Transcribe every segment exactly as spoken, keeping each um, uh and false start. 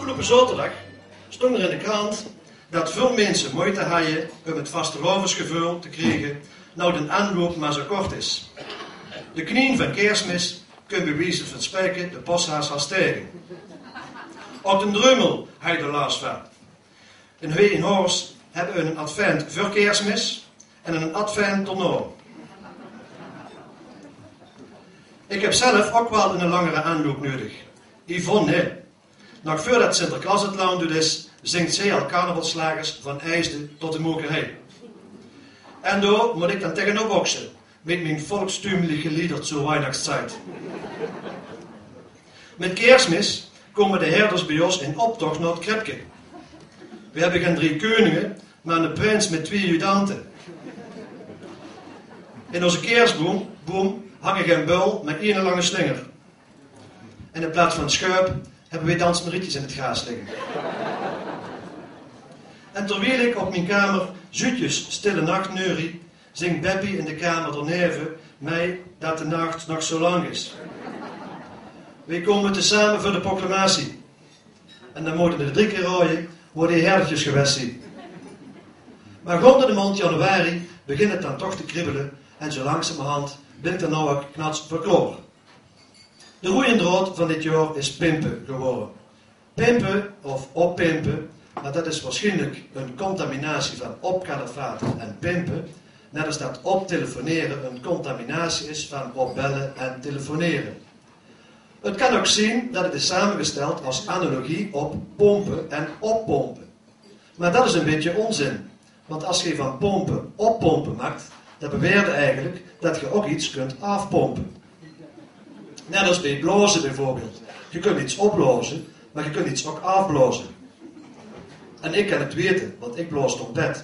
Aafgeloupe zaoterdag stóng d'r in de krant det väöl minse meujte hawwe óm het vastelaovesgeveul te kriege, now d'n aanloup mer zo kort is. De knien van Keersmis kump bie wieze van spraeke de poshaas al stege. Ouch d'n Dreumel haw d'r las van. En weej in Horst hebbe ein advent veur Keersmis en ein advent daonao. Ik heb zelf ouch waal ein langere aanloup neudig. Yvonne, nog veurdet Sinterklaas het land oet is, zingk zeej al carnavalsslagers van Eijsde tot de Mokerhei. En dao mót ik dan tegenop bokse, mit mien volkstümliche lieder zur Weihnachtszeit. Mit Keersmis kómme de herders bie ós in optoch nao het kribke. Weej hebbe gen drie keuninge, mer eine prins mit twieë adjudante. In ózze keersboum, boum hange gen bul, mer eine lange slinger. En in plaats van sjuip hebbe weej dansende rietjes in het graas ligge. En terwiel ik op mien kamer Zuutjes Stille Nacht neurie, zingk Beppie in de kamer daoneve mei det de nacht nog zo lang is. Weej kómme tesame veur de proclamatie. En dan mótte de drie kier raoje wo die herdertjes gewest zien. Mer rond de maond januari begint het dan toch te kriebele en zo langzamerhand bin ik d'r now ouch knats veur klaor. De roeje draod van dit jaor is pimpe gewore. Pimpe of oppimpe, mer det is waarsjienlik ein contaminatie van opkalefater en pimpe, net as det optelefonere ein contaminatie is van opbelle en telefonere. Het kan ouch zien det het is samengesteld as analogie op pompe en oppompe. Mer det is ein bietje onzin, want as ge van pompe oppompe maakt, dan beweert ge eigelik det ge ouch iets kunt aafpompe. Net as beej blaoze bijvoorbeeld. Ge kunt iets opblaoze, mer ge kunt iets ouch aafblaoze. En ik kan het weite, want ik blaos trompet.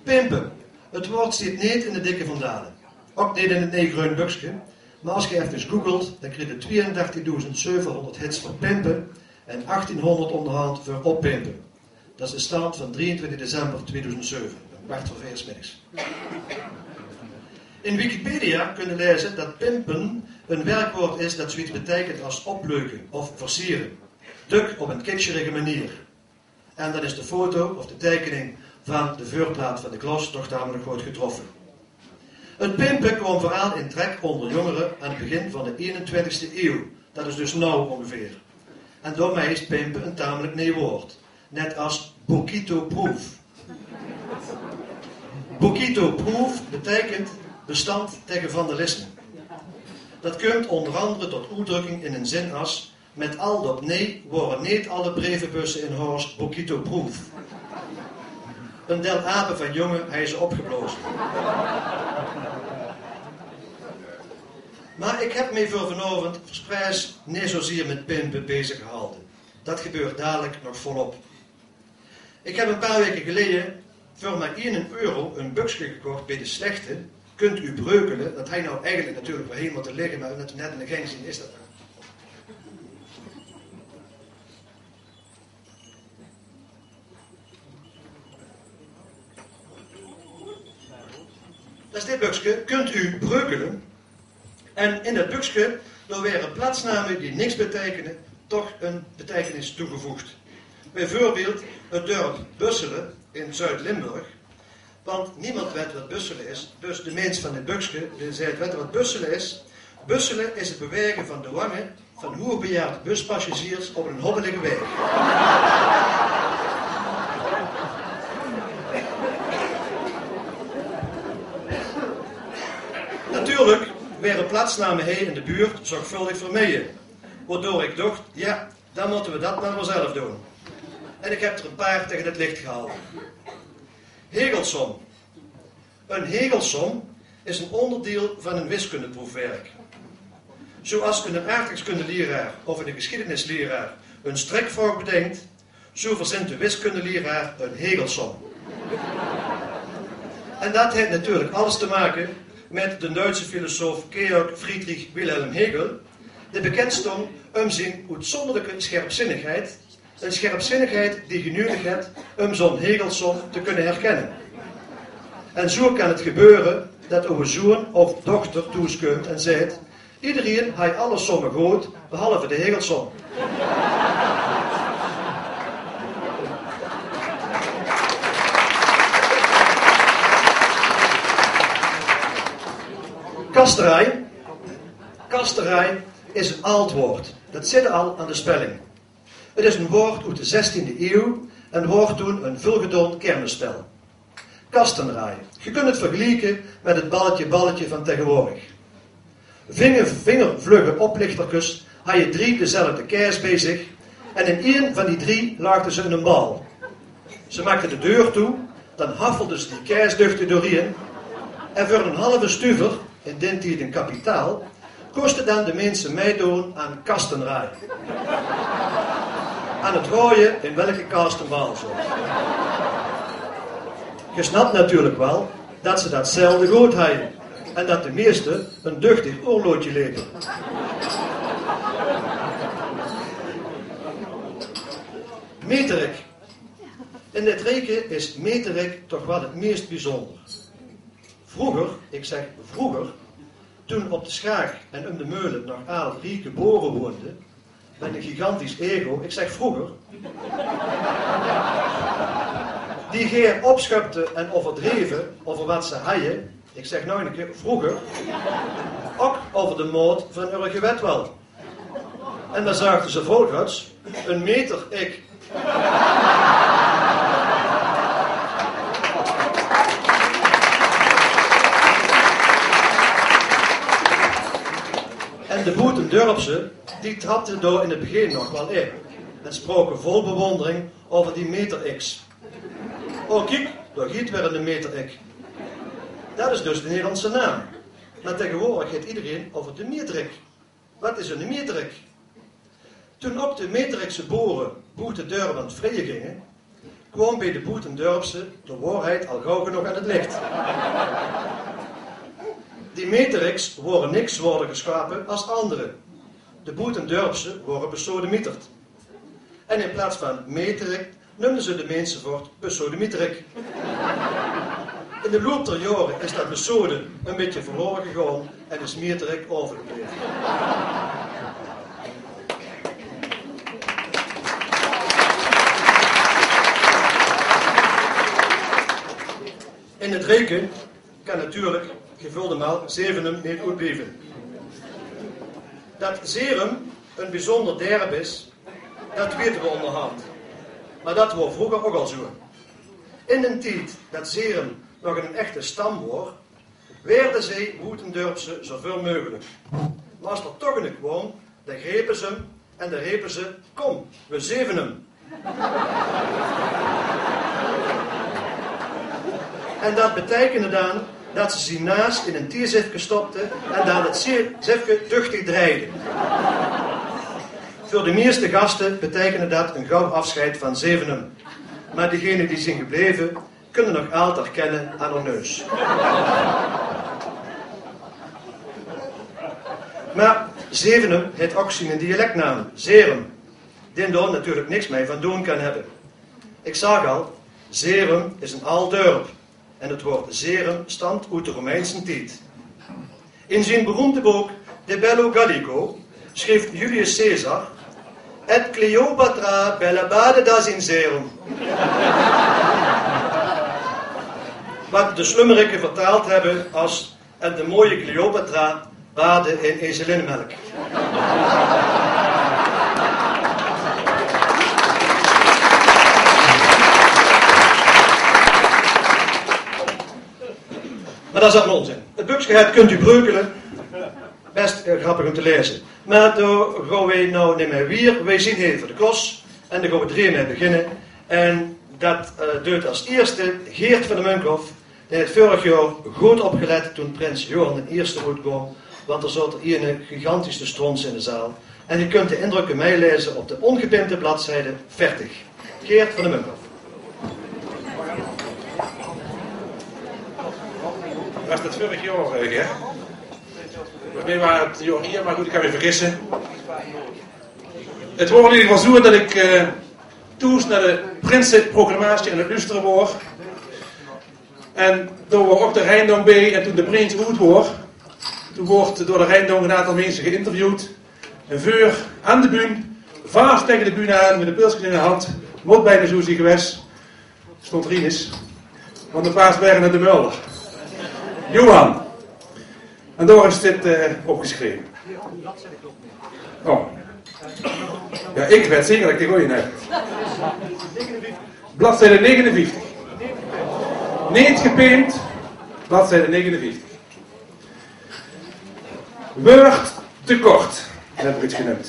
Pimpe. Het waord stiet neet in de dikke van Dale. Ouch neet in het neej greun bukske. Mer as ge efkes googelt, dan kriegt ge tweeëndertigdoezend zevenhonderd hits veur pimpe en achttienhonderd ónderhand veur oppimpe. Det is de stand van drieëntwintig december tweeduizend zeven, ein kwart veur veer 's middigs. In Wikipedia kunt ge laeze det pimpen ein werkwaord is det zoiets beteikent as opleuke of versiere. Dök op ein kitsjerige manier. En dan is de foto of de teikening van de veurplaat van de klos toch tamelik good getroffe. Het pimpe kwaam veural in trek ónger jongere aan het begin van de eenentwintigste eeuw. Det is dus now óngeveer. En daomei is pimpe ein tamelik neej waord. Net as boquito-proof. Boquito-proof beteikent bestand taenge vandalisme. Det kump ónger angere tot oetdrukking in ein zin as: met al det neej waore neet alle brevebusse in Horst boquito-proof. Ein del ape van jónge hei ze opgeblaoze. Mer ik heb mej veur vanaovend verspreis neet zozier mit pimpe bezig gehalde. Det gebeurt dalik nog volop. Ik heb ein paar waeke geleje veur mer eine euro ein bukske gekocht beej de Slechte, Kunt u Breukelen, det hei now eigelik natuurlik waal hei mót ligke, mer net in de geng zien is det. Det is dit bukske, Kunt u Breukelen. En in det bukske, dao waere plaatsname die niks beteikene, toch ein beteikenis toegevoegd. Bijveurbeeld het dörp Bussele in Zuid-Limburg. Want niemand wet wat Bussele is, dus de mins van dit bukske, dae zaet: wet ge wat Bussele is? Bussele is het bewaege van de wange van hoegbejaard buspassagiers op ein hobbelige waeg. Natuurlik waere plaatsname hei in de buurt zorgvuldig vermeje, waodoor ik docht: ja, dan mótte we det mer waal zelf doon. En ik heb d'r ein paar taenge het licht gehalde. Hegelsom. Ein hegelsom is ein óngerdeil van ein wiskundeproefwerk. Zoeas ein aardrijkskundelieraar of ein geschiedenislieraar ein strikvraog bedink, zoe verzint de wiskundelieraar ein hegelsom. En det haet natuurlik alles te make mit de Duitse filosoof Georg Friedrich Wilhelm Hegel, dae bekend stóng óm zien oetzónderlike sjerpzinnigheid, ein sjerpzinnigheid die ge neudig het óm zoe'n hegelsom te kunne herkenne. En zoe kan het gebeure det ow zoon of dochter thoes kump en zaet: Iederein haj alle somme good, behalve de hegelsom. Kasterij. Kasterij is ein aad woord. Det zit al aan de spelling. Het is ein woord oet de zestiende eeuw en woor toen ein veulgedaon kermisspel. Kastenraai. Ge kunt het vergelieke met het balletje-balletje van taegewoordig. Vinger, vingervlugge oplichterkes haje drie dezelfde kaes bie zich en in ein van die drie laagde ze eine bal. Ze maakde de deur toe, dan haffelde ze die kaes duchtig doorieën en veur eine halve stuver, in daen tied ein kapitaal, koste dan de minse mitdoon aan kastenraai. Aan het raoje in welke kast de bal zoot. Ge snapt natuurlijk wel det ze det zelde good haje en det de meeste ein duchtig oorloodje lepe. Meterik. In dit reke is Meterik toch wel het meest bijzonder. Vroeger, ik zeg vroeger, toen op de Schaag en um de Meulen nog aal rieke bore woonde, met ein gigantisch ego, ik zeg vroeger, die gaer opschupte en overdreve over wat ze haje, ik zeg nog ein keer vroeger, ok over de maot van eure gewet wel. En dan zaagde ze volgers: ein meter ik. En de boetendörpse, die trapte dao in het begin nog wel in en sproke vol bewondering over die meter-x. O, kiek, dao giet weer eine meter-x. Det is dus de Nederlandse naam. Maar taegewoordig het iederein over de meter-x. Wat is eine meter-x? Toen ok de Meterikse bore boete dörp aan het vreie ginge, kwaam bie de boetendörpse de waorheid al gauw genóg aan het licht. Die Meterikse wore niks zwaorder geschape as andere. De boetendörpse wore besodemieterd. En in plaats van Meterik neumde ze de minse voort Besodemieterik. In de loop der jaore is det besode ein bietje verlore gegaon en is Mieterik euvergebleve. In het reke kan natuurlijk gevulde maal Zevenum neet oetblieve. Det Zerum ein bijzonder dörp is, det wete we onderhand. Maar det waor vroeger ok al zoe. In den tied det Zerum nog ein echte stam waor, weerde ze boetendörpse zoeveul meugelik. Maar as der toch eine kwaam, dan grepe ze 'm en dan repe ze: "Kom, we zeve 'm." En det beteikende dan det ze zien naas in ein teezifke stopte en dan het zie-, zifke duchtig dreide. Veur de meeste gaste beteikende det ein gauw afscheid van Zevenum. Maar degene die zien gebleve, kunne nog aalt herkenne aan häör neus. Maar Zevenum het ok zien dialectnaam, Zerum, dien dao natuurlijk niks mei van doon kan hebbe. Ik zag al, Zerum is ein aald dörp en het woord Zerum stamt oet de Romeinse tied. In zien beroemde book De Bello Gallico schreef Julius Caesar: "Et Cleopatra bella badedas in Zerum." Wat de slummerikke vertaald hebbe as: "En de mooie Cleopatra baadde in ezelinnemelk." Maar det is allemaol onzin. Het bukske, het kunt u breukele. Best, eh, grappig um te laeze. Maar dao gaon we now neet mei wier. We zien hie veur de klos. En dao gaon we dreej mei beginne. En det, eh, duit as eerste Geert van de Munkhof. Dae het veurig jaor good opgelet toen prins Johan d'n Eerste oetkwaam. Want d'r zoot hie eine gigantische strons in de zaal. En ge kunt de indrukke meilaeze op de ongepimpte bladzijde veertig. Geert van de Munkhof. Was det veurig jaor, eh, Ger? Volges mich waas het jaor hie, maar good, ik kan mich vergisse. Het waor in eder geval zoe det ik, eh, thoes nao de prinseproclamatie aan het lustere waor. En dao waor ok de Rijn dan bie. En toen de prins oet waor, Toen woort door de Rijndonk een aantal minse geïnterviewd. En veur aan de bühne, vas tege de bühne aan, mit e pilske in de hand, mót bijna zoe zien gewaes, stond Rinus. Want de paas waere nao de Mulder. Johan. En dao is dit eh, opgesjreve. Oh. Ja, ik weit zeker det ik de goeie heb. Bladzijde negenenvieftig. Neet gepeemp, bladzijde negenenvieftig. Weurt te kort, heb ik het geneump.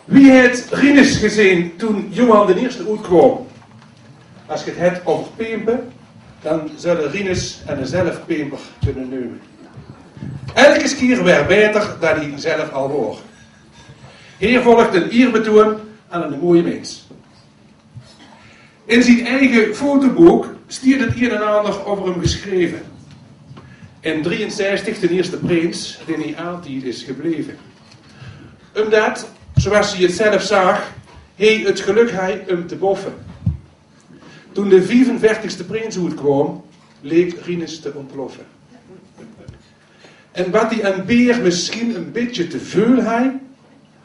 Wie het Rinus gezeen toen Johan d'n Ierste oetkwaam? As ge het het euver peempe, dan zölle Rinus en de zelfpeemper kunne neume. Elke kier weer baeter dan ie zelf al waor. Hier volgt een ierbetoon aan een mooie mins. In zien eige fotobook stiet het een en ander euver hem gesjreve. In drieënzestig d'n Ierste Prins, dien ie altied is gebleve. Umdet, zoeas ie het zelf zaag, hee het geluk hei um te boffe. Toen de viefenveertigste prins oetkwaam, leek Rinus te ontploffe. En wat ie aan beer misschien een bietje te veul hei,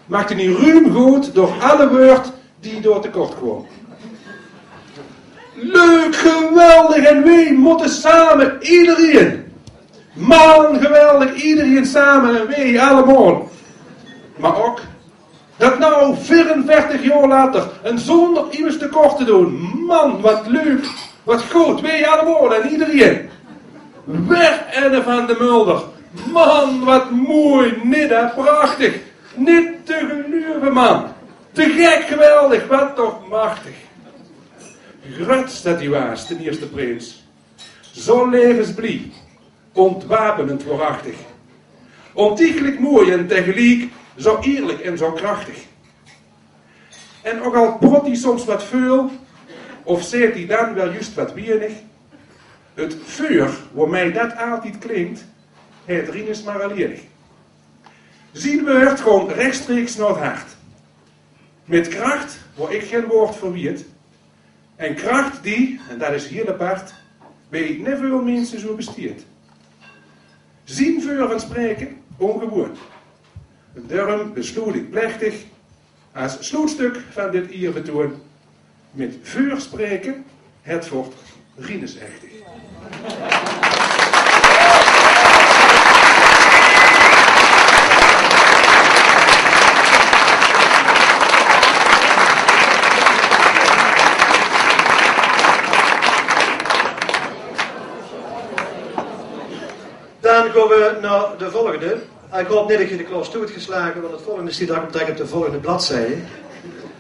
maakde ie ruum good door alle weurt die door te kort kwaam. Leuk, geweldig en weej motte same iedereen. Man, geweldig, iedereen same en weej allemaol. Maar ok dat now, veerenveertig jaor later, en zonder immers te kort te doen. Man, wat leuk, wat good, weej allemaol en iedereen. Weer enne van de Mulder. Man, wat mooi, nit hè, prachtig. Nit te geluive, man. Te gek, geweldig, wat toch machtig. Gruts det ie waas, d'n Ierste Prins. Zo levensblie, ontwapenend waarachtig. Ontiegelijk mooi en tegeliek zo eerlijk en zo krachtig. En ok al prot ie soms wat veul, of zaet ie dan wel juust wat wienig, het veur, womeej det altied klinkt, het Rinus maar alleenig. Zien weurt gaon rechtstreeks nao het hart. Mit kracht, wo ik gen woord veur wiet. En kracht die, en det is hiel apart, beej neet veul minse zo bestiet. Zien veur van spreke, ongewoon. En daorum besloot ik plechtig, as sloetstuk van dit ierbetoon, mit veur spreke, het vort Rinus echtig. Dan gaon we nao de volgende. Ik haop nit det ge de klas toe het geslage, want het volgende stiet direct op de volgende bladzijde.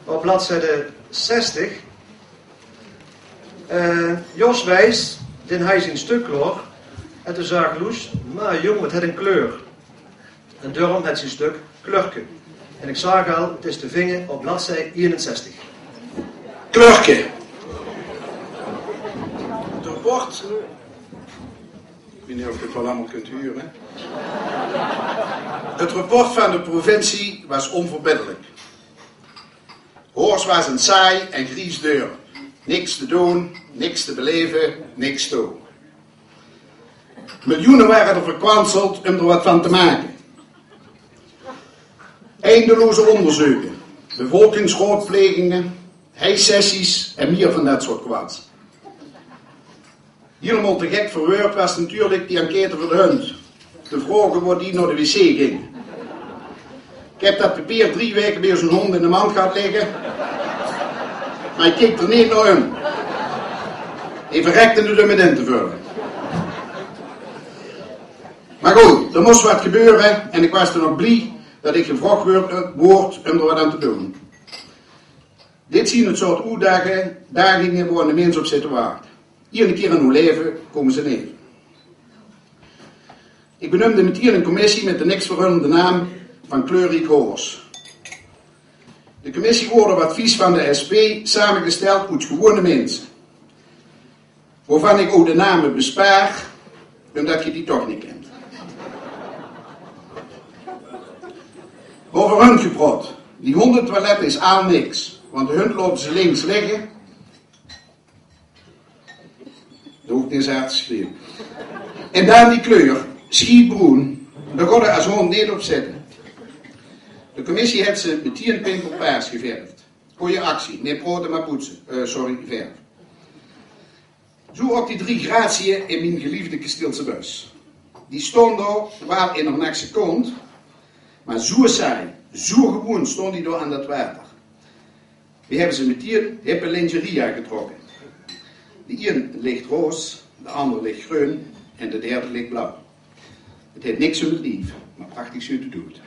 Op bladzijde zestig. Eh, Jos Wijs, dien hei zien stuk klaor. En toen zaag Loes: "Maar jong, wat het een kleur." En daorum het zien stuk Kleurke. En ik zaag al, het is te vinge op bladzij eenenzestig. Kleurke. Het rapport. Ik weet niet of je het wel allemaal kunt huren. Het rapport van de provincie was onverbiddelijk. Horst waas een saai en gries dörp. Niks te doon, niks te beleve, niks te hoon. Miljoene waere d'r verkwanseld um d'r wat van te make. Eindeloze onderzeuke, bevolkingsraodplegingen, heisessies en mier van det soort kwats. Hielemaol te gek verweurd waas natuurlik die enquête veur de hund. Te vraoge wo die nao de wc ging. Ik heb det papier drie waeke beej zoe'n hond in de mand gehad ligge. Maar ik keek d'r neet nao um. Hae verrekde het um het in te vulle. Maar good, d'r mos wat gebeure en ik waas dan ok blie det ik gevraog woord, woord um d'r wat aan te doon. Dit zien het soort oetdage, daginge wo de mins op zit te wachte. Iedere kier in ow laeve kome ze neve. Ik benumde meteen een commissie met de niks veranderde naam van Kleurriek Horst. De commissie woort op advies van de S P samegesteld oet gewone minse, wovan ik ow de name bespaar, umdet ge die toch niet kent. Over hund gepraot. Die hondentoilette is aal niks, want de hund laote ze links ligge. Dao hoef ik neet zo hard te schreeuwe. En dan die kleur. Schietbroen, dao gaon ze as hóndj neet op zitte. De commissie haet ze metein pimpelpaars geverfd. Gooj actie, neet praote, mer poetse. Eh, sorry, verf. Zoe ouch die drie gratieë in mien geliefde Kestielse bus. Die staon dao waal in heur nekse kónd, mer zoe saai, zoe gewoen staon die dao aan det water. Veer höbbe ze metein hippe lingerie aangetrokke. De ein lich roos, de anger lich greun en de derde lich blauw. 't Haet niks mit 't lief, mer prachtig zuut 't oet.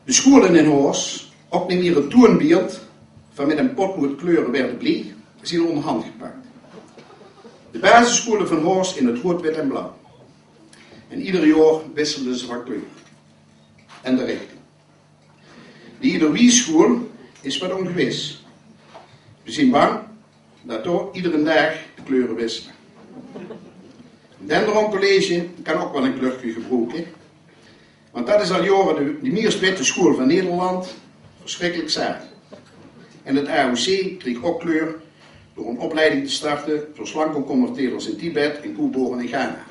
De schoele in Horst, ouch neet mieë 't toeënbeeld van mit ein potlood kleure waerde blie, zien óngerhand gepak. De basisschoele van Horst in 't roead, wit en blauw. En eder jaor wisselde ze van kleur. En de richting. De Iederwiesschoel is wat óngewis. Veer zien bang det dao ederen daag de kleure wissele. 't Dendron College kan ouch waal ein kleurke gebroeke, want det is al jaore de, de meest witte schoel van Nederland. Versjrikkelik saai. En 't A O C krieg ouch kleur door ein opleiding te starte veur slankenconverterers in Tibet en koebore in Ghana.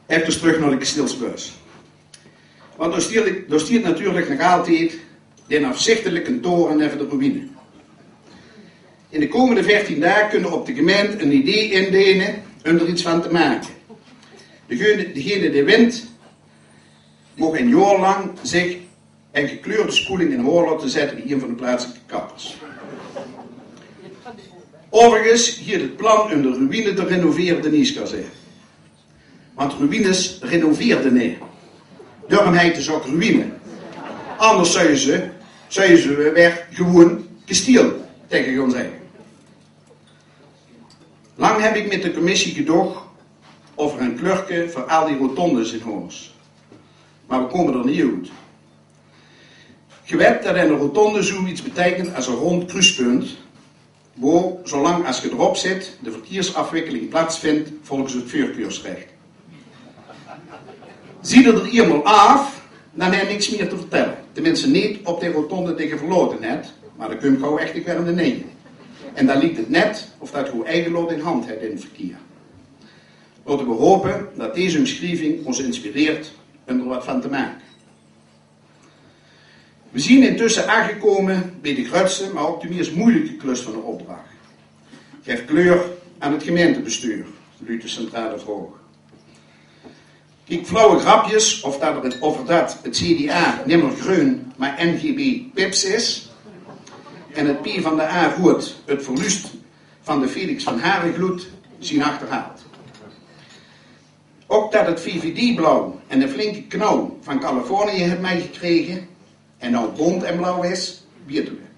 Efkes trök nao de Kestielse bus. Want dao stiet, dao stiet natuurlik nog altied dae aafzichtelike tore neve de ruïne. In de kómmende veertien daag kónne op de gemeinte ein idee indene óm d'r get van te make. Degene, degene dae wint, maag ein jaor lank zich ein gekleurde spoeling in haor laote zette bie ein van de plaatselike kappers. Euveriges, hie 't plan óm de ruïne te renovere, de Nieskazerne. Want ruïnes renoveerde neet. Daorum heite ze ouch ruïne. Anders zouwe ze, zouwe ze weer gewoen kestiel taenge gaon zègke. Lang höb ich mit de commissie gedoch euver ein kleurke veur al die rotondes in Horst. Mer veer kómme d'r neet oet. Geer wèt det ein rotonde zoe get beteikent as ein rónd kruuspunt, wo, zoelang as ge d'rop zit, de verkeersafwikkeling plaatsvindj volges 't veurkeursrech. Ziet ge d'r einmaol aaf, dan höb ge niks mieë te vertèlle. Tenminste, neet op de rotonde die ge verlaote höb, mer dan kump ge ouch ech weer in de neje. En dan liek 't net of det ge eige lot in hand höb in 't verkeer. Laote v'r hope det dees ómsjrieving ós inspireert óm d'r waat van te make. Veer zien intösse aangekómme bie de groetste, mer ouch de meest meujelike klus van de opdrach. Gaef kleur aan 't gemeintebestuur, luudt de centrale vraog. Kiek, flauwe grapjes of det 't, of det 't C D A nimmer greun, mer N G B pips is, en 't P van de A roead 't verluus van de Felix van Harengloot, zien achterhaald. Ouch det 't V V D-blauw en ein flinke knauw van Californië haet mitgekrege en noe bónt en blauw is, weite v'r.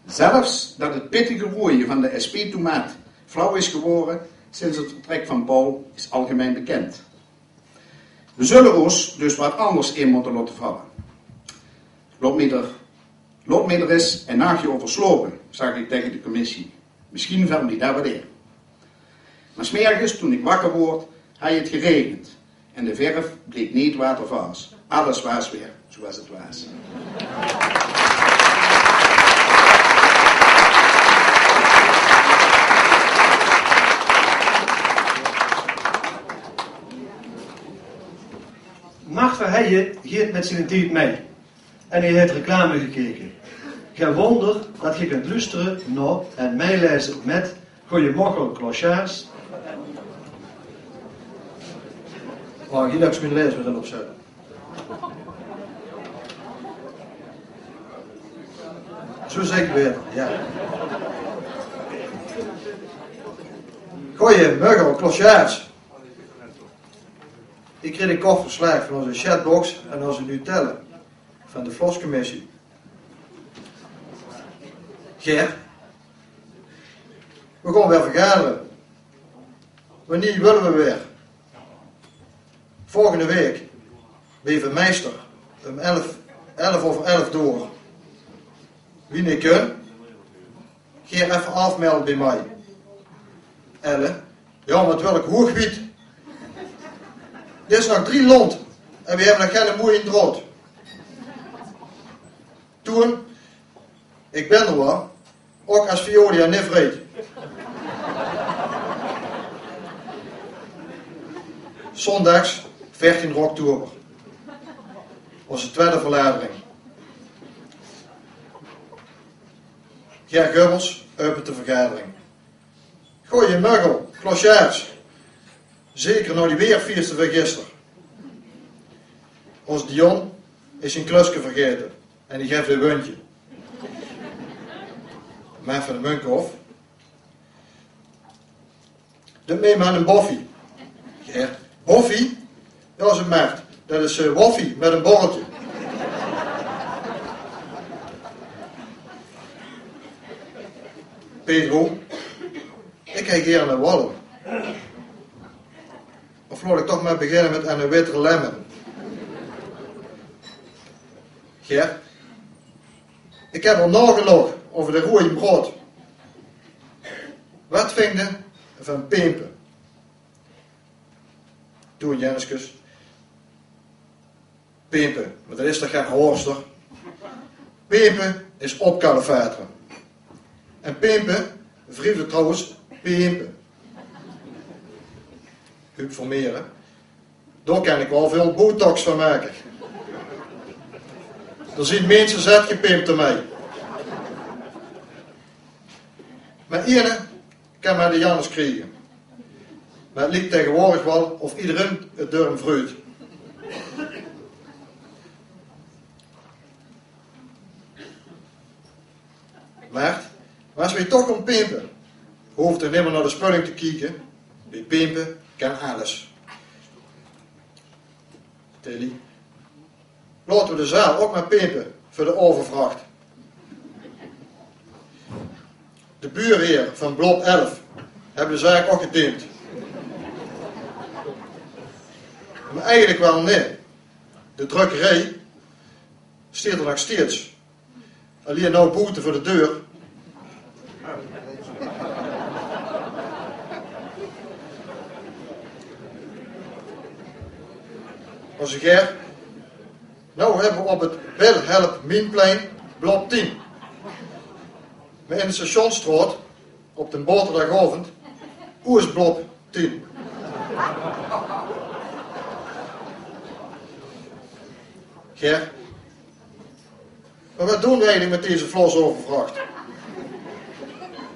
Zelfs det 't pittige roeaje van de S P-tomaat flauw is gewore sinds 't vertrek van Paul is algemein bekènd. V'r zulle ós dus waat anders in mótte laote valle. Laot mich d'r, laot mich d'r ins ein nachje euver slaope, zag ich taenge de commissie. Mesjien vèlt mich det waal in. Mer 's mergens, toen ich wakker woort, haw 't geregend en de verf bleek neet watervas. Alles waas weer zoeas 't waas. Mark Verheijen geit mit zien tied mei. En hae haet reclame gekeke. Gein wónder det ge kóntj loestere nao en mitlaeze mit Goeiemorgen, Clochards. Oh, hie höb ich mien laezbril op zitte. Zoe zègk ich 't baeter, jao. Goeiemorgen, Clochards. Ich krieg ein kort verslaag van ózze chatbox en ózze Nutelle van de Floscommissie. Ger, v'r gaon weer vergadere. Wannieër wille v'r weer? Volgende waek. Bie Van Meister. Óm elf, elf euver elf door. Wie neet kin, Ger, effe aafmelde bie mich. Elle: jao, mer 't wurk hoeg wied. Dit is nog drie lont en veer höbbe nog geine moeie draod. Toeën: ich bön d'r waal, ouch es Veolia neet vreet. Zóndags veertien oktober. Ózze twiede verladering. Ger Gubbels äöpent de vergadering. Goeie muggel, clochards. Zeker nao die weerfieëste van gister. Ózze Dion is zien kluske vergaete en die guf e wundje. Mer van de Munkhof: Doot mei mit ein boffie. Ger: Boffie? Jao, zaet Mert, det is eh, woffie mit ein borreltje. Pedro: Ik haw gaer eine walm. Of laot ik toch mer beginne mit eine witte lemon. Ger: Ik heb al naogeloch euver de roeje broad. Waat vinjde van pimpe? Toon Jenskes: Pimpe, mer det is toch gen horster? Pimpe is opkalevatere. En pimpe wrieft trouwens pimpe. Huub Vermeeren: Dao kan ik waal väöl botox van make. Dao zien minse zat gepimp d'rmei. Mer eine kan mer de Jannes kriege. Mer 't liek taegewoordig waal of ederein 't dörm vruut. Mer, mer es weej toch kómme pimpe, hove we toch nimmer nao de spulling te kieke. Beej pimpe kan alles. Tilly: Laote we de zaal ok mer pimpe veur de aovevracht. De buurheer van Blob elf hebbe de zaak ok gepimp. Mer eigelik waal neet. De drukkerie steit d'r nog steeds. Allein noe boete veur de deur. Ózze Ger: Noe hebbe we op 't Wil Help Mienplein Blob tien. Mer in de Stationsstraot op de Boterdaagaovend Oes Blob tien. Ger: Mer waat doon we eigelik mit deze Vlos-aovevracht?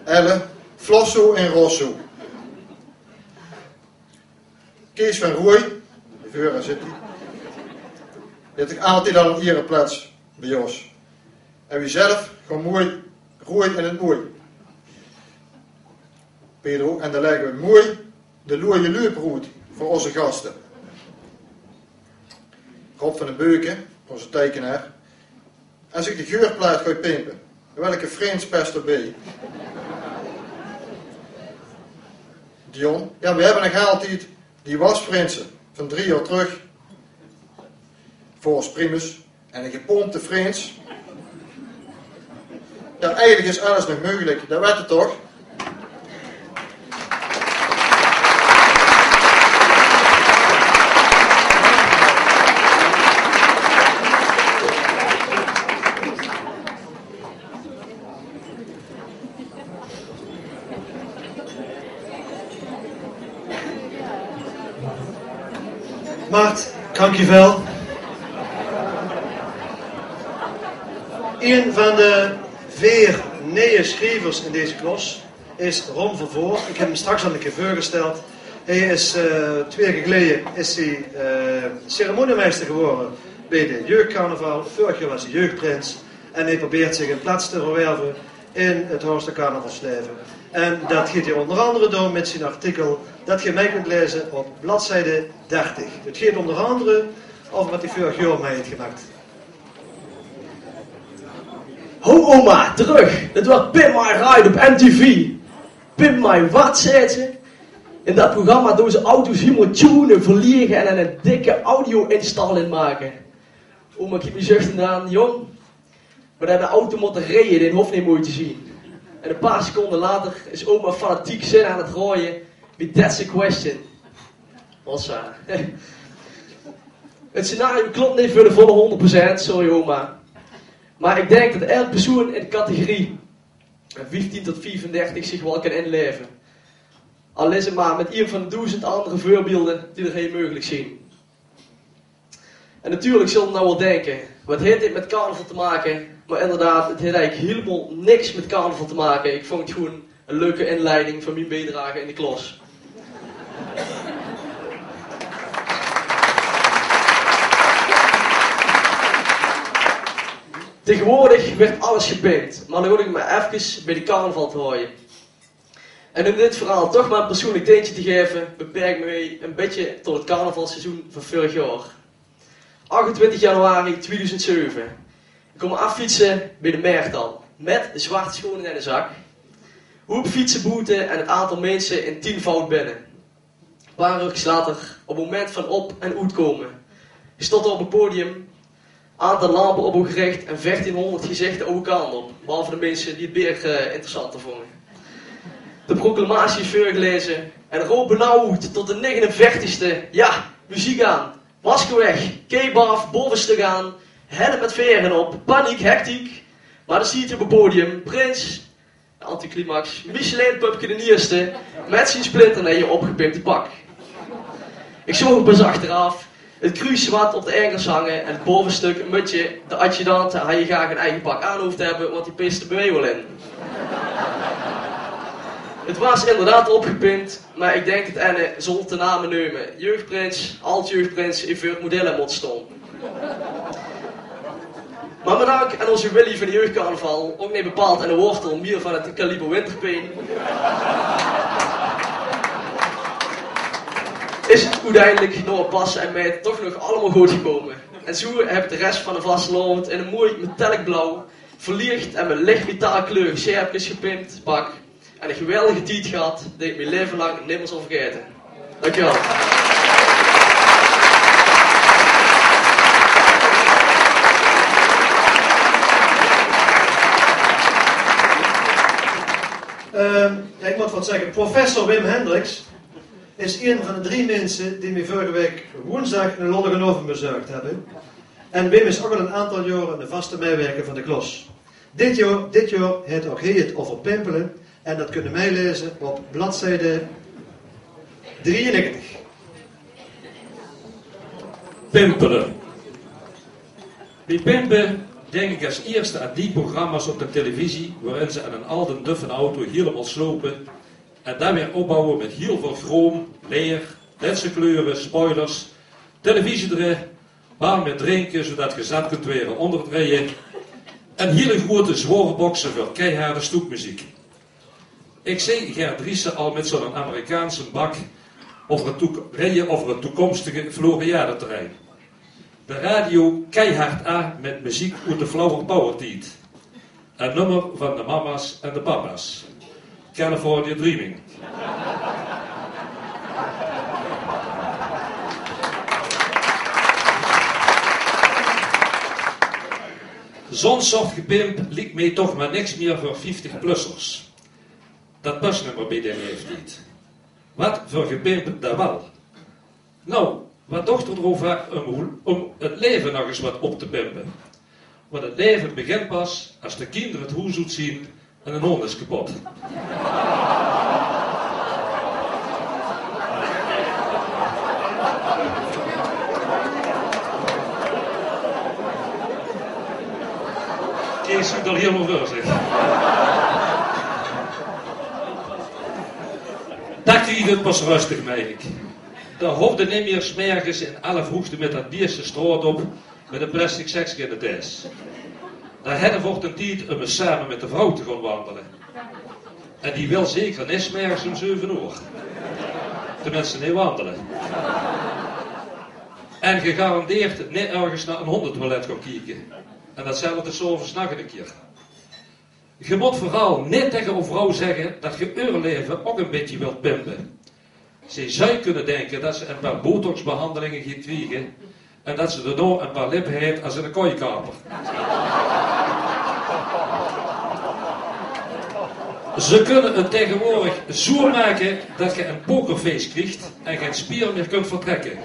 Elle: Flosso en Rosso. Kees van Roei, veur zit ie, dae haet toch altied al ein iereplaats beej ós. En weej zelf gaon moei roei in 't moei. Pedro: En dan lègke we moei de loeie luup oet veur ózze gaste. Rob van den Beuken, ózze teikenaar: Es ik de geurplaat gaon pimpe, welke Frins past d'rbie? Dion: Jao, we hebbe nog altied die wasprinse van drie jaor trök. Vors Primus: En ein gepompte Frins. Jao, eigelik is alles nog meugelik, det wèt ge toch? Mart, dankjewel. Ein van de veer nieje sjrievers in deze klas is Ron Vervoort. Ik heb hem straks al ein kier veurgesteld. Hae is eh, twee jaor geleje is hae eh, ceremoniemeister gewore beej de jeugdcarnaval. Veurig jaor waas hae jeugdprins. En hae probeert zich ein plaats te verwerve in 't Horster carnavalsleve. En det geit hae ónger angere doon mit zien artikel det ge mei kunt laeze op bladzijde dertig. 't Geit ónger angere euver waat hae veurig jaor mei haet gemaak. Ho oma, trök. Det waas Pimp My Ride op M T V. Pimp My wat, zaet ze. In det programma doon ze auto's hielemaol tunen, verliege en ein dikke audio-installing make. Oma kiek mich zuchtend aan: Jóng, mer det de auto mót rieje, dae hoof neet moei te zien. En ein paar seconde later is oma fanatiek zin aan 't roeje: Be, that's a question. Massa. 't Scenario klop neet veur de volle hónderd procent, sorry oma. Mer ik dink det elk persoon in de categorie vieftien tot viefendertig zich waal kan inlaeve. Al is 't maar met ien van de doezend andere veurbeelde die d'r hie meugelik zien. En natuurlijk zullen we nou wel denken: wat heeft dit met carnaval te maken? Maar inderdaad, het heeft eigenlijk helemaal niks met carnaval te maken. Ik vond het gewoon een leuke inleiding van mijn bijdrage in de klas. Tegenwoordig werd alles gepimpt, maar dan wil ik me maar even bij de carnaval te houden. En om dit verhaal toch maar een persoonlijk tintje te geven, beperk ik me een beetje tot het carnavalseizoen van vorig jaar. Achtentwintig januari tweeduizend zeven. Ik kom affietsen bij de Mertal met de zwarte schoenen in de zak. Hoop fietsen boete en het aantal mensen in tienvoud binnen. Paar uur later, op het moment van op- en oetkomen, stond op het podium: aantal lampen op u gericht en veertienhonderd gezichten uw kant op, behalve de mensen die het beer eh, interessanter vonden. De proclamatie is voorgelezen en roepen nou uit tot de negenenveertigste: ja, muziek aan, masker weg, kebab, bovenstuk aan, helm met veren op, paniek, hectiek. Maar dan ziet u op het podium prins, anticlimax, Michelin-pupke de eerste met zijn splinternieuwe opgepimpte pak. Ik zoog hem pas achteraf: het kruis zwart op de ergers hangen en het bovenstuk een mutje. De adjudante had je graag een eigen pak aan hoeven te hebben, want die piste bij mij wel in. Het was inderdaad opgepimpt, maar ik denk het enne zult de namen nemen: jeugdprins, alt-jeugdprins, in veurtmodellen moet staan. Maar bedankt aan onze Willy van de jeugdcarnaval, ook niet bepaald aan de wortel, meer van het kaliber Winterpeen, is het uiteindelijk door passen en met toch nog allemaal goed gekomen. En zo heb ik de rest van de vastelaovend in een mooi metallic blauw, verlicht en met licht metaalkleur sjerpjes gepimpt pak en een geweldige tied gehad die ik mijn leven lang nimmer zal vergeten. Dankjewel. Ehm, ja, ik moet wat zeggen. Professor Wim Hendriks is een van de drie mensen die mij vorige week woensdag een lollige avond bezorgd hebben. En Wim is ook al een aantal jaren de vaste meewerker van de klas. Dit jaar, dit jaar het ook hij het over pimpelen en dat kunnen wij lezen op bladzijde drieënnegentig. Pimpelen. Bij pimpen denk ik als eerste aan die programma's op de televisie waarin ze aan een alde duffe auto helemaal slopen en dan weer opbouwen met heel veel chroom, leer, letse kleuren, spoilers, televisie erin, bar met drinken zodat je zat kunt worden onder het rijden en hele grote zware boksen voor keiharde stoepmuziek. Ik zie Gert Driessen al met zo'n Amerikaanse bak over het toek- rijden over het toekomstige Floriade-terrein. De radio keihard aan met muziek uit de Flower Power-tied. Een nummer van de mama's en de papa's. California Dreaming. Zo'n soort gepimp liekt mij toch maar niks meer voor vijftig-plussers. Dat past nimmer bij de leeftied. Wat voor gepimp dan wel? Nou, wat dochter erover om, om het leven nog eens wat op te pimpen? Want het leven begint pas als de kinderen het hoes uit zien en een hond is kapot. Kees zit al helemaal voor zich. Dat krijg je pas rustig, meen ik. Dan hoefde niet meer 's mergens in alle vroegte met dat bierste straat op met een plastic zakje in de tas. Dan hadden we ook de tijd om eens samen met de vrouw te gaan wandelen. En die wil zeker niet 's mergens om zeven uur. Tenminste, niet wandelen. En gegarandeerd niet ergens naar een hondentoilet gaan kijken. En datzelfde 's avonds nog een keer. Je moet vooral niet tegen een vrouw zeggen dat je haar leven ook een beetje wilt pimpen. Zij zou kunnen denken dat ze een paar botoxbehandelingen gaat krijgen en dat ze daarna een paar lippen heeft als een kooikaper. Ze kunnen het tegenwoordig zo maken dat je een pokerface krijgt en geen spier meer kunt vertrekken.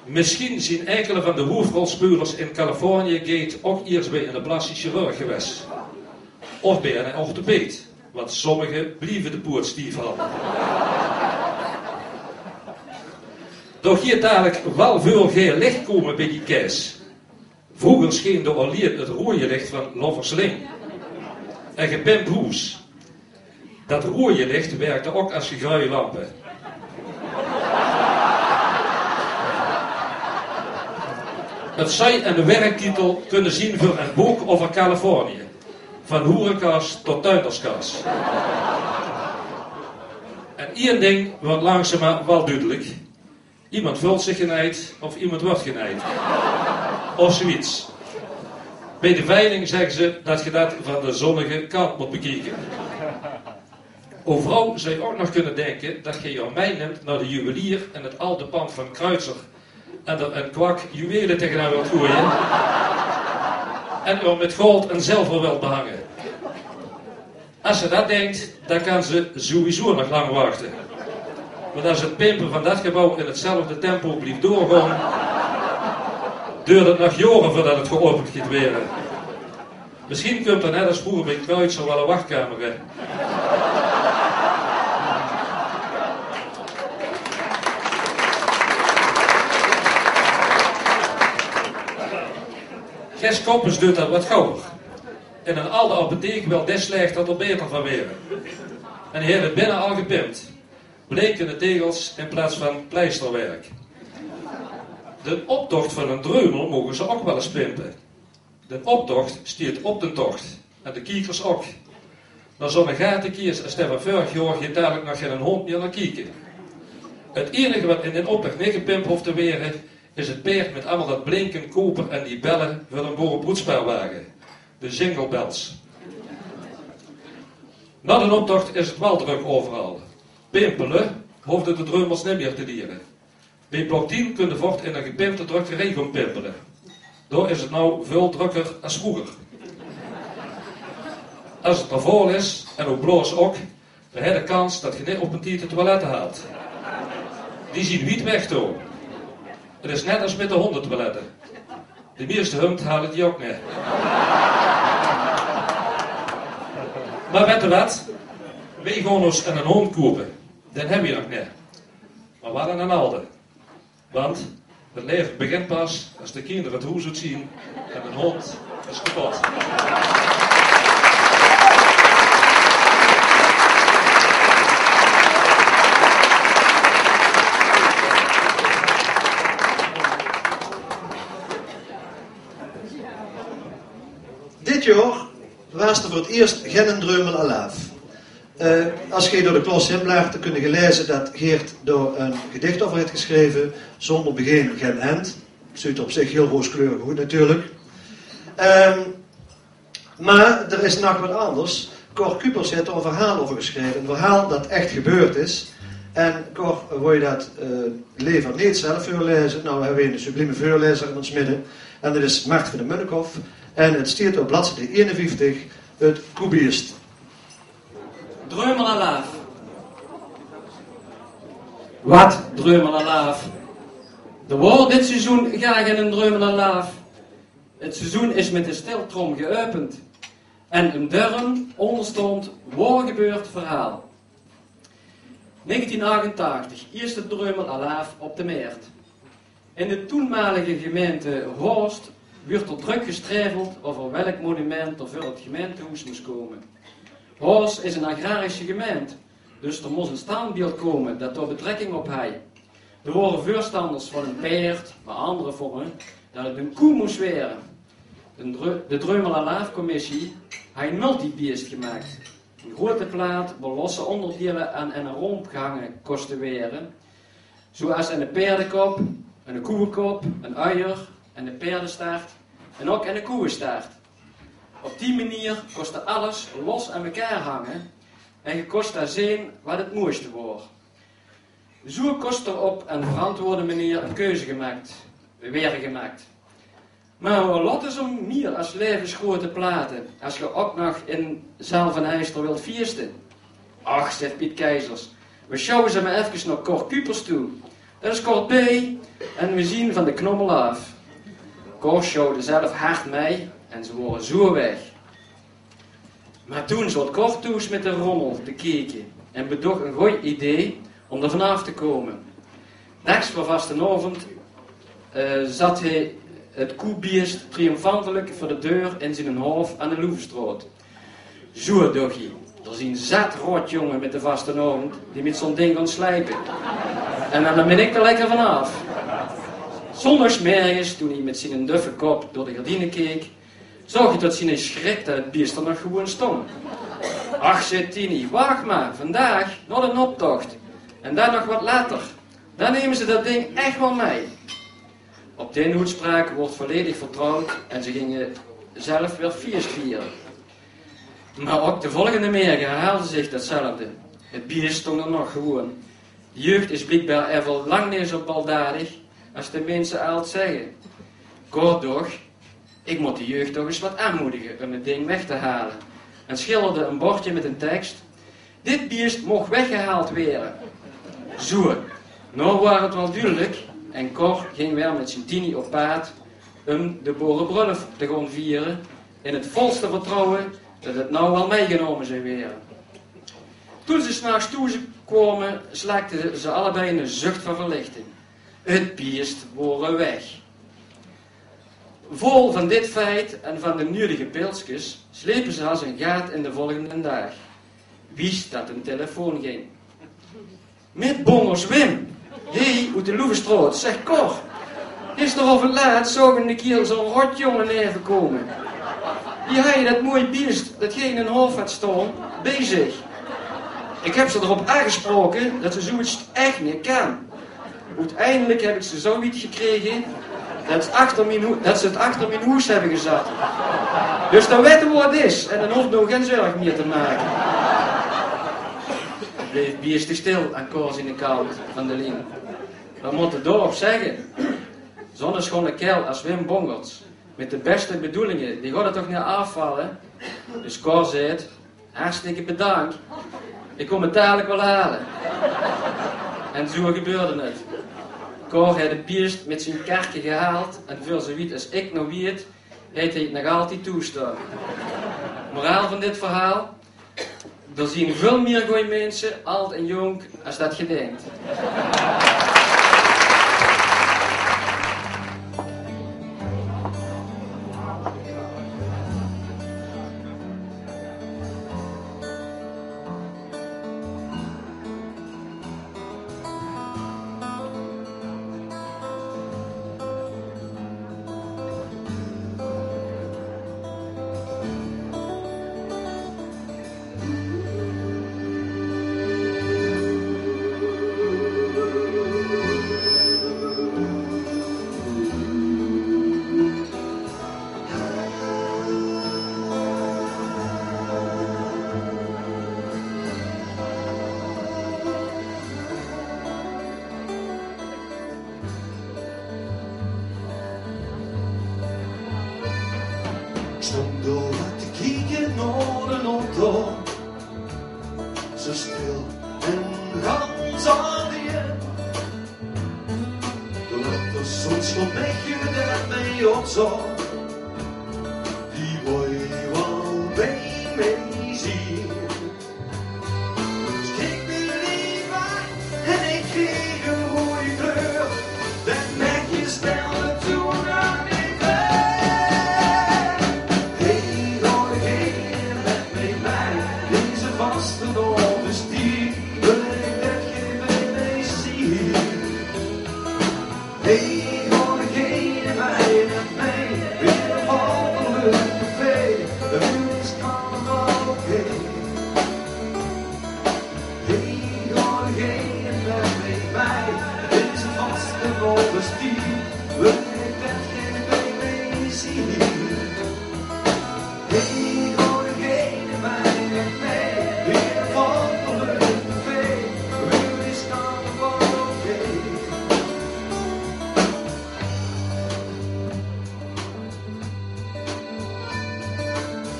Misschien zijn enkele van de hoofdrolspelers in California Gate ook eerst bij een plastisch chirurg geweest. Of bij een orthopeed. Want sommige blieve de poot stief halde. Dao geit dalik waal väöl gael lech kómme bie die kaes. Vreuger sjeen dao allein 't roeje lech van Loverslin en Gepimp Hoes. Dat roeje lech wirkde ok as gegruuj lampe. 't Zouw 'ne werktitel kinne zien veur e book euver Californië. Van hoerekas tot tuinderskas. En ein ding wuuert langzaam mer waal dudelik. Iemand veult zich genejd of iemand wuuert genejd. Of zoiets. Bie de veiling zègke ze dat ge dat van de zonnige kant mót bekieke. Ow vrouw zouw ok nog kinne dinke dat ge häör mitnumt nao de juwelier in 't alde pand van Kreutzer en d'r 'n kwak juwele taengenaan wilt goeje en häör mit gold en zilver wilt behange. As ze dat dink, dan kan ze sowieso nog lang wachte. Want as 't pimpe van dat gebouw in 'tzelfde tempo blief doorgaon, doert 't nog jaore veurdat 't geopend geit waere. Mesjien kump d'r net as vreuger bie Kreutzer waal 'n wachkamer in. Ges Koppes doot dat wat gauwer. In 'n alde apotheek wilt des slecht dat 'r baeter van waere. En hae haet 't binne al gepimp. Bleke tegels in plaats van pleisterwerk. Den optocht van 'ne dreumel moge ze ok waal ins pimpe. Den optocht steit op den tocht. En de kiekers ok. Nao zoe'n gatekies as die van veurig jaor geit dalik nog geine hóndj mier nao kieke. 't Einige wat in den optocht neet gepimp hoof te waere, is 't paerd mit allemaol dat blinke koper en die belle veur 'n boerebroedspaarwage. De jingle bells. Nao den optocht is 't waal drök euveral. Pimpele hoofde de dreumels neet mier te liere. Bie Blok tien kunde vort in 'n gepimpte drökkerie gaon pimpele. Dao is 't noe väöl drökker as vreuger. As 't d'r vol is, en ow blaos ok, dan haet ge kans dat ge neet op 'n tied de toilette haalt. Die zien wied weg dao. 't Is net as mit de hóndetoilette. De meiste hund haole die ok neet. Mer wet ge wat? Weej gaon ós 'nen hóndj koupe. Den hebbe weej nog neet. Mer waal 'nen alde. Want 't laeve begint pas as de kinder 't hoes oet zien en d'n hóndj is kepot. Dit jaor waas d'r veur 't ierst geinen Dreumel Alaaf. Eh, as geej door de klos hin blaart, dan kunde ge laeze dat Geert dao ein gedicht euver haet gesjreve, Zónder begin gein end. Zuut op zich hiel rooskleurig oet natuurlik. Ehm, mer d'r is nog wat anders. Cor Cupers haet dao ein verhaal euver gesjreve. Ein verhaal dat ech gebeurd is. En Cor, woj dat, eh, lever neet zelf veurlaeze? Noe, we hebbe eine sublieme veurlaezer in ós midde. En dat is Mart van de Munnikhof. En 't steit op bladzijde eenenvieftig, 't koebieëst. Dreumel Alaaf. Wat Dreumel Alaaf? D'r waor dit seizoen gaar geinen Dreumel Alaaf. 't Seizoen is mit de stiltrom geäöpend. En in Durrum óngerstóng waor gebeurd verhaal. Negentien achtentachtig, ierste Dreumel Alaaf op de Mert. In de toenmalige gemeinte Horst wuuert d'r drök gestraeveld euver welk monument d'r veur 't gemeintehoes mós kómme. Horst is ein agrarische gemeint, dus d'r mós ein standbeeld kómme dat dao betrekking op haj. D'r waore veurstanders van ein paerd, mer andere vónge dat 't ein koe mós waere. De Dre-, de Dreumel Alaaf-commissie haj ein multibieëst gemaak. Ein groeate plaat, wo losse óngerdeile aan ein rómp gehange kóste waere. Zoeas eine paerdekop, eine koeëkop, ein uier, eine paerdestart en ok eine koeëstart. Op die meneer kóste alles los aan mekaar hange en ge kóste zeen wat 't moeëste waor. Zoe kós d'r op ein verantwoorde meneer ein keuze gemaak, waere gemaak. Mer laot ós óm mier as laevesgroeate plate, as ge ok nog in zaal van Heister wilt fieëste. Och, zaet Piet Keizers, we sjouwe ze mer efkes nao Cor Cupers toe. Dat is kort bie en we zien van de knommel aaf. Cor sjouwde zelf hard mei en ze waore zoe weg. Mer toen zoot Cor thoes mit de rommel te kieke en bedoch e gooj idee óm d'r vanaaf te kómme. Daags veur vastelaovend, eh, zat hae 't koebiëst triomfantelijk veur de deur in zien hof aan de Loevestraot. Zoe, doch ie, d'r zien zat rotjonge mit de vastelaovend die mit zoe'n ding gaon slijpe. En dan bin ik d'r lekker vanaaf. Zondagsmergens, toen ie mit zien duffe kop door de gardiene keek, zoog ie tot zien schrik dat 't biëst d'r nog gewoeën stóng. Ach, zeet Tini, wach mer, vandaag, nao d'n optocht. En dan nog wat later. Dan neme ze dat ding ech waal mei. Op die oetspraak woort volledig vertrouwd en ze ginge zelf weer fiëst viere. Mer ok de volgende merge herhaalde zich datzelfde. 't Biëst stóng d'r nog gewoeën. De jeugd is bliekbaar evel lang neet zoe baldadig as de minse altied zegge. Cor doch: ik mót de jeugd toch ens wat aanmoedige um 't ding weg te hale. En schilderde e bordje mit 'ne teks: dit biëst moog weggehaald waere. Zoe, noe waor 't waal dudelik en Cor ging weer mit zien Tini op paad um de boerebrulluf te gaon viere in 't volste vertrouwe dat 't noe waal meigenome zou waere. Toen ze 's nachs thoes kome, slakte ze allebei 'ne zucht van verlichting. 't Biëst waor weg. Vol van dit feit en van de nudige pilskes slepe ze as e gaat in de volgende daag, wies dat d'n telefoon ging. Mit Bongers Wim, hae oet de Loevestraot, zeg: Cor, gisteraovend laat zoog ik 'ne kiel zoe'n rotjonge naeve kome. Die haaj dat moeie biëst dat gae in d'n hof had staon, bie zich. Ik heb ze d'rop aangesproke dat ze zoeëts ech neet kan. Oeteindelik heb ik ze zoe wied gekrege dat ze 't achter mien hoes hebbe gezat. Dus dan wette we wat 't is en dan hoof ik nog gen zörg mier te make. Bleef biëstig stil aan Cor zien kant van de lien. Wat mót e daorop zegge? Zoe'n schone kiel as Wim Bongers, mit de beste bedoelinge, die gaot 't toch neet aafvalle? Dus Cor zeet: hartstikke bedank. Ik kom 't dalik waal hale. En zoe gebeurde 't. Cor haet 't biëst mit zien karke gehaald en veur zoe wied as ik noe weet, haet hae 't nog altied thoes staon. Moraal van dit verhaal: d'r zien veul mier gooj minse, ald en jónk, as dat ge dinkt. Ik stóng dao wat te kieke nao d'n optoch, zoe stil en gans allein. Doordat d'r soms van mich gedacht mei opzocht, die woi waal bie mich zien. Dus keek mich lief aan en ik kreeg 'n roeje kleur. Dat mekske stelde toen aan mich veur. Hey, gaot geer mit mich mei, deze vastelaovend is die, wil ik dat geer bie mich zien. Hey, gaot geer mit mich mei, weer vastelaovend café, 't is allemaol oké. Hey, gaot geer mit mich mei, deze vastelaovend is die, wil ik dat geer bie mich zien. Hey, gaot geer mit mich mei, weer vastelaovend café, 't is allemaol oké.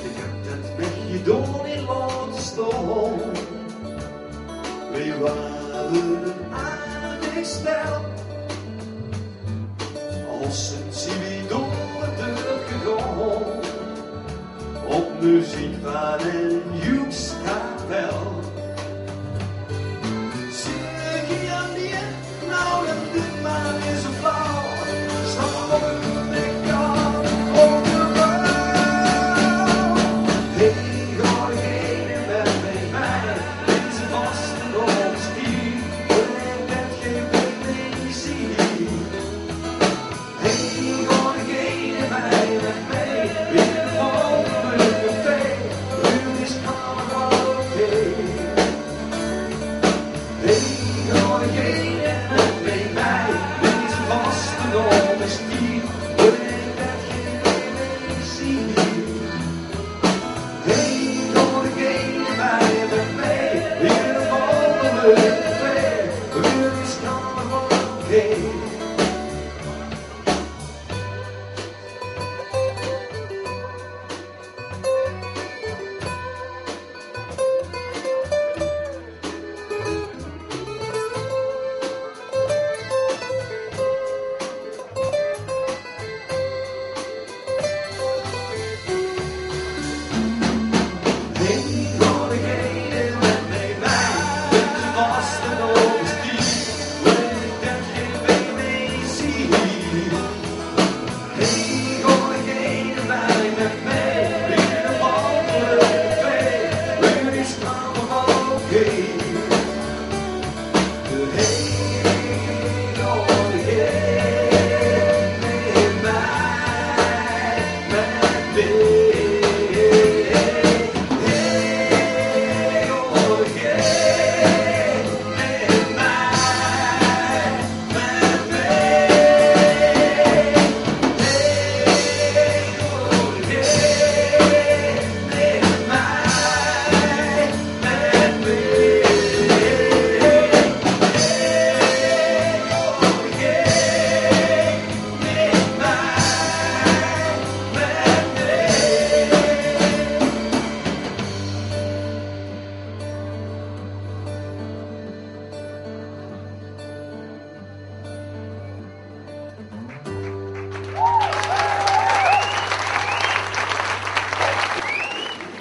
Ik heb dat mekske dao neet laote staon. Weej ware 'n aardig stel. Al zien weej door 't dörp gegaon, op muziek Van een joekskapel. Zie ik hier neer, nou, dan doet maar weer zo flauw. Stap op de kar, op de bel. Hey, gooi degene met mij, deze vaste op ski. Ik ben geen B B C. Hey, gooi degene met mij, in de volgende café. Nu is carnaval oké. Hey, gooi degene met mij, deze vaste op ski. Ik ben geen B B C. Hey, gooi degene met mij, in de volgende café. Nu is carnaval oké.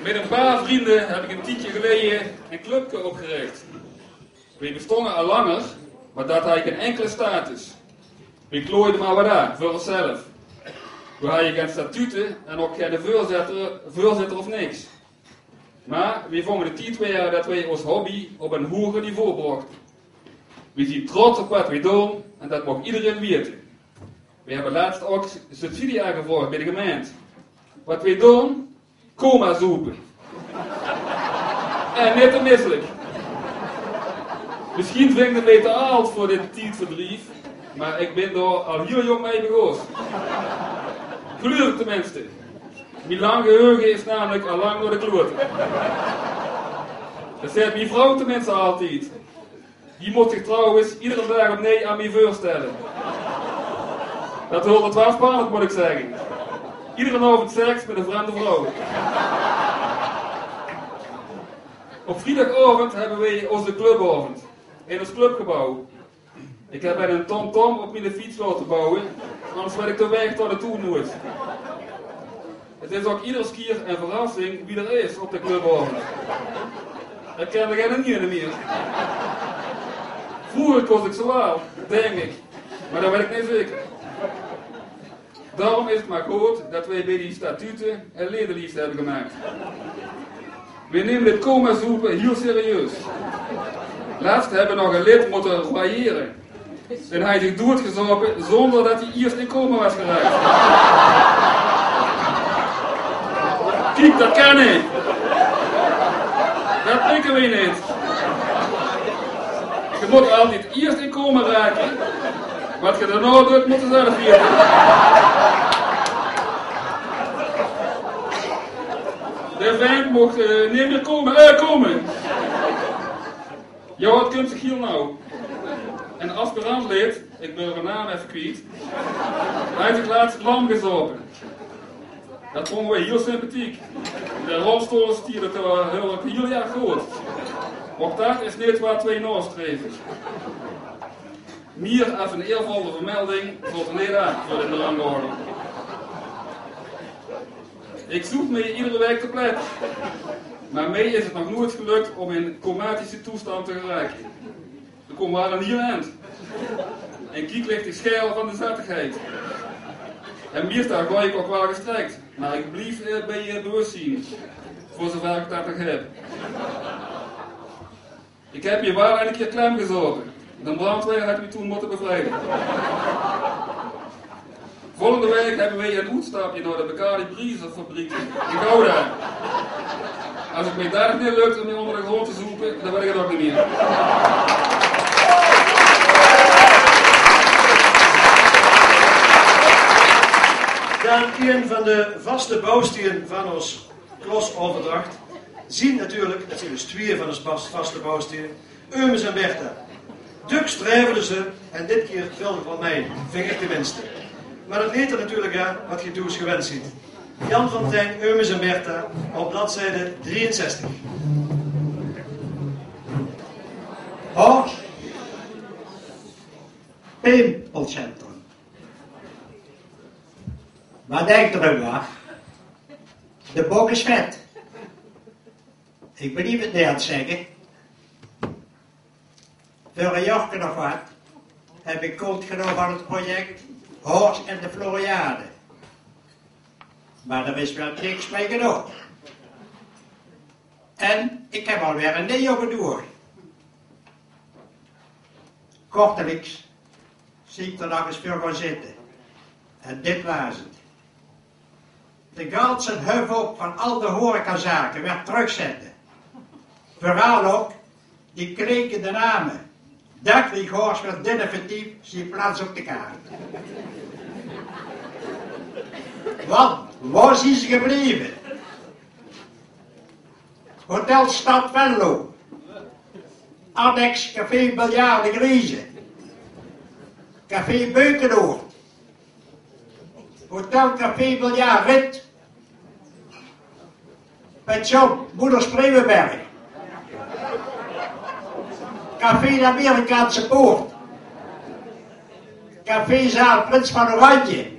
Mit ein paar vrunj höb ich ein tiedje geleje ein clubke opgerich. Weej bestónge al langer, mer dat haw gein inkele status. Weej klooide mer waat aan veur ózzelf. Weej hawwe gein statute en ouch geine veurzitter, veurzitter of niks. Mer weej vónge 't tied waerd dat weej ós hobby op ein hoger niveau brochte. Weej zeen trots op waat weej doon en dat maag ederein weite. Weej höbbe lèts ouch subsidie aangevraog bie de gemeinte. Waat weej doon? Coma zoepe. En neet te misselik. Mesjien vinge ze mich te aad veur dit tiedverdrief, mer ich bön dao al hieël jónk mei begós. Geluif ich tenminste. Mien lang geheuge is namelik al lang nao de klote. Dat zaet mien vrouw tenminste altied. Die mót zich trouwens eder daag opnuuj aan mich veurstelle. Dat haolt 't waal spannend, mót ich zègke. Edere aovend seks mit ein vremde vrouw. Op vriedigaovend höbbe weej ózze clubaovend in ós clubgebouw. Ich höb ein TomTom op mien fiets laote bouwe, angers weit ich de waeg nao de toer noeats. 't Is ouch eder kier ein verrassing wae d'r is op de clubaovend. Ich kin d'r geine mieë. Vreuger kós ich ze waal, dink ich. Mer dat weit ich neet zeker. Daorum is 't mer good dat weej bie die statute ein ledelies höbbe gemaak. Weej numme dit coma zoepe hieël serieus. Lèts höbbe weej nog ein lid mótte roeiere. En haw zich doeëtgezaope zónger dat hae iers in coma waas geraak. Kiek, dat kin neet. Dat pikke weej neet. Ge mót altied iers in coma rake. Waat ge daonao doot, mót ge zelf weite. De vent moch, eh, neet mieë kómme. Eh, kómme. Jao, 't kump zich hieël nauw. Ein aspirant-lid, ich bön de naam effe kwiet, haw zich lèts lam gezaope. Dat vónge weej hieël sympathiek. In de rolstool stiet 't, eh, hieël, hieël erg good. Ouch dat is neet waat weej naostreve. Mieë es ein eervolle vermelding zit d'r neet aan veur de rangorde. Ik zoeg mej iedere waek te plet. Maar mej is het nog noeit gelök om in comatische toestand te geraake. Ik kom waal een hiel end. En kiek lik ik sjeil van de zettigheid. En mieëstal gaon ik ok waal gestrekt. Maar ik blief, eh, bej, eh, bewustzien. Veur zoever ik dat nog heb. Ik heb hie waal eine kier klem gezaote. De brandweer het mej toen motte bevriede. Volgende waek hebbe wej een oetstapje nao de Bacardi Breezer fabriek in Gouda. As het mej dao nog neet lök om mej onder de grond te zoepe, dan weit ik het ok neet mieër. Dan een van de vaste bouwstiën van os Klosoverdracht zien natuurlijk, dat zien dus twieë van os vas-, vaste bouwstiën, Eumes en Bertha. Dök straevde ze, en dit kier veel van mej, ving ik tenminste. Maar dat leet er natuurlijk aan wat ge thoes gewend ziet. Jan van Tijn, Eumes en Bertha, op bladzijde drieënzestig. Horst Pimpelcentrum. Wat denkt er ervan? De bok is vet. Ik blief het neet aan het zegge. Veur een jaorke of wat heb ik kort gedaon van het project Horst en de Floriade. Maar er is wel niks mej gedaon. En ik heb alweer een neej op het oog. Korteliks zie ik er nog eens veur gaon zitte. En dit waas het. De ganse hufop van al de horecazaken werd terugzette. Veural ok die klinkende name. Dagligors werd definitief zien plaats op de kaart. Want, wao zien ze geblieve? Hotel Stad Venlo. Annex Café Biljart de Grieze. Café Beukenoord. Hotel Café Biljart Rit. Pension Moeder Spreeuwenberg. Café de Amerikaanse Poort. Cafézaal Prins van Oranje.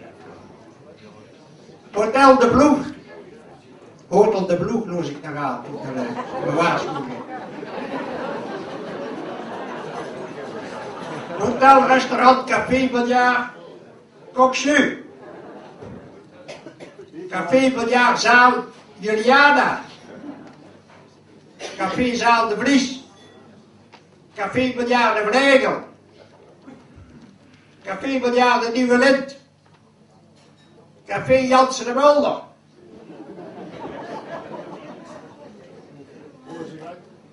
Hotel de Ploeg. Hotel de Ploeg, loos ik nog aan. Toen, eh, de waarschuwing. Hotel, restaurant, café, biljart, Coqsu. Café, biljartzaal, Juliana. Cafézaal de Vries. Café, biljart de Vlegel. Café, biljart de Nieuwe Lind. Café Jansen de Mulder.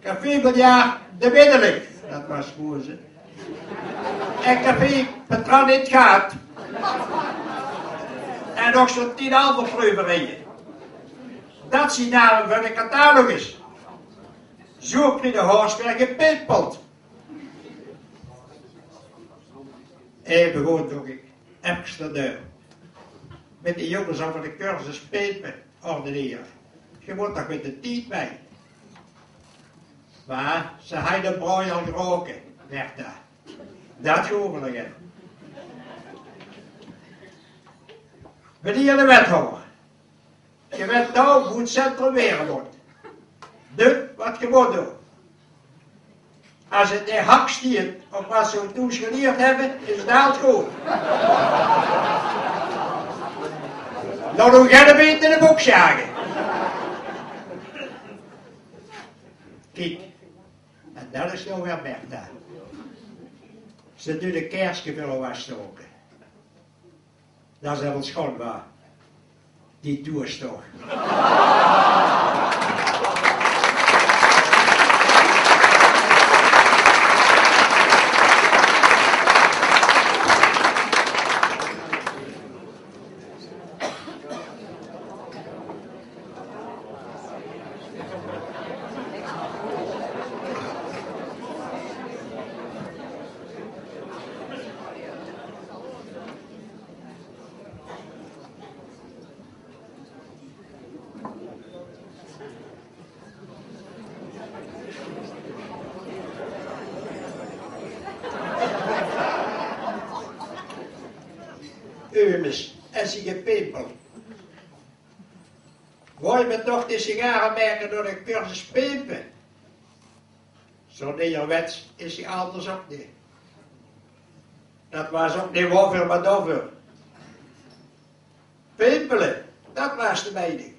Café Biljart de Middelik. Dat waas Moze. En café Patron in 't Gaat. En nog zo'n tien ander preuverieje. Dat zien name veur de catalogus. Zoe krieg de Horst weer gepimpeld. Effe good, dach ik. Efkes d'r deur. Mit de jonges euver de cursus pimpe ordenere. Ge mót toch mit de tied mei. Maar ze haje de brooi al geroke, Bertha. Dat geluif ik. Meneer de wethouder, ge wet now wie 't centrum waere mót. Doot wat ge mót doon. As het neet hak stiet op wat ze thoes gelierd hebbe, is het altied good. Laot uch gein been in de bok sjage. Kiek, en dat is now weer Bertha. Ze duit ein kaerske veur uch aafstoke. Dat is hiel sjoon, wa? Die doeëstoch. Eumes, es ik 'n pepel. Noeit mie toch de sigaremaeker door de cursus pimpe. Zoe neerwets is 'r alders ok neet. Dat waas ok neet woveur, mer doveur. Pimpele, dat waas de meining.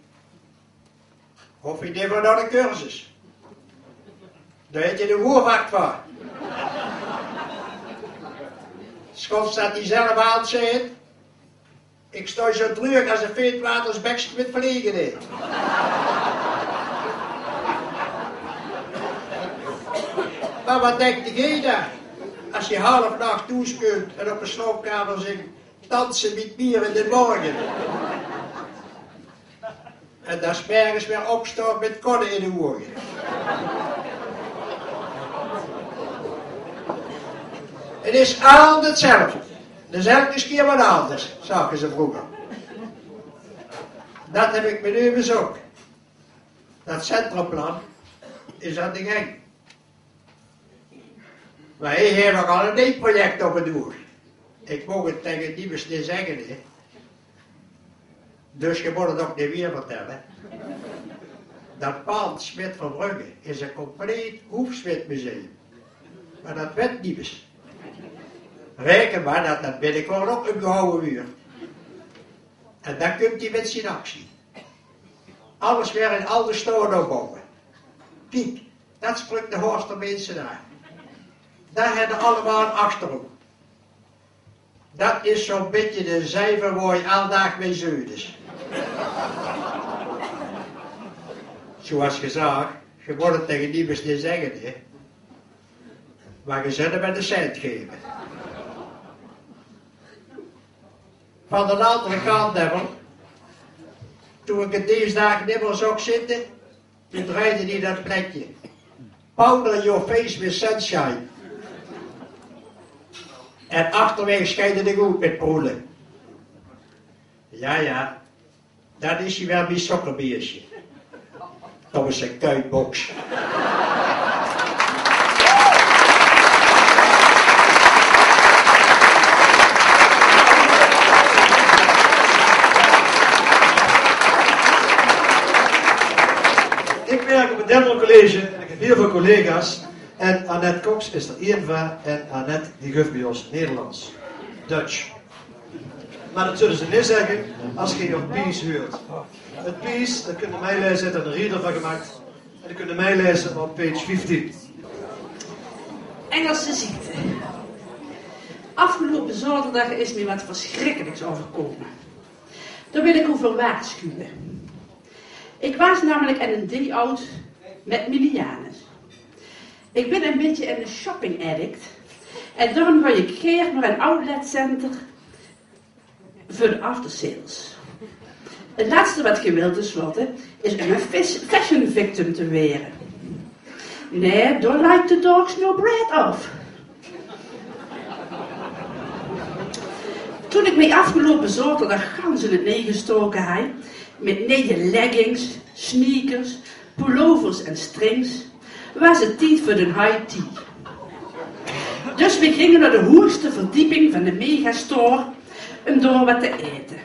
Of ich deej veur nao de cursus. Dao haet je de woervak van. Schots dat die zelf aan zit. Ich stoj zoe dreug as e veetwatersbekske mit vlege, hè. Mer wat dink geej dan? As je half nach thoes kumt en op de slaopkamer zingt: "Danse mit mir in de morgen." En dan 's mergens weer opstaot mit konne in de oge. 't Is altied 'tzelfde. Dus elke kier wat anders, zagte ze vroeger. Dat heb ich bie us ok. Dat centrumplan is aan de gang. Mer hae haet nog al e neej project op 't oog. Ich moog 't tege niemes neet zegge, hè. Dus ge mót 't ok neet weer vertelle. Dat pand Smit Verbrugge is e compleet hoefsmidmuseum. Mer dat wet niemes. Reken mer dat dat binnekort ok umgehouwe wuurt. En dan kumt ie mit zien actie. Alles weer in alde staol opbouwe. Kiek, dat sprukt de Horster minse aan. Dao hebbe ze allemaol Achterhoek. Dat is zoe'n bietje de zeiver wo je aldaag mei zeudes. Zoeas gezag, ge mót 't tege niemes neet zegge, hè. Mer ge zult 'm de cent geve. Van de andere kant, Devil, toen ich 't dees daag nimmer zag zitte, toen drejde die dat plekje. Powder your face with sunshine. En achterwege scheidde de good mit proele. Ja, ja. Dan is ie weer bie Sokkerbiersje. Dat is 'n kuitboks. Ich werk op 't Dental College en ich heb hiel väöl collega's. En Annette Cox is d'r ein van. En Annette, die guf bie os Nederlands. Dutch. Mer dat zulle ze neet zegge as geej op Pies huurt. 't Pies, dat kunde mei leze, haet 'r 'n riedel van gemaakt. En dat kunde mei leze op page vieftien. Engelse ziekte. Afgeloupe zaoterdag is mich wat verschrikkelijks euverkome. Dao wil ich oe veur waarsjuwe. Ich waas namelik aan 'n day-out mit Miliane. Ich bin e bietje 'ne shopping addict en daorum gaon ich gaer nao 'n outletcenter veur de aftersales. 't Letste wat ge wilt, ten slotte, is um 'n fas-, fashion victim te waere. Nae, dao laite de dogs no bread of. Toen ich mich afgeloupe zaoterdag gans in 't neej gestoke haw, mit neje leggings, sneakers, pullovers en strings, waas 't tied veur de high tea. Dus we ginge nao de hoegste verdieping van de megastore um dao wat te aete.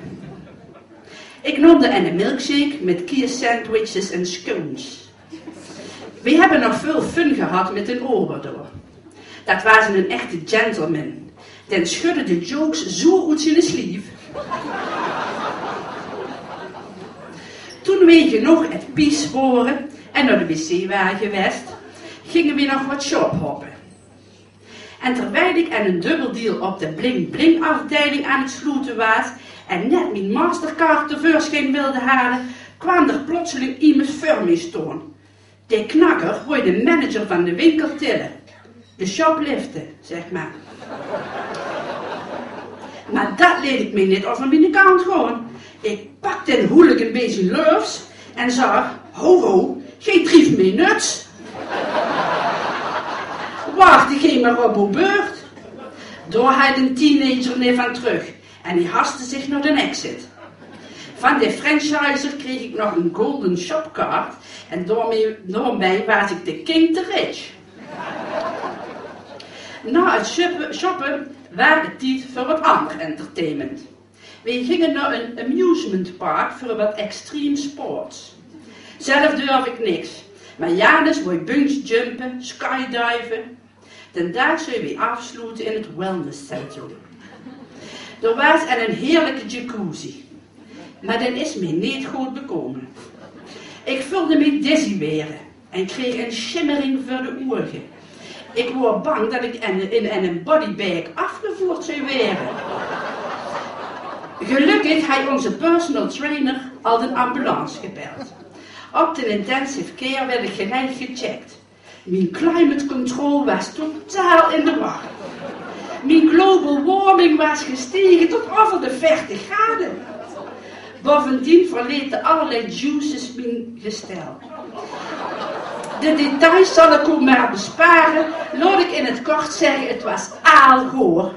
Ich noomde 'ne milkshake mit kiessandwiches en scones. We hebbe nog väöl fun gehad mit d'n ober dao. Dat waas 'nen echte gentleman. Dae schudde de jokes zoe oet ziene slief. Toen we genóg 't Pies wore en nao de wc ware gewaes, ginge we nog wat shophoppe. En terwiel ich aan 'nen dubbeldeal op de bling-bling-afdeiling aan 't sloete waas en net mien Mastercard te veursjien wilde hale, kwaam d'r plotseling iemes veur mich staon. Dae knakker wou de manager van de winkel tille. De shoplifte, zeg mer. Mer dat leet ich mich neet euver miene kant gaon. Ich pak d'n hooligan bie zien löfs en zag: "Ho, ho, geej drief mich nuts. Wacht geej mer op ow beurt." Dao haw d'n teenager neet van trök en dae haste zich nao d'n exit. Van de franchiser kreeg ich nog 'n golden shopcard en daomei, daomei waas ich de king te rich. Nao 't shoppe, shoppe waas 't tied veur wat anger entertainment. We ginge nao 'n amusement park veur wat extreme sports. Zelf durf ik niks. Maar Janus wou bungee jumpen, skydiven. Den daag zouwe wej aafsloete in het wellnesscentrum. D'r waas en een heerlijke jacuzzi. Maar den is mej neet good bekome. Ik vulde mej dizzy waere en kreeg een schimmering veur de ouge. Ik woor bang dat ik en- in en een bodybag aafgevoerd zou waere. Gelukkig haj onze personal trainer al den ambulance gebeld. Op den intensive care werd ik gelijk gecheckt. Mien climate control waas totaal in de war. Mien global warming waas gestege tot over de veertig grade. Bovendien verlete allerlei juices mien gestel. De details zal ik ow maar bespare. Laot ik in het kort zegge, het waas aal goor.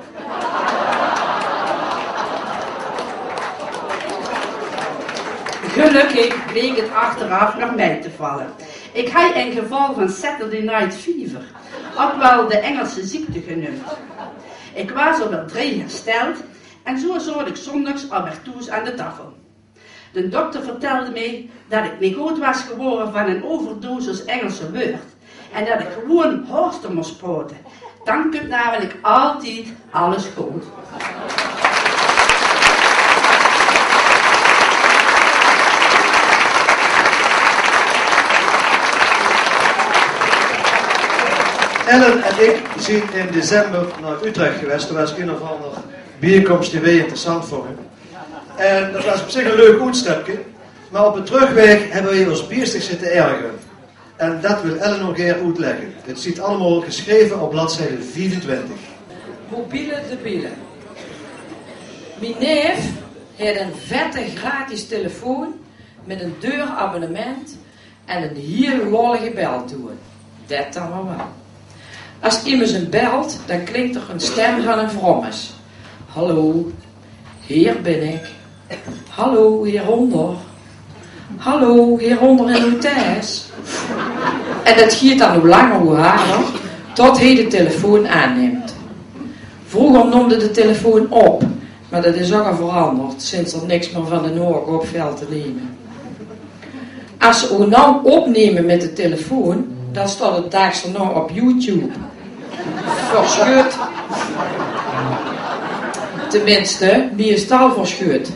Gelukkig bleek het achteraf nog mej te valle. Ik haj een geval van Saturday Night Fever, ook wel de Engelse ziekte geneumd. Ik waas al wel drie hersteld en zo zoot ik zondags al weer thoes aan de tafel. Den dokter vertelde mej dat ik neet good waas gewoore van een overdosis Engelse weurd en dat ik gewoen horste mos prote. Dan kumt namelijk altied alles good. Ellen en ik zien in december naar Utrecht gewaes. D'r waas een of ander bierkomst die wej interessant vonge. En dat waas op zich een leuk oetstepke. Maar op de terugwaeg hebbe wej os biestig zitte ergere. En dat wil Ellen ow gaer oetlegge. Het ziet allemaol geschreve op bladzijde viefentwintig. Mobiele debiele. Mien neef haet een vette gratis telefoon met een duur abonnement en een hiel lollige beltoon. Det dan maar wel. As emes hem belt, dan klinkt er een stem van een vrommes. Hallo, hier bin ik. Hallo, hieronder. Hallo, hieronder in Outes. En det giet dan hoe langer hoe harder, tot hij de telefoon aanneemt. Vroeger nomde de telefoon op, maar det is ook al veranderd sinds er niks meer van de Noord opvelt te nemen. As ze ow nou opneme met de telefoon, dan staot het daags erna op YouTube. Verschut. Tenminste, meestal verschut.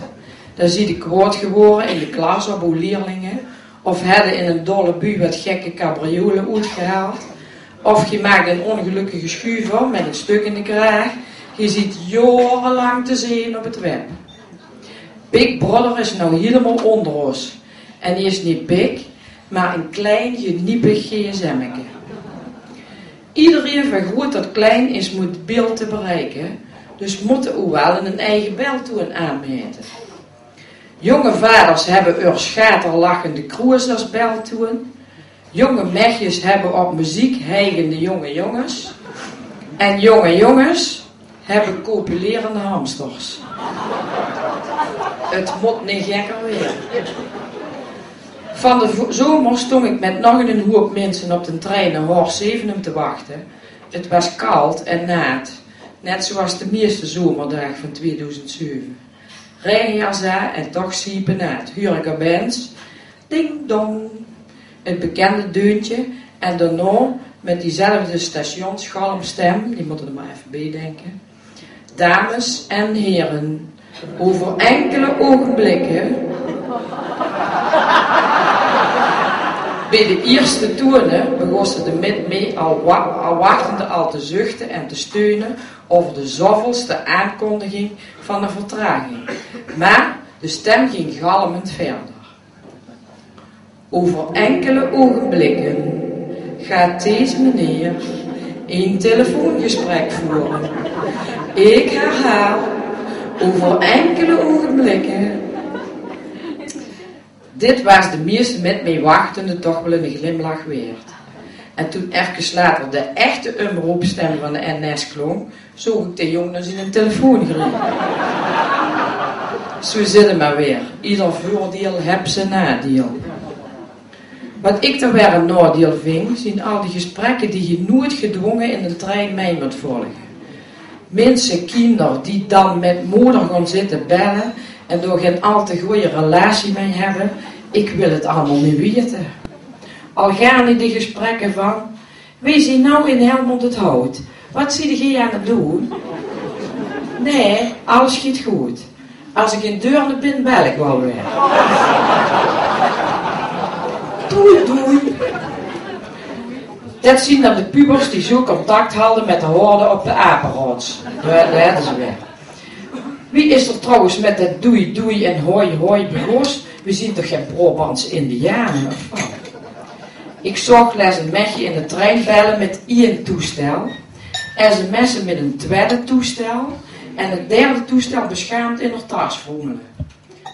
Dan ziede kwaod gewoore in de klas op ow lierlinge, of hedde in een dolle bui wat gekke cabriolen oetgehaald, of ge maakde een ongelukkige schuver met een stuk in de kraag. Ge ziet jorenlang te zeen op het web. Big Brother is nou hielemaol onder os. En die is neet big, maar een klein geniepig gsm'ke. Iedereen van groot tot klein is mobiel te bereiken, dus motte ow wel een eige beltoon aanmete. Jonge vaders hebbe eur schaterlachende kroes as beltoon. Jonge mechjes hebbe op muziek hijgende jonge jonges. En jonge jonges hebbe copulerende hamsters. Het mot neet gekker waere. Van de vo- zomer stong ik met nog een hoop mensen op den trein naar Horst Zevenum te wachten. Het was kald en naat, net zoals de meeste zomerdaag van tweeduizend zeven. Regenjas aan en toch siepenaat. Huur ik opeens, ding dong, het bekende deuntje en daarna met diezelfde stationsgalmstem, die motte er maar even bij denken. Dames en heren, over enkele ogenblikken. Bij de eerste tonen begos de mit mee al, wa- al wachtende al te zuchten en te steunen over de zoveelste aankondiging van de vertraging. Maar de stem ging galmend verder. Over enkele ogenblikken gaat deze meneer een telefoongesprek voeren. Ik herhaal, over enkele ogenblikken. Dit waas de meeste mit mee wachtende toch wel een glimlach waerd. En toen erkes later de echte omroepstem van de N S klonk, zoog ik de jong naar zien telefoon griepe. Zo zit het maar weer. Ieder voordeel hebs ze nadeel. Wat ik dan weer een nadeel ving, zien al die gesprekken die je nooit gedwongen in een trein mee moet volgen. Mensen, kinder die dan met moeder gaan zitten bellen en door geen al te goede relatie mee hebben, Ik wil 't allemaol neet wiete. Al gaon ik de gesprekke van: "Wie zien nou in Helmond 't Hout? Wat ziede geej aan 't doen?" "Nee, alles giet goed. As ik in Deurne bin, bel ik wel weer." Doei, doei. Det zien dan de pubers die zo contact halde met de horde op de Apenrots. Daar, daar hebben ze weer. Wie is er trouwens met det doei doei en hoi hoi begos? We zien toch geen Brabantse indianen, of wel? Ik zag les een mechje in de trein bellen met ien toestel, sms'en met een tweede toestel en het derde toestel beschaamd in haar tas frommelen.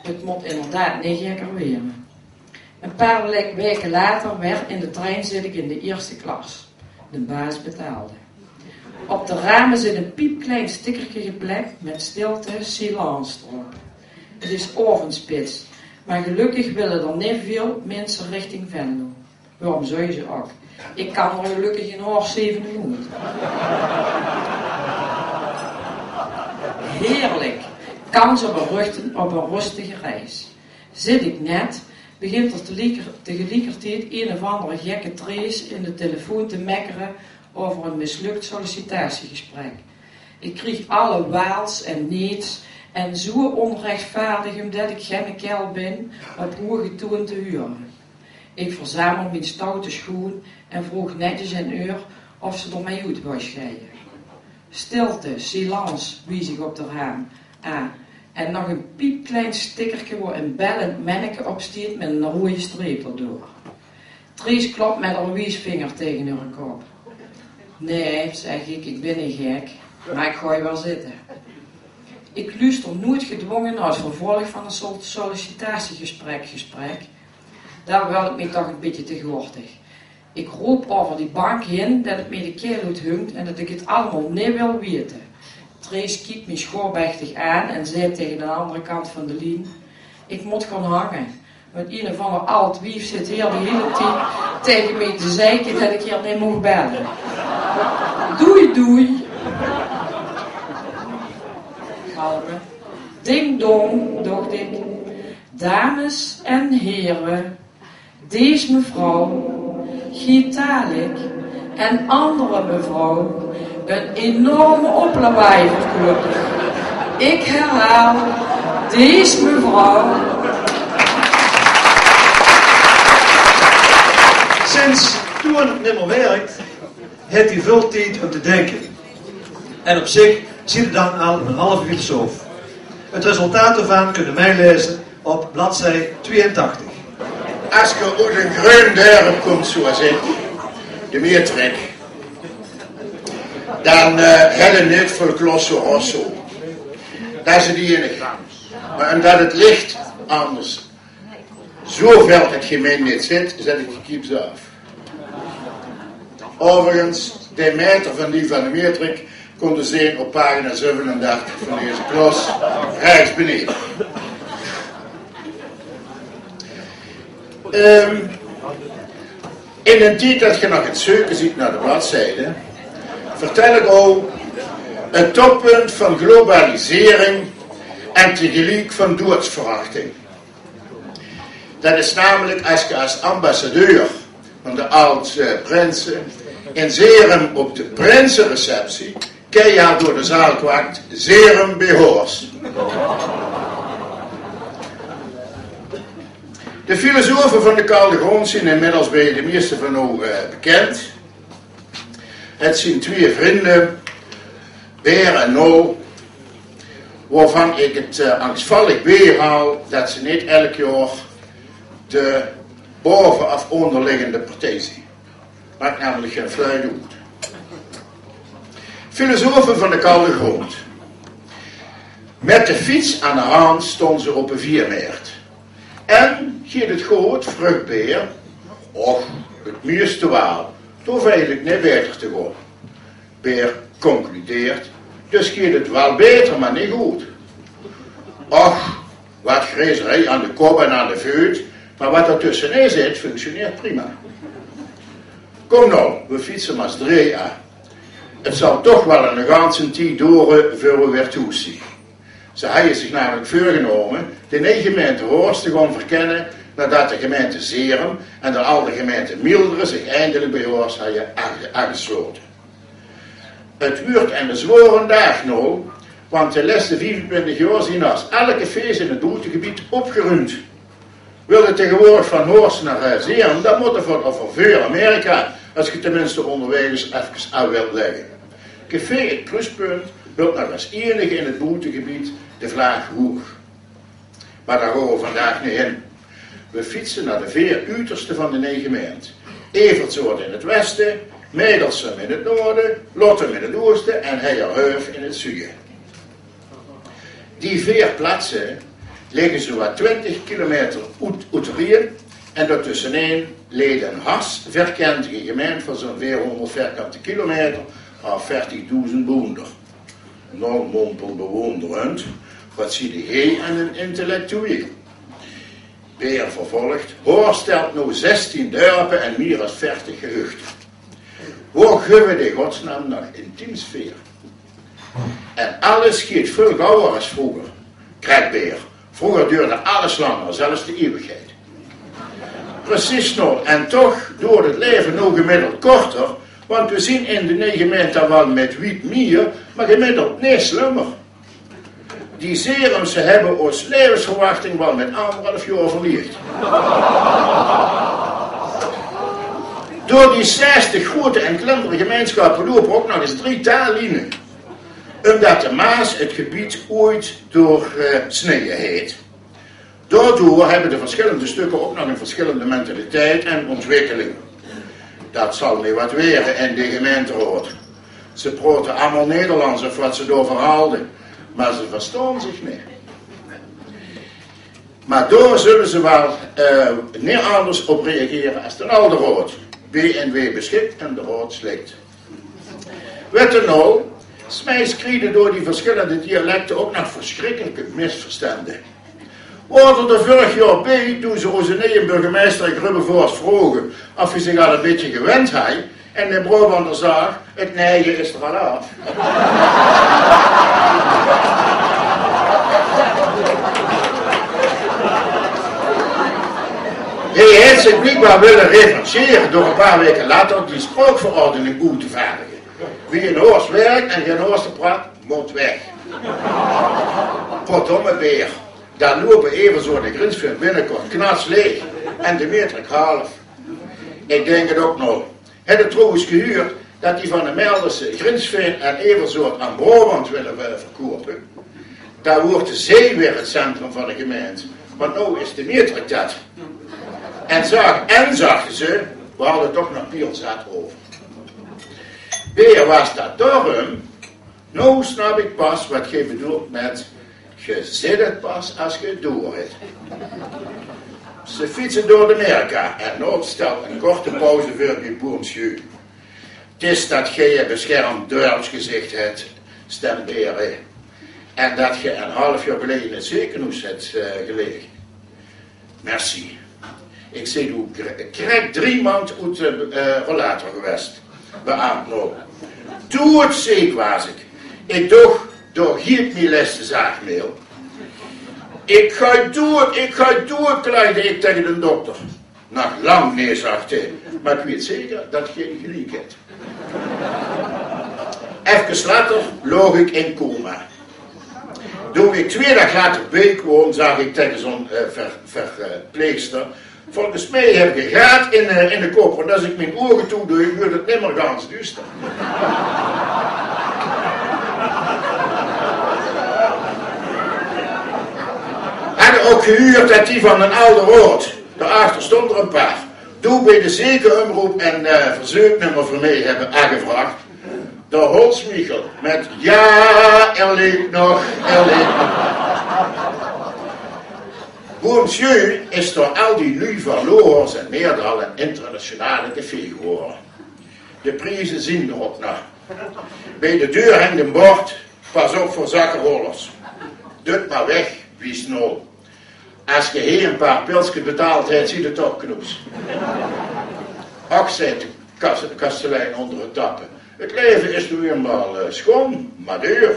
Het moet inderdaad niet gekker weren. Een paar le- weken later weer in de trein zit ik in de eerste klas. De baas betaalde. Op de ramen zit een piepklein stickerke geplakt met stilte, silence erop. Het is avondspits, maar gelukkig willen er niet veel mensen richting Venlo. Waarom zou je ze ook? Ik kan er gelukkig in hoor zeven minuut. Heerlijk. Kans op een, ruchten, op een rustige reis. Zit ik net, begint er tegeliker- tegelijkertijd een of andere gekke Trees in de telefoon te mekkeren over een mislukt sollicitatiegesprek. Ik krijg alle waals en neets en zo onrechtvaardig, omdat ik geen kerel ben, op hoge toon te huren. Ik verzamel mijn stoute schoen en vroeg netjes aan eur of ze er mij uit wou scheiden. Stilte, silence, wies ik op de raam aan. En nog een piepklein stickerke waar een bellend menneke op stiet met een rode streep erdoor. Trees klopt met haar wiesvinger tegen haar kop. Nee, zeg ik, ik ben niet gek, maar ik ga je wel zitten. Ik luister nooit gedwongen naar het vervolg van een sol- sollicitatiegesprek. Gesprek. Daar wil ik me toch een beetje te gortig. Ik roep over die bank heen dat het mij de keel uit hangt en dat ik het allemaal niet wil weten. Trees kijkt mij schoorbeechtig aan en zei tegen de andere kant van de lien: "Ik moet gaan hangen. Want een of ander alt wief zit hier de hele tijd tegen mij te zeiken dat ik hier niet mag bellen. Doei, doei." Galmen. Ding dong, dacht ik. Dames en heren, deze mevrouw, Gitalik en andere mevrouw, een enorme oplawaai verkloppen. Ik herhaal, deze mevrouw. Sinds toen het nimmer werkt, heeft hij veel tijd om te denken. En op zich zit het dan al een halve filosoof. Het resultaat ervan kunnen wij lezen op bladzij tweeëntachtig. As ge oet ein greun dörp komt, zoeas ik, de Mietrek, dan eh hedde neet veul klosse rosso. Dat is het enige. Maar omdat het licht anders zo velt het gemeen neet zit, zet ik de kieps af. Overigens, de meter van die van de Mietrek komt te zeen op pagina zevenendertig van deze klos, rechts beneden. Ehm, in den tied dat ge nog aan 't zeuke ziet naar de bladzijde, vertel ik al het toppunt van globalisering en tegelijk van doodsverachting. Dat is namelijk as ge as ambassadeur van de Aaldse Prinse in Zerum op de prinsereceptie keihard door de zaal kwakt: "Zerum B H's." De filosofen van de Kalde Grond zien inmiddels bij de meeste van u eh, bekend. Het zien twee vrienden, Beer en Nol, waarvan ik het eh, angstvallig bijhaal dat ze niet elk jaar de boven- of onderliggende partij zien. Maakt namelijk geen fluit uit. Filosofen van de Kalde Grond. Met de fiets aan de hand stonden ze op een viermeert. "En, geet het goed?" vroeg Beer. "Och, het meeste waal. Toen veel ik niet beter te gaan." Beer concludeert: "Dus geet het waal beter, maar niet goed." "Och, wat grezerij aan de kop en aan de veut, maar wat er tussenin zit, functioneert prima." "Kom nou, we fietsen maar eens drie aan. Het zal toch wel een ganse tied duren voor we weer thuis zien." Ze hadden zich namelijk voorgenomen de negen mensen te gaan verkennen Naodet de gemeinte Zerum en de alde gemeinte Mieldere zich eindelik bie Horst hadde aange-, aangeslote. 't Wuurt eine zwaore daag noe, want de lèste viefentwintig jaor zien haos alle cafés in 't boetegebied opgeruumd. Wils se taengewoordig van Horst nao, eh, Zerum, dan mós se veur, veur Amerika, es se tenminste oonderwaeg efkes aaf wils lègke. Café 't Pluspunt hilt nog es einige in 't boetegebied de vlaag hoeg. Mer dao gaon v'r vandaag neet hin. V'r fietse nao de veer uterste van de Neie Gemeint. Evertsoort in 't weste, Middelsum in 't noorde, Lottum in 't ooste en Heierhöf in 't zuuje. Die veer plaatse ligke zoewaal twintig kilometer oet-, oeterein en dao tössenin ligk ein haos vierkantige gemeint van zoe'n veerhóngerd vierkante kilometer of veertigdoezend boener. Noe, mompel bewonderend, wat ziede geer aan 'nen intellectueel? Beer vervolg: Horst telt noe zestien dörpe en mier es veertig gehuchte. Wo gaeve v'r de godsnaam nog intieme sfeer? En alles geit väöl gauwer es vreuger. Krek Beer: Vreuger doerde alles langer, zelfs de iewigheid. Precies noe, en toch doert 't laeve noe gemiddeld korter, want v'r zien in de Neie Gemeint waal mit wied mier, mer gemiddeld neet slummer. Die Zerumse höbbe ós laevesverwachting waal mit angerhalf jaor verliech. Door die zestig groete en kleinere gemeinsjappe loupe ouch nog ins drie taallieje. Ómdet de Maas 't gebied oeats door, eh, sneje haet. Daodoor höbbe de versjillende stökker ouch nog ein versjillende mentaliteit en óntwikkeling. Det zal neet waat waere in de gemeinteraod. Ze praote allemaol Nederlands of wat ze dao verhaalde, mer ze verstaon zich neet. Mer dao zulle ze waal, eh, neet anders op reagere es d'n alde raod. B N W besjik en de raod sjlik. Wèt geer noe, smijs kriege door die versjillende dialekte ouch nog versjrikkelike misverstande. Waore d'r vörig jaor bie, toen ze ózze nieje burgemeister Grubbevors vroge of hae zich al ein bietje gewend haw, en de Brabander zag: 't nieje is d'r al aaf. Hae haet zich bliekbaar wille revanchere door ein paar waeke later die spraokverordening oet te vaardige. Wae in Horst wirk en gein Horster praot, mót weg. Potdomme Beer, dan loupe Evertsoort en Grinsveer binnekort knatslaeg en de Mietrik half. Ich dink 't ouch nog. Höb geer trouwens gehuurd det die van de Melderse Grinsveer en Evertsoort aan Brabant wille, eh, verkoupe? Dao wuuert de zee weer 't centrum van de gemeint, want noe is de Mietrik det. En zag, en zagte ze, v'r hadde toch nog piel zat euver. Beer: Waas det daorum? Noe snap ich pas wat geer bedoelt mit: geer zit 't pas es geer 't door höbt. Ze fietse door de Merka en Noord stelt ein korte pauze veur bie Boomsjeu. 't Is det geer ein besjermd dörpsgezich höbt, stemt Beer, en det geer ein half jaor geleje in 't zekenhoes höbt, eh, gelege. Merci. Ich zeen ow kre-, krek drie maond oet de, eh, rollator gewest. Beaamd: Noe, doeëdzeek waas ich. Ich doch, dao geit mien lèste zaagmeel. Ich gaon doeëd, ich gaon doeëd, klaagde ich taenge d'n dokter. Nog lang neet, zag hae, mer ich weit zeker det geer geliek höbt. Efkes later loog ich in coma. Toen ich twieë daag later biekwam, zag ich taenge zoe'n, eh, ver-, verpleegster: Volges mich höb ich ein gaat in, eh, in de kop, want es ich mien ouge toedoon, wuuert 't nimmer gans duuster. Höb geer ouch gehuurd det die van d'n alde raod, dao achter stónge d'r ein paar, doe bie de zekenomroep ein, eh, verzeuknummer veur mich höbbe aangevraog? D'r Holsmichel mit: Jao, hae laef nog, hae laef nog. Boomsjeu is door al die luuj van Lohorst en Meerdal ein internationale café gewore. De prieze zien d'r ouch nog. Bie de deur hingk ein bord: Pas op veur zakkenrollers. Doot mer weg, wies nol. Es geer hie ein paar pilskes betaald höbt, ziet 't toch knoes. Och, zaet de kas-, kastelein ónger 't tappe, 't laeve is noe einmaol, eh, sjoon, mer duur.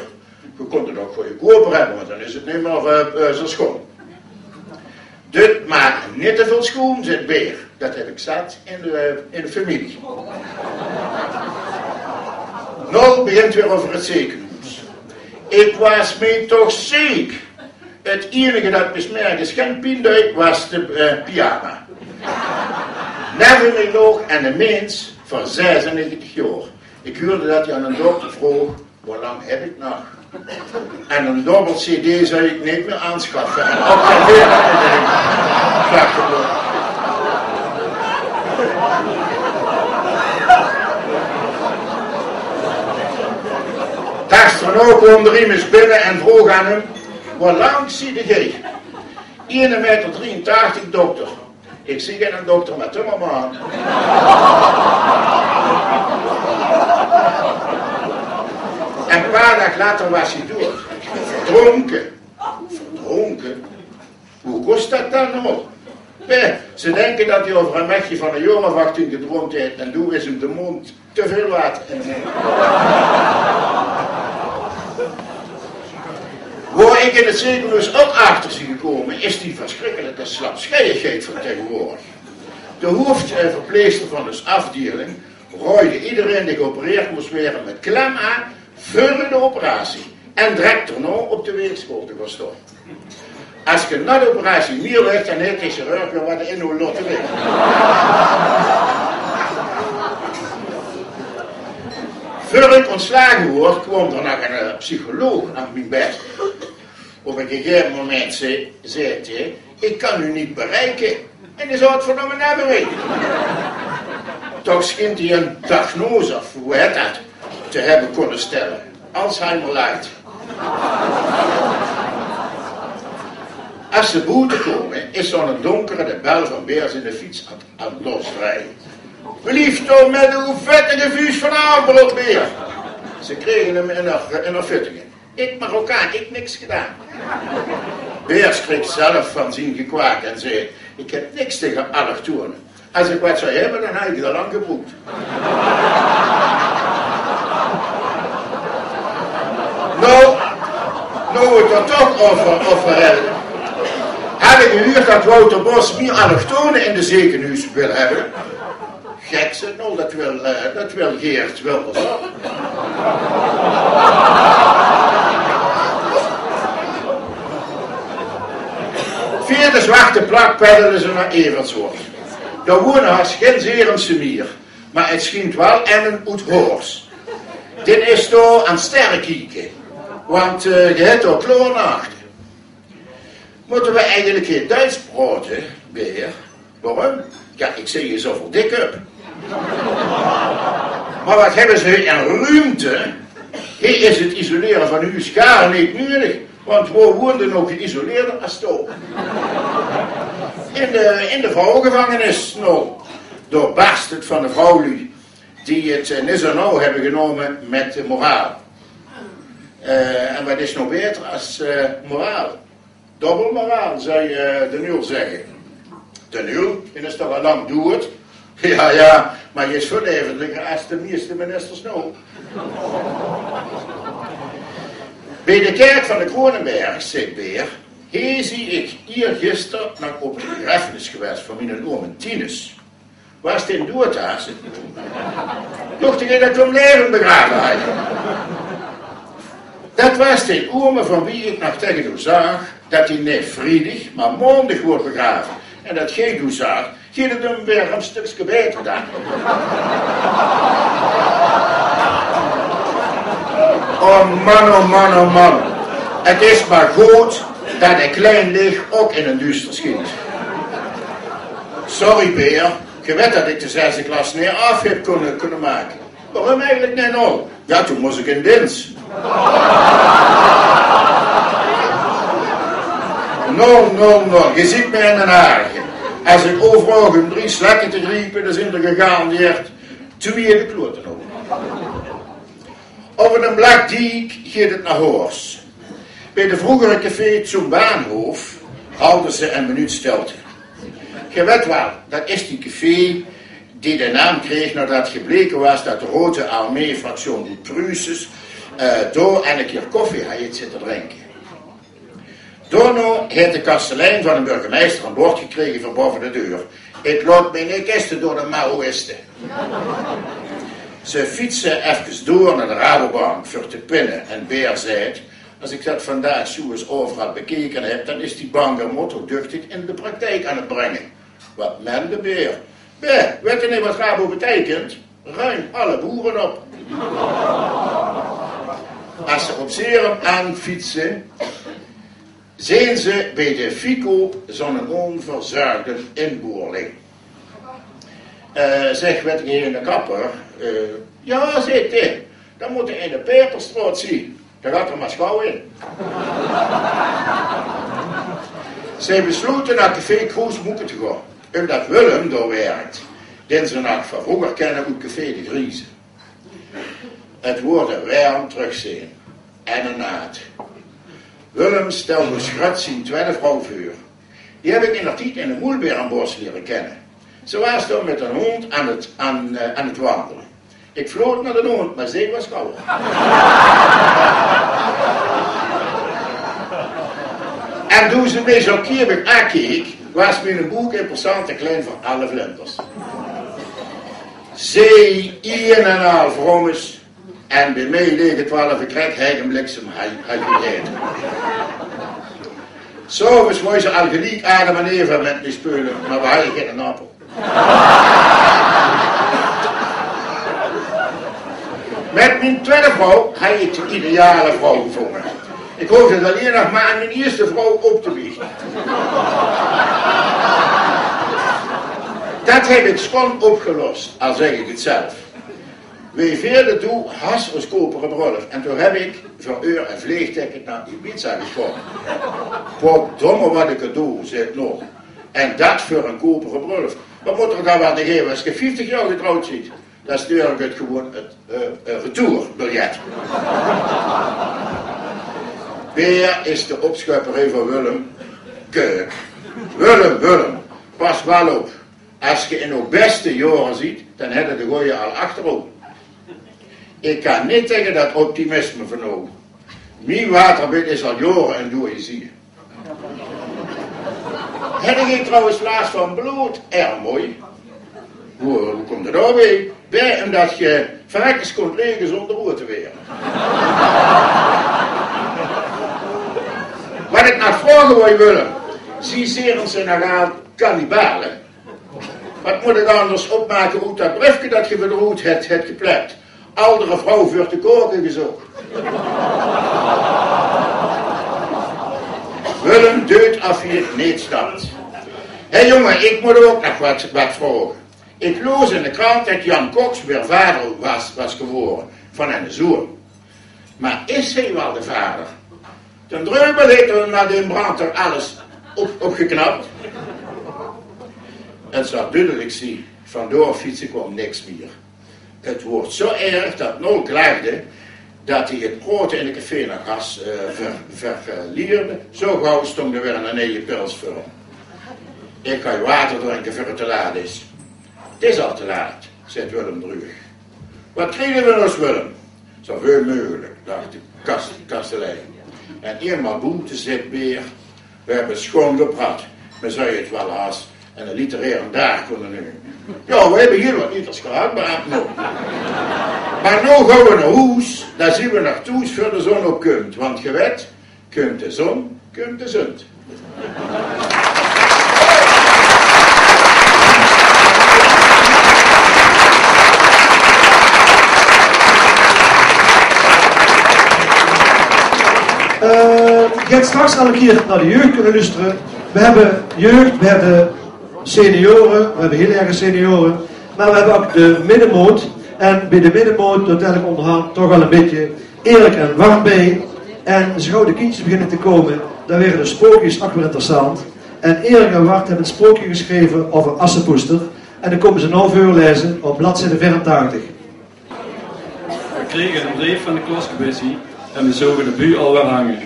Geer kóntj 't ouch goodkoper höbbe, want dan is 't nimmer, eh, eh, zoe sjoon. Dit maak neet te väöl sjoen, zaet Beer. Dat höb ik zat in de, in de femilie. Noe begint 't weer euver 't zekenhoes. Ik waas mich toch zeek. 't Enige dat mich 's merges gen pien deej, waas de, eh, pyjama. Neve mich loog eine mins van zesennegentig jaor. Ik huurde dat ie aan eine dokter vroog: "Wie lang höb ik nog?" En ein dobbel-cd zou ik neet mier aanschaffe. En op de wereld in de ring. Daags d'rnao koom d'r emes binne en vroog aan häöm: "Wie lang ziede geej?" "Eine meter drieëntachtig, dokter." "Ik zie gen dokter, mer timmerman." En paar daag later waas ie doead. Verdronke. Verdronke? Wie kós dat dan noe? Beh, ze dinke dat ie euver ein mechje van ein jaor of achttien gedroomp haet en doe is häöm de moond te väöl water in de moond. Wo ik in 't zekenhoes ok achter zie gekómme, is die verschrikkelike slapsjeiigheid van taegewoordig. De hoofdverpleegster van ós afdeling raojde ederein dae geopereerd mós waere mit klem aan, veur de operatie en drek d'rnao op de weegsjaol te gaon staon. As ge nao de operatie mier wègt, dan haet de chirurg weer wat in de lotterie. Veur ik ontslage woort, kwaam d'r nog ein, eh, psycholoog aan mien bed. Op ein gegaeve moment zag, zag hae: "Ik kan u niet bereiken." En dae zou 't verdomme neet bereike. Toch sjient ie ein diagnose, of wie hèt dat, te höbbe kónne stelle. Alzheimer light. As ze boete kómme, is zo'n donkere de bel van Beer zien fiets aan, aan 't losdrejje. "Blief toch mit ow vettige vuus vanaaf, brult Beer." Ze krege häöm in häör, in häör vettige. Ik Marokkaan, ik niks gedaon. Beer schrik zelf van zien gekwaak en zag: "Ik höb niks taege allochtone. As ik wat zou höbbe, dan had ik 't al lang gebroek." Noe, noe we 't d'r toch euver, euver höbbe. Had ik gehuurd dat Wouter Bos mier allochtone in de zekenhoes wil höbbe. Gek, zag Nol, dat wil, eh, dat wil Geert Wilders ok. Via de zwarte plak peddele ze nao Evertshoort. Dao woene haos gen Zerumse mier, mer 't sjient waal eine oet Hors. Dae is dao aan sterre kieke, want, eh, ge hèt dao klaornachte. Mótte we eigelik gein Duits praote, Beer? Waorum? Jao, ik zeen ge zoväöl dik höb. Mer wat höbbe ze ein ruumte? Hie is 't isolere van huus gaar neet nudig, want wo woende nog geïsoleerder as dao? In de, in de vrouwegevangenis, noe, dao barst 't van de vrouwluuj die 't, eh, neet zo nauw höbbe genómme mit de moraal. Eh, en wat is noe baeter as, eh, moraal? Dobbelmoraal, zou, eh, D'n Uul zègke. D'n Uul, dae is toch al lang doead? Jao, jao, mer dae is väöl laeveliger as de meiste ministers noe. Bie de kèrk van de Kroonenberg, zag Beer, hie zie ik iergister nog op de begrafenis gewaes van mienen oom Tinus. Waas dae doead, zag ze. Docht ik dat ze 'm laevend begrave hadde. Dat waas dae ome van wie ik nog taege ow zag dat dae neet vriedig, mer maondig woort begrave. En dat geej ow zag, geej 't 'm weer ein stökske baeter dan. O man, o man, o man. 't Is mer good dat 't klein lich ok in 't duuster sjient. Sorry, Beer. Ge wet dat ik de zesde klas neet aaf höb kónne, kónne make. Waorum eigelik neet al? Jao, toen mós ik in deens. Nol, nol, nol. Ge ziet mich in de haag. As ik euveral begin drie slekke te griepe, dan zeen d'r gegarandeerd twieë de klote op. Euver de Blakdiek geit 't nao Hors. Bie de vreuger café Zum Bahnhof halde ze ein minuut stilte. Ge wet waal, dat is die café die de naam kreeg naodat gebleke waas dat de Rote Armee fractie oet Prusse, eh, dao eine kier koffie haw zitte drinke. Doano haet de kastelein van de burgemeister ein bord gekrege veur bove de deur: "Ik laot mich neet keste door de maoïste." Ze fietse efkes door nao de Rabobank veur te pinne en Beer zaet: "As ik det vandaag zoe ens euveral bekeke heb, dan is die bank 'r motto duchtig in de praktijk aan 't bringe." "Wat mende, Beer?" "Beer, wette neet wat Rabo beteikent? Ruim alle boere op." As ze op Zerum aanfietse, zeen ze bie de Fico zo'n onverzorgde inboerling. "Eh, zeg, wet ik hier in de kapper?" "Eh, ja," zaet hij, "dan moet er in de Peperstraat zien. Daar gaat er maar schouw in." Zij besloten naar café Kroes Moeken te gaan, omdat Willem daar werkt, den ze nog van vroeger kennen uit café De Grieze. Het woord er weer aan terugzien. En een naad. Willem stelde schrat zien tweede vrouw veur. "Die heb ik in de tijd in de Moelberenbos leren kennen. Ze was toen met een hond aan het, aan, eh, aan het wandelen. Ik vloot naar de hond, maar zij was gauw." En toen ze mij zo kiebig aankeek, was mijn boek in passant te klein voor alle vlinders. Zij, een en al vrommes, en bij mij liggen twaalf krek, hij een bliksem, hij, hij gegeten. S'avonds wou ze al geliek Adam en Eva met mij spelen, maar we hadden geen appel. Met mijn tweede vrouw had ik de ideale vrouw gevonden. Ik hoefde alleen nog maar aan mijn eerste vrouw op te biechten. Dat heb ik schoon opgelost, al zeg ik het zelf. Wij veerden doe has ons kopere brulf en toen heb ik voor eur een vleegticket naar Ibiza gekocht. "Potdomme, wat een cadeau," zit nog. "En dat voor een kopere brulf. Wat moet er dan wel te geven als je vijftig jaar getrouwd zit?" "Dat is natuurlijk het gewoon het, eh, eh, retourbiljet." Weer is de opschepper even Willem. Keuk. "Willem, Willem, pas wel op. Als je in uw beste jaren zit, dan hebben de gooien al achterom. Ik kan niet tegen dat optimisme van u. Mijn waterbed is al jaren een dode ziel." "Heb ik trouwens last van bloed, ermoei?" "Hoe, hoe komt het daarbij?" "Bij omdat je verrekkers kunt legen zonder roer te weren." "Wat ik nog vragen wil, Willem. Zie zeren ze nogal kannibalen. Wat moet ik anders opmaken uit dat briefje dat je verdroet het, het geplet? Aldere vrouw voor te koken gezocht." Willem duidt af hij het niet snapt. "Hé jongen, ik moet ook nog wat, wat vragen. Ik loos in de krant dat Jan Cox weer vader was, was geworden van een zoon. Maar is hij wel de vader? Ten dreubel heeft er na de brand er alles op, opgeknapt." Het zal duidelijk zien, vandoor fietsen kwam niks meer. Het wordt zo erg dat Nol klaagde dat hij het praten in de café nog has, eh, ver, verlierde. Zo gauw stond er weer een nieuwe pils voor hem. "Ik ga water drinken voor het te laat is." "Het is al te laat," zegt Willem droeg. "Wat krijgen we ons, Willem?" "Zoveel mogelijk," dacht de kas-, kastelein. "En eenmaal boete zit weer, we hebben schoon gepraat. Maar zou je het wel als een literaire dag kunnen nemen?" "Ja, we hebben hier wat liters gehad, maar nog. Maar nou gaan we naar huis, daar zien we nog thuis voor de zon opkomt. Want je weet, kunt de zon, kunt de zund." Eh, je hebt straks al een keer naar de jeugd kunnen luisteren. We hebben jeugd, we hebben senioren, we hebben heel erg senioren. Maar we hebben ook de middenmoot. En bij de middenmoot, dat tel ik onderhand toch wel een beetje Erik en Wart bij. En zo gauw de kindjes beginnen te komen, dan worden de sprookjes ook weer interessant. En Erik en Wart hebben een sprookje geschreven over Assepoester. En dan komen ze nou voorlezen op bladzijde vierentachtig. We kregen een brief van de klascommissie en we zogen de bui alweer hangen.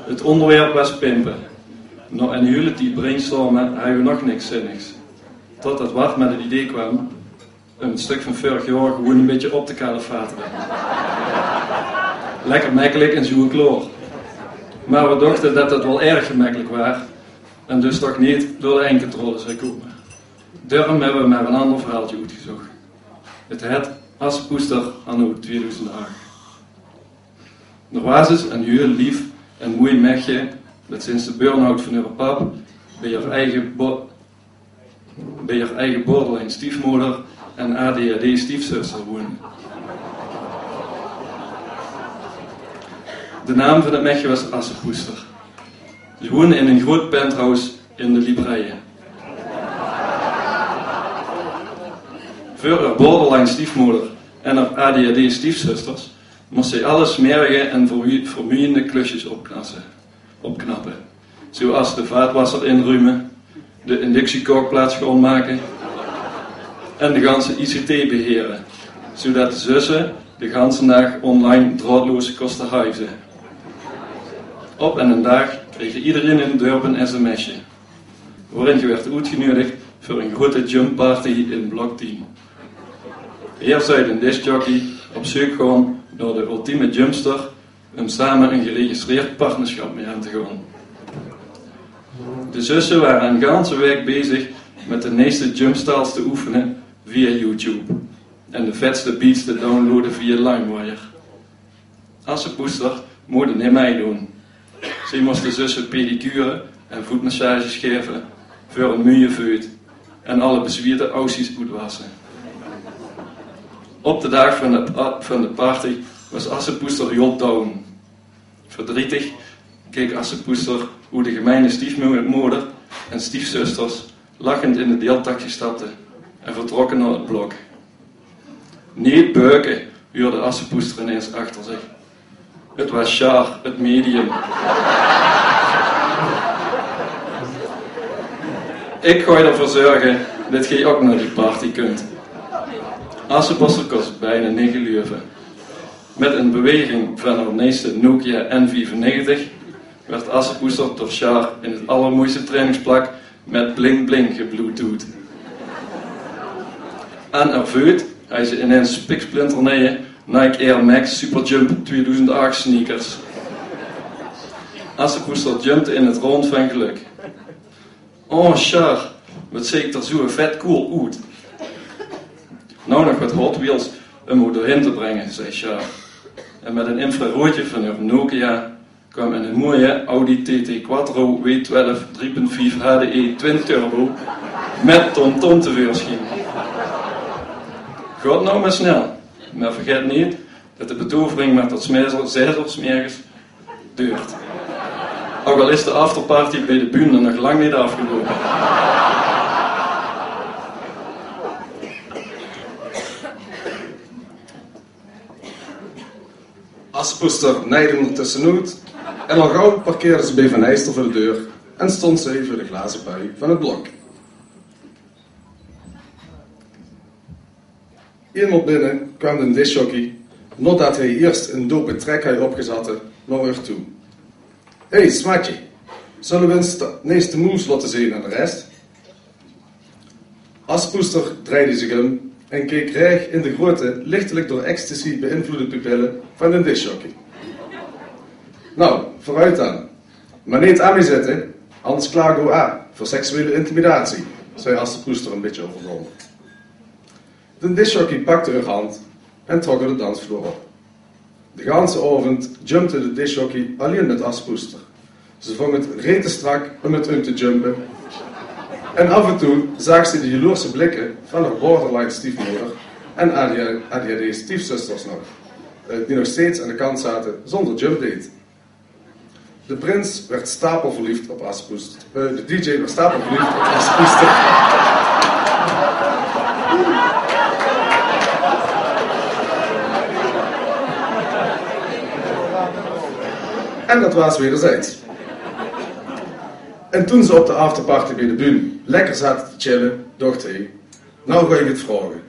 Het onderwerp was pimpen. Nog een hele tijd brainstormen hadden we nog niks zinnigs. Totdat Wart met het idee kwam een stuk van vorig jaar gewoon een beetje op te kalefateren. Lekker makkelijk en zo klaar. Mer we dochte det det waal erg gemekkelik waar en dus toch neet door de enke trollen zou kómme. Daorum hebbe we mer ein anger verhaaltje oetgezóch. Het het Assepoester anno tweeduizend ach. D'r waas ins ein hieël lief en moei mechje det sinds de burn-out van häöre pap bie häör eige bo- bie häör eige borderline stiefmoder en A D H D stiefzuster woonde. De naam van het mechje waas Assepoester. Ze woonde in ein groeët penthouse in de Libreie. Veur häör borderline stiefmoder en häör A D H D stiefzusters mós ze alle smerige en vermoeiende klusjes opknappe. Zoeas de vaatwasser inrume, de inductiekookplaats sjoonmake en de ganse I C T behere, zoedet de zusse de ganse daag online draodloos kóste huize. Op einen daag kreeg ederein in het dörp ein sms'je, worin ge woort oetgeneudig veur ein groeëte jumpparty in blok tien. Hie zou de discjockey op zeuk gaon nao de ultieme jumpster um same ein geregistreerd partnerschap mei aan te gaon. De zusse wore ein ganse waek bezig mit de neejste jumpstyles te oefene via YouTube en de vetste beats te downloade via LimeWire. Assepoester moogde neet meidoon. Ze mós de zusse pedicure en voetmassages gaeve veur ein meuie veut en alle bezwierde aussies oetwasse. Op de daag van de, van de party waas Assepoester hieël down. Verdrietig keek Assepoester hoe de gemeine stiefmoder en stiefzusters lachend in de deeltaxi stapte en vertrokke nao het blok. Neet beuke, huurde Assepoester ineens achter zich. Het waas Sjaar, het medium. Ik gaon d'r veur zörge det geej ok nao die party kunt. Assepoester kós het bijna neet geluive. Mit ein beweging van häör neejste Nokia N vierennegentig woort Assepoester door Sjaar in het allermoeiste trainingspak mit bling bling gebluetooth. Aan häör veut haaj ze ineens spiksplinterneeje Nike Air Max Superjump tweeduizend ach sneakers. Assepoester jumpte in het rond van geluk. Oh, Sjaar, waat zeen ik d'r zoeë vet cool oet. Now nog waat Hot Wheels um ow doorhin te bringe, zei Sjaar. En mit ein infraroodje van häör Nokia kwaam ein moeie Audi T T Quattro W twelf drie punt vief H D E Twin Turbo mit TomTom teveursjien. Gaot now mer snel, mer vergaet neet det de betovering mer tot zes oor 's merges duurt. Ook al is de afterparty bie de bühne nog lang neet afgeloupe. Assepoester neide d'r tössenoet en al gauw parkeerde ze bie Van Eyster veur de deur en stond ze veur de glaze bui van het blok. Einmaol binne kwaam de discjockey, naodet hae iers ein dope trek haaj opgezatte, nao häör toe. Hey, smatje, zulle we ins de neejste moves laote zeen aan de res? Assepoester dreide zich um en keek reeg in de groeëte, lichtelik door ecstasy beïnvloede pupille van de discjockey. Now, veuroet dan. Mer neet aan mich zitte, anders klaag ik ow aan veur seksuele intimidatie, zei Assepoester ein bietje euverdaonderd. De discjockey pakde häör hand en trok häör de dansvloer op. De ganse aovend jumpde de discjockey allein mit Assepoester. Ze vong het rete strak um mit häöm te jumpe. En af en toe zaag ze de jaloerse blikke van häör borderline stiefmoder en A D H D stiefzusters nog, eh, die nog steeds aan de kant zaten zonder jumpdate. De prins werd stapelverliefd op Assepoester. Eh, de D J werd stapelverliefd op Assepoester. En det waas wederzijds. En toen ze op de afterparty bie de bühne lekker zaten te chillen, docht hae: now gaon ik het vraoge.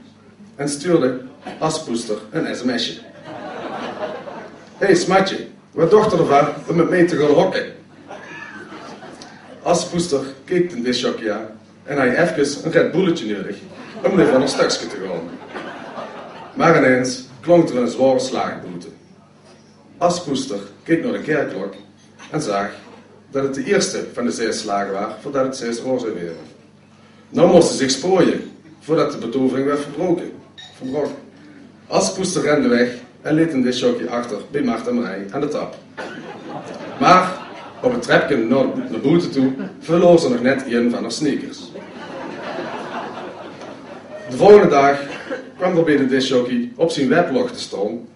En stuurde Assepoester ein sms'je. Hey, smatje, waat docht d'r d'rvan um mit mich te gaon hokke? Assepoester keek de discjockey aan en haaj efkes ein Red Bulletje neudig um weer van häör stökske te gaon. Mer ineens klonk d'r ein zwaore slaag boete. Assepoester keek nao de kerkklok en zaag det 't de ierste van de zès slaag waar veurdet 't zès oor zou waere. Noe mós 'r zich spoeje, veurdet de betovering waerd verbroke, verbroke. Assepoester rende weg en leet d'n discjockey achter bie Mart en Marie aan de tap. Mer op 't trepke nao, nao boete toe verloor ze nog net ein van häör sneakers. De volgende daag kwaam d'r bie de discjockey op zien weblog te staon: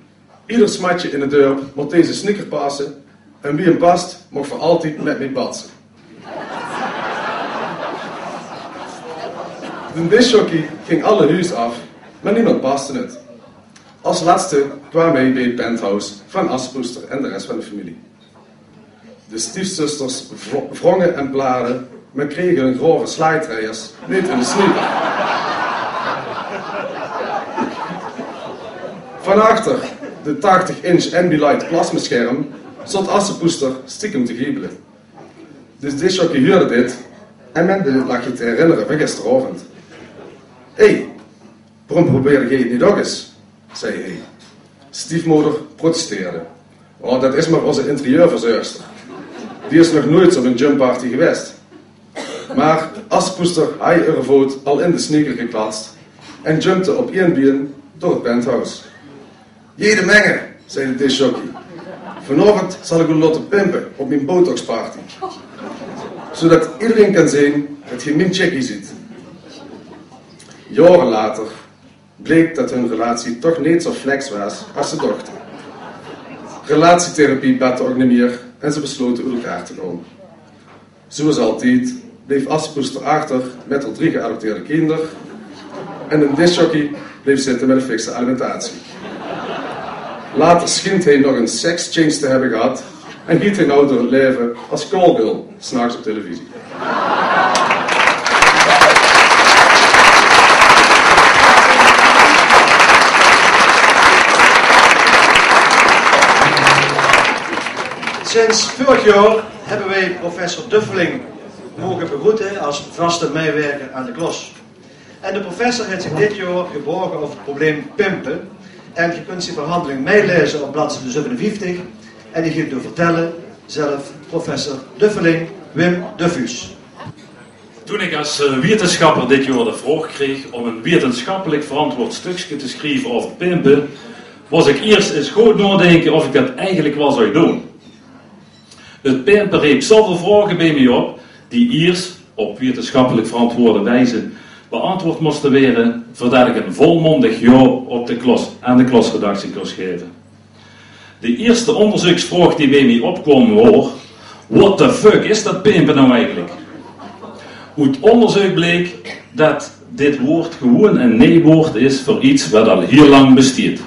"Ieder smatje in 't dörp mót deze sneaker passe en wie 'm past, maag veur altied mit mich batse." D'n discjockey ging alle huus aaf, mer niemes paste 't. As lèste kwaam hae bie 't penthouse van Assepoester en de res van de femilie. De stiefzusters wro-, wronge en plaarde, mer krege hun grove slaaitreiers neet in de snieper. Van achter de tachtig inch Ambilight plasmascherm zót Assepoester stiekem te giebele. De discjockey huurde dit en mende 't lachje te herinnere van gisteraovend. "Hé, waorom probeerde geej 't neet ouch ins?" zei hae. Stiefmoder protesteerde: "Oh, det is mer ózze interieurverzörgster. Die is nog noeits op ein jumpparty gewaes." Mer Assepoester haaj häöre voot al in de sneaker geklats en jumpte op ein been door 't penthouse. "Jede menge," zei de discjockey. "Vanaovend zal ik ow laote pimpe op mien botoxparty. Zoedet iederein kan zeen det geej mien chickie zeet." Jaore later bleek det hun relatie toch neet zo flex waas as ze dochte. Relatietherapie baatte ouch neet mier en ze beslote oet elkaar te gaon. Zoeas altied bleef Assepoester achter mit häör drie geadopteerde kinder en d'n discjockey bleef zitte mit ein fikse alimentatie. Later sjient hae nog ein sekschange te höbbe gehad en giet hae noe door 't laeve as callgirl, 's nachs op televisie. Sinds vorig jaor höbbe weej professor Duffeling moge begroete as vaste meiwerker aan de klos. En de professor haet zich dit jaor geboge euver 't probleem pimpe. En geej kunt zien verhandeling meilaeze op bladzijde zevenenvieftig. En die gaet ow vertelle, zelf professor Duffeling, Wim Duffus. Toen ik as, eh, wetenschapper dit jaor de vraog kreeg om een wetenschappelijk verantwoord stukske te schrieve euver pimpe, mós ik iers ins good naodinke of ik det eigelik waal zou doon. 't Pimpe reep zoeväöl vraoge bie mich op, die iers, op wetenschappelijk verantwoorde wijze, beantwoord móste waere veurdet ik een volmondig jao op de klos, aan de klosredactie kós gaeve. De ierste óngerzeuksvraog die bie mich opkwaam waor: "What the fuck is det pimpe noe eigelik?" Oet óngerzeuk bleek det dit waord gewoen een nae waord is veur iets waat al hiel lang besteet.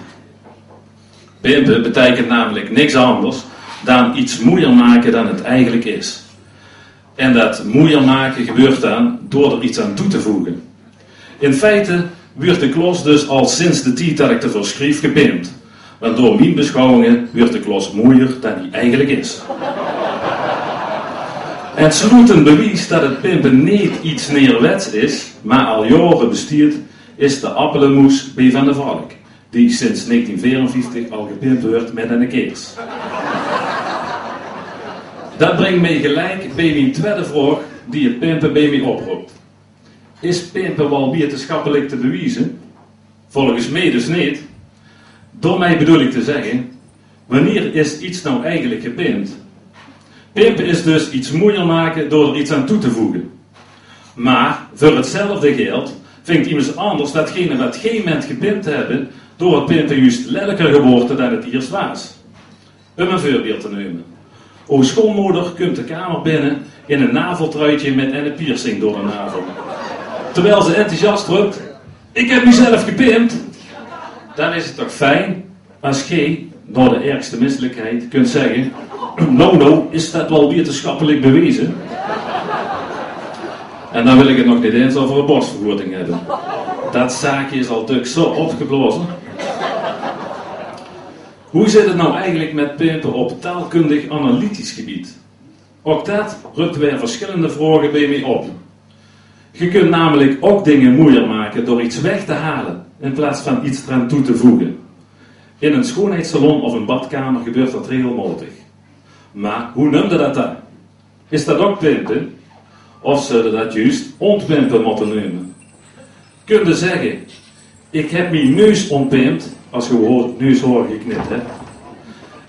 Pimpe beteikent namelik niks anders dan iets moeier make dan 't eigelik is. En det moeier make gebeurt dan door d'r iets aan toe te voege. In feite wuurt de klos dus al sinds de tied det ik d'rveur schrief gepimpt. Want door mien beschouwinge wuurt de klos moeier dan die eigelik is. En 't sloetend bewies det 't pimpe neet iets neerwets is, mer al jaore besteet, is de appelemoes bie Van de Valk, die sinds negentien veerenvieftig al gepimpt wuurt mit ein keers. Det bringk mich geliek bie mien twiede vraog die 't pimpe bie mich opropt. Is pimpe waal wetenschappelik te bewieze? Volges mich dus neet. Daomei bedoel ik te zegge, wannier is iets noe eigelik gepimpt? Pimpe is dus iets moeier make door d'r iets aan toe te voege. Mer veur 'tzelfde geld vingt emes anders detgene waat geej ment gepimpt te hebbe, door 't pimpe juust lelliker geworde dan 't iers waas. Um een veurbeeld te neume. Ow schoonmoder kumt de kamer binne in een naveltruitje mit ein piercing door de navel. Terwijl ze enthousiast roept: "Ik heb mezelf gepimpt!" Dan is 't toch fijn as geej, door de ergste misselijkheid, kunt zegge: "Nou, nou, is det waal wetenschappelik bewieze?" En dan wil ik 't nog neet ins euver de borstvergroting hebbe. Det zaakje is al dök zo opgeblaoze. Hoe zit 't noe eigelik mit pimpe op taalkundig analytisch gebied? Ouk det rupt weer verschillende vraoge bie mich op. Ge kunt namelik ouk dinge moeier make door iets weg te hale in plaats van iets d'raan toe te voege. In een schoonheidssalon of een badkamer gebeurt det regelmaotig. Mer wie neumde det dan? Is det ok pimpe? Of zouwe v'r det juus óntpimpe mótte neume? Kunde zègke: "Ik heb mien neus óntpimp", as ge hoort, neushaor geknip, hè?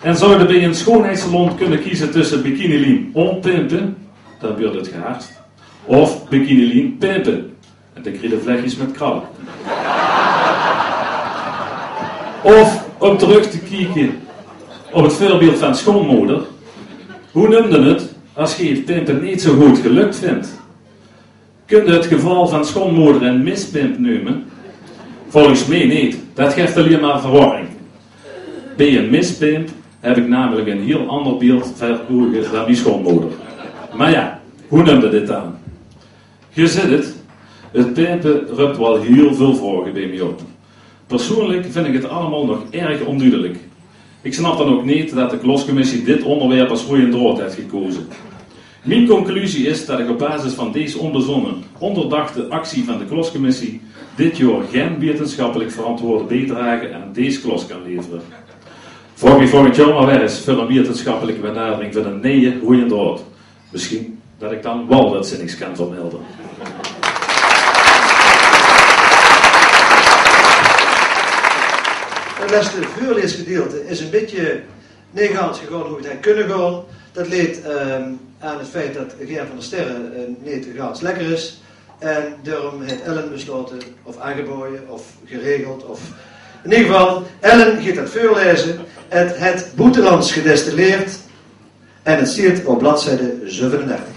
En zouwe v'r bie ein schoonheidssalon kunne keze tösse bikinilien óntpimpe, dan wuurt 't geharst, of bikinilien pimpe, en dan kriege v'r vlechjes mit kralle. Of, óm trök te kieke op 't veurbeeld van schoonmoder: wie neumde 't as ge 't pimpe neet zo good gelök vindt? Kunde 't geval van schoonmoder ein mispimp neume? Volges mich neet. Det gef allein mer verwarring. Bie ein mispimp heb ik namelik ein hiel ander beeld veur oge dan bie schoonmoder. Mer jao, wie neumde v'r dit dan? Ge zit 't, 't pimpe rupt waal hiel väöl vraoge bie mich op. Persoonlik vind ik 't allemaol nog erg óndudelik. Ik snap dan ok neet det de kloscommissie dit ónderwerp as roeje draod haet gekoze. Mien conclusie is det ik op basis van dees ónbezónne, ónderdachte actie van de kloscommissie dit jaor gen wetenschappelijk verantwoorde biedrage aan dees klos kan levere. Vraog mich volgend jaor mer weer ens veur ein wetenschappelijke benadering van ein nieje roeje draod. Misschien det ik dan waal wat zinnigs kan vermelde. Het lèste veurleesgedeelte is ein bietje neet gans gegaon wie het haw kunne gaon. Det leet, ehm, aan het feit det Ger van der Sterre, eh, neet gans lekker is. En daorum haet Ellen beslaote, of aangebaoje, of geregeld, of in eder geval, Ellen geit het veurlaeze. Het, het boetelands gedestilleerd. En het steit op bladzijde zevenendertig.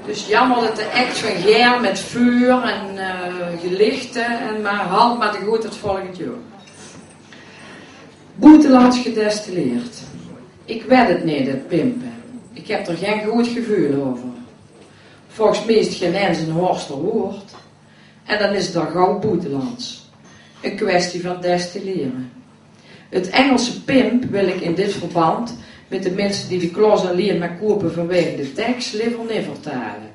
Dus jaomer det de act van Ger mit veur en, eh, gelichte en mer halt mer te good tot volgend jaor. Boetelands gedestilleerd. Ik weit het neet, det pimpe. Ik heb d'r gen good geveul euver. Volges mich is het gen ens ein Horster waord. En dan is het al gaw boetelands. Ein kwestie van destillere. Het Engelse pimp wil ik in dit verband mit de minse die de klos allein mer koupe vanwege de teks lever neet vertale.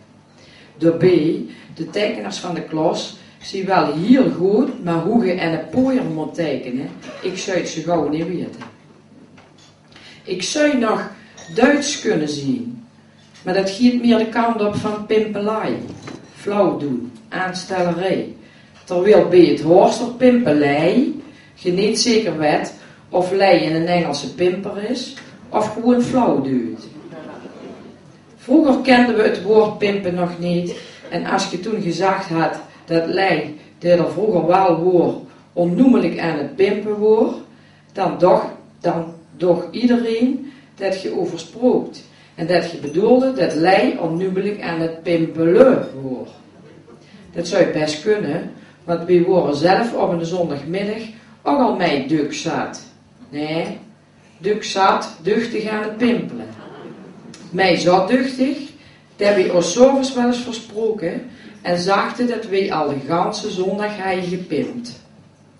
Daobie, de teikners van de klos zien waal hiel good, mer hoe ge ein pooier mót teikene, ik zouw het zo gaw neet weite. Ik zouw nog Duits kunne zien, mer det geit mier de kant op van pimpelei, flauw doon, aanstellerie. Terwiel bie het Horster pimpelei ge neet zeker wet of lei ein Engelse pimper is of gewoen flauw duut. Vroeger kende we het waord pimpe nog neet en as ge toen gezag had det lei, dae d'r vroeger waal waor, ónnoemelik aan het pimpe waor, dan doch, dan doch iederein det ge euver sprookt en det ge bedoelde det lei ónnoemelik aan het pimpele waor. Det zouw bès kunne, want we wore zelf op eine zóndigmiddig ok al mei duk zat. Nae, duk zat, duchtig aan het pimpele. Mei zat duchtig, det we os 's aoves waal ens versproke en zagte det we al de ganse zóndig haje gepimpt.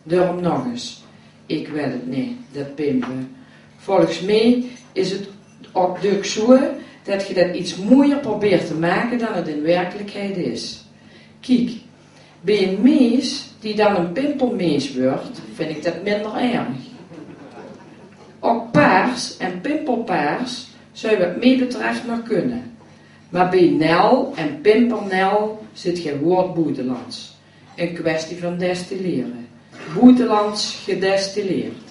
Daorum nog ens, ik weit het neet, det pimpe. Volges mich is het ok duk zo det ge det iets moeier probeert te make dan het in werkelikheid is. Kiek, bie ein mees die dan ein pimpelmees wuurt, vind ik det minder erg. Ok paars en pimpelpaars zouw wat mich betreft nog kunne. Mer bie Nel en Pimpernel zit ge waal boetelands. Ein kwestie van destillere. Boetelands gedestilleerd.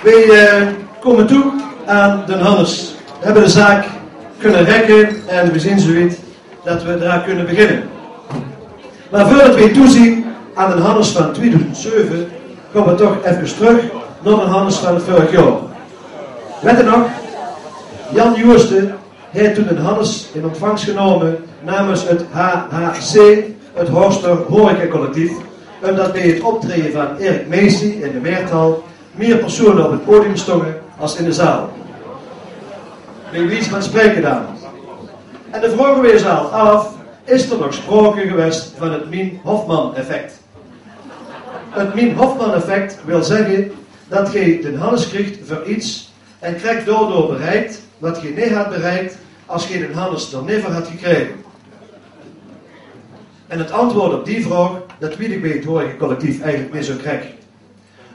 We, eh, kome toe aan den Hannes. We hebbe de zaak kunne rekke en we zien zoewied det we d'r aan kunne beginne. Mer veurdet we toezien aan den Hannes van tweeduizend zeve, gaon we toch efkes trök nao den Hannes van veurig jaor. Wet ge nog? Jan Joosten haet toen den Hannes in ontvangs genome namens het H H C, het Horster Horecacollectief, umdet bie het optraeje van Erik Meesy in de Meerthal mier persone op het podium stónge as in de zaal. Bie wies van spraeke dan. En de vraoge we os al aaf, is d'r nog spraoke gewaes van het Mien Hofman-effect? Het Mien Hofman-effect wil zègke det ge den Hannes kriegt veur iets en krek daodoor bereikt wat ge neet had bereikt as ge den Hannes d'r never had gekrege. En het antwoord op die vraog, det weit ik bie het horecacollectief eigelik neet zo krek.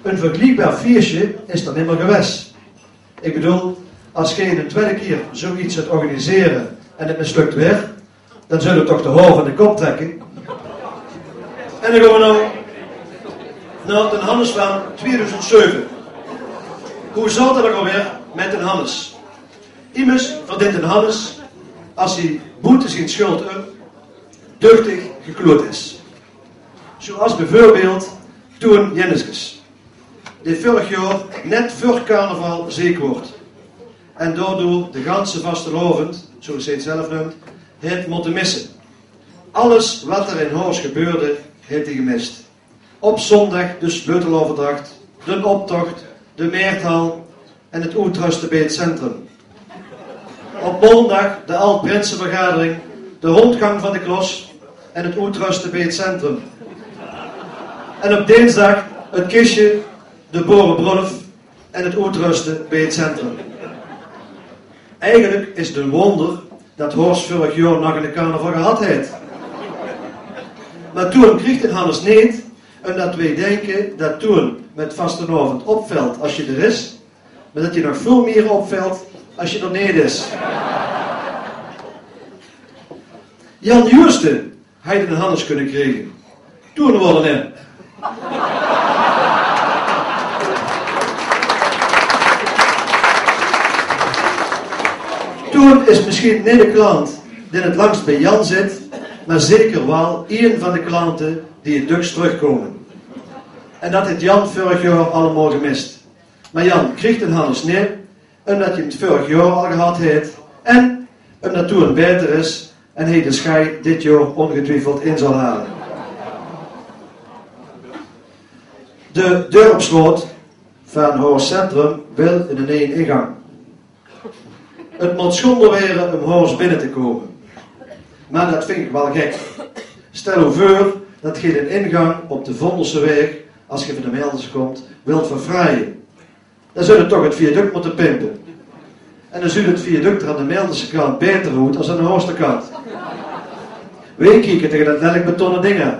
Ein vergeliekbaar fieësje is d'r nimmer gewaes. Ik bedoel, as geej ein twiede kier zoeiets zult organisere en het misluk wer, dan zult geej toch de haor van de kop trekke. En dan gaon we now nao den Hannes van tweeduizend zeve. Hoe zaot het ok alweer met den Hannes? Immers verdient den Hannes, as hij boete zien schuld um, duchtig gekloerd is. Zoeas bijveurbeeld Toon Jenneskes, die vörig jaor net vör carnaval zeek woort en daordoor de ganse vastelaovend, zoeas hij het zelf neump, het motte misse. Alles wat er in Horst gebeurde, het hij gemist. Op zondag de sleuteloverdracht, den optocht, de Meerthal en het oetruste bij het centrum. Op maondag de Ald-Prinsenvergadering, de rondgang van de klos en het oetruste bij het centrum. En op dinsdag het kistje, de boerebrulf en het oetruste bij het centrum. Eigenlijk is het een wonder dat Horst vörig jaor nog in de carnaval gehad het. Maar Toon kriegt den Hannes neet, omdat wij denken dat Toon met vastelaovend opvelt as je er is, maar dat hij nog veel meer opvelt as je er neet is. Jan Joosten, hij den Hannes kunnen kriegen. Toon wolle hem. Toon is misschien neet de klant die het langst bij Jan zit, maar zeker wel een van de klanten die het dukst terugkomen. En dat het Jan vörig jaor allemaal gemist. Maar Jan kriegt den Hannes neet, omdat hij hem het vörig jaor al gehad het en omdat Toon beter is en hij de schei dit jaor ongetwijfeld in zal halen. De dörpsraod van Horst Centrum wil een neeën ingang. Het moet schonder were um Horst binnen te komen. Maar dat vind ik wel gek. Stel u veur dat geej den ingang op de Vondelseweeg, as geej van de Melders komt, wilt verfraaien. Dan zult u toch het viaduct motte pimpen. En dan zult het viaduct er aan de Melderse kant beter oet as aan de Horster kant. Wij kieken tegen dat lelijk betonnen ding aan.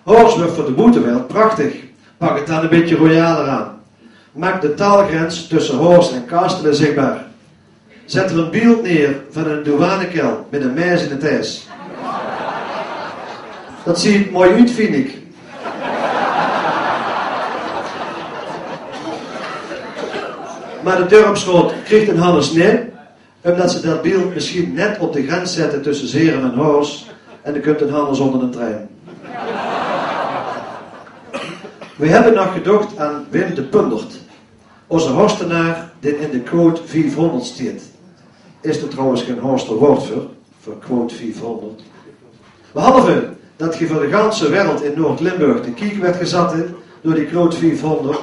Horst wordt voor de boetewereld prachtig. Pak het dan een beetje royaler aan. Maak de taalgrens tussen Horst en Kastelen zichtbaar. Zet er een beeld neer van een douanekel met een mes in het ijs. Dat ziet mooi uit, vind ik. Maar de dörpsraod kriegt den Hannes neet, omdat ze dat beeld misschien net op de grens zetten tussen Zerum en Horst. En dan kunt den Hannes onder de trein. We hebben nog gedocht aan Wim de Pundert. Ozze Horstenaar, dae in de quote viefhonderd stiet. Is d'r trouwens gen Horster woord veur, veur quote viefhonderd? Behalve dat ge veur de ganse wereld in Noord-Limburg de kiek werd gezatte door die quote viefhonderd,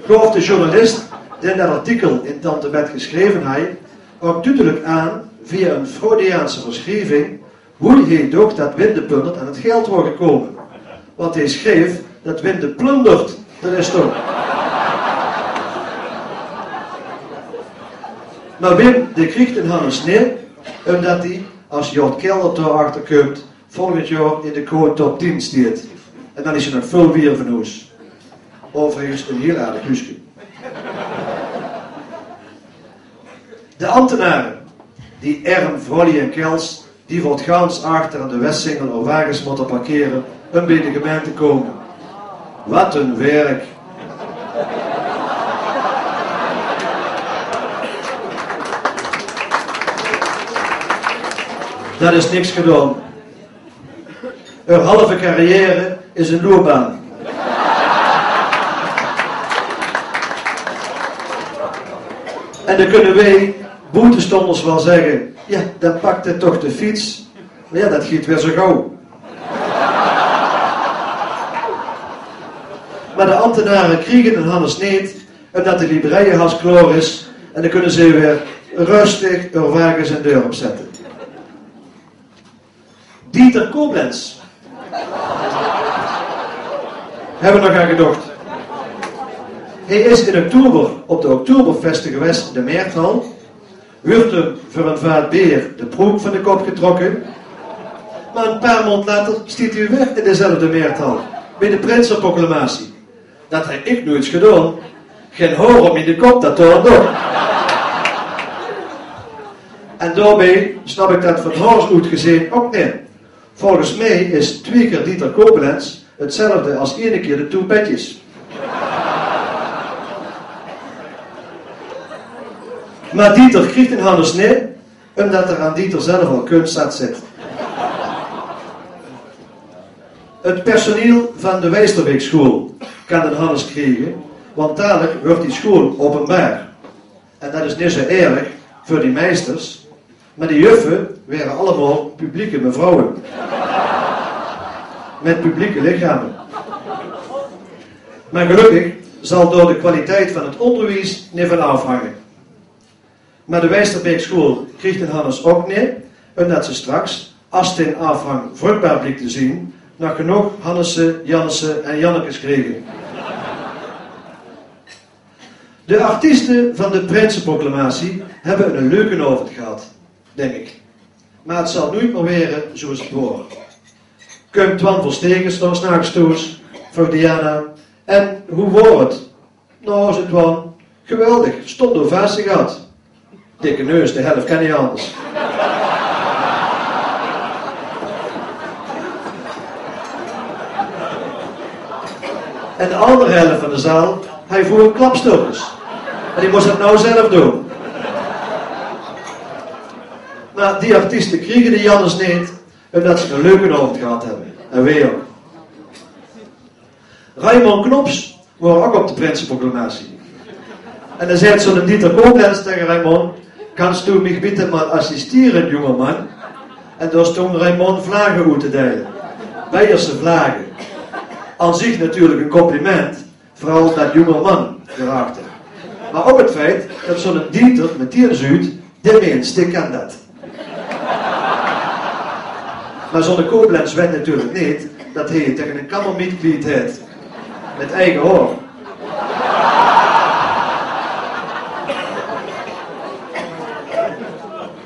gaof de journalist, dae dat artikel in Tante Bet geschreven haj, ook duidelijk aan, via een Freudiaanse verschrieving, hoe heej docht dat Wim de Pundert aan het geld waor gekomen. Want heej schreef dat Wim de Plundert d'r is toch. Maar Wim, dae kriegt den Hannes neet, omdat heej, as Jort Kelder dao achter kump, volgend jaor in de quote top tien stiet. En dan is er nog veel wiejer van hoes. Overigens een heel aardig huuske. De ambtenaren, die erm vrouwlui en kels, die veur het gans achter aan de Westsingel eur wages motte parkeren um bij de gemeente te komen. Wat een werk. Dat is niks gedaon. Eur halve carrière is een loopbaan. En dan kunnen wij boetestonders wel zeggen: ja, dan pakt het toch de fiets. Maar ja, dat giet weer zo gauw. Maar de ambtenaren kriegen den Hannes neet, omdat de librei haast klaor is. En dan kunnen ze weer rustig eur wages in deur opzetten. Dieter Koblenz. Hebben we nog aan gedocht. Hij is in oktober op de Oktoberfesten gewaes in de Meerthal. Wuurt hem veur een vaat beer de proek van de kop getrokken. Maar een paar maond later stiet hij weer in dezelfde Meerthal. Bij de prinsenproclamatie. Dat höb ich noeits gedaon. Gein haor op miene kop, dat toont op. En daobie snap ich dat van Horst oet gezeen ok neet. Volges mich is twieë kier Dieter Koblenz hetzelfde as iene kier de Toepetjes. Maar Dieter kriegt den Hannes neet, omdat er aan Dieter zelf al kunst zat zit. Het personeel van de Weisterbeekschool kan den Hannes kriegen, want dadelijk wordt die school openbaar. En dat is niet zo erg voor die meisters, maar die juffen waren allemaal publieke mevrouwen. Met publieke lichamen. Maar gelukkig zal door de kwaliteit van het onderwijs niet van afhangen. Maar de Weisterbeekschool kriegt den Hannes ok neet, omdat ze straks, as den afhang vruchtbaar bliekt te zien, nog genoeg Hannesse, Jannesse en Jannekes kriegen. De artiesten van de prinsenproclamatie hebben een leuke avond gehad, denk ik. Maar het zal nooit meer weren zoals het hoort. Kump Twan Verstegen nog 's nachs thoes, vroeg Diana: "En hoe waor het?" "Nou," zit Twan, "geweldig, stond ovatie gehad." Dikke neus, de helft kan niet anders. En de andere helft van de zaal, hij voer klapstukjes. En die moest het nou zelf doen. Maar die artiesten kriegen de Jannes niet, omdat ze een leuke avond gehad hebben. En wij ook. Raymond Knops waor ok op de prinsenproclamatie. En dan zei zo'n Dieter Koblenz tegen Raymond: "Kannst du mich bitte mal assistieren, junger Mann?" En daar stond Raymond vlagen oet te delen. Beierse vlagen. Aan zich natuurlijk een compliment, vooral dat junger Mann erachter. Maar ook het feit dat zo'n Dieter meteen zuut: "De mens, die kan dat." Maar zo'n Koblenz weet natuurlijk niet dat hij tegen een kammermiet kwiet heeft. Met eigen hoor.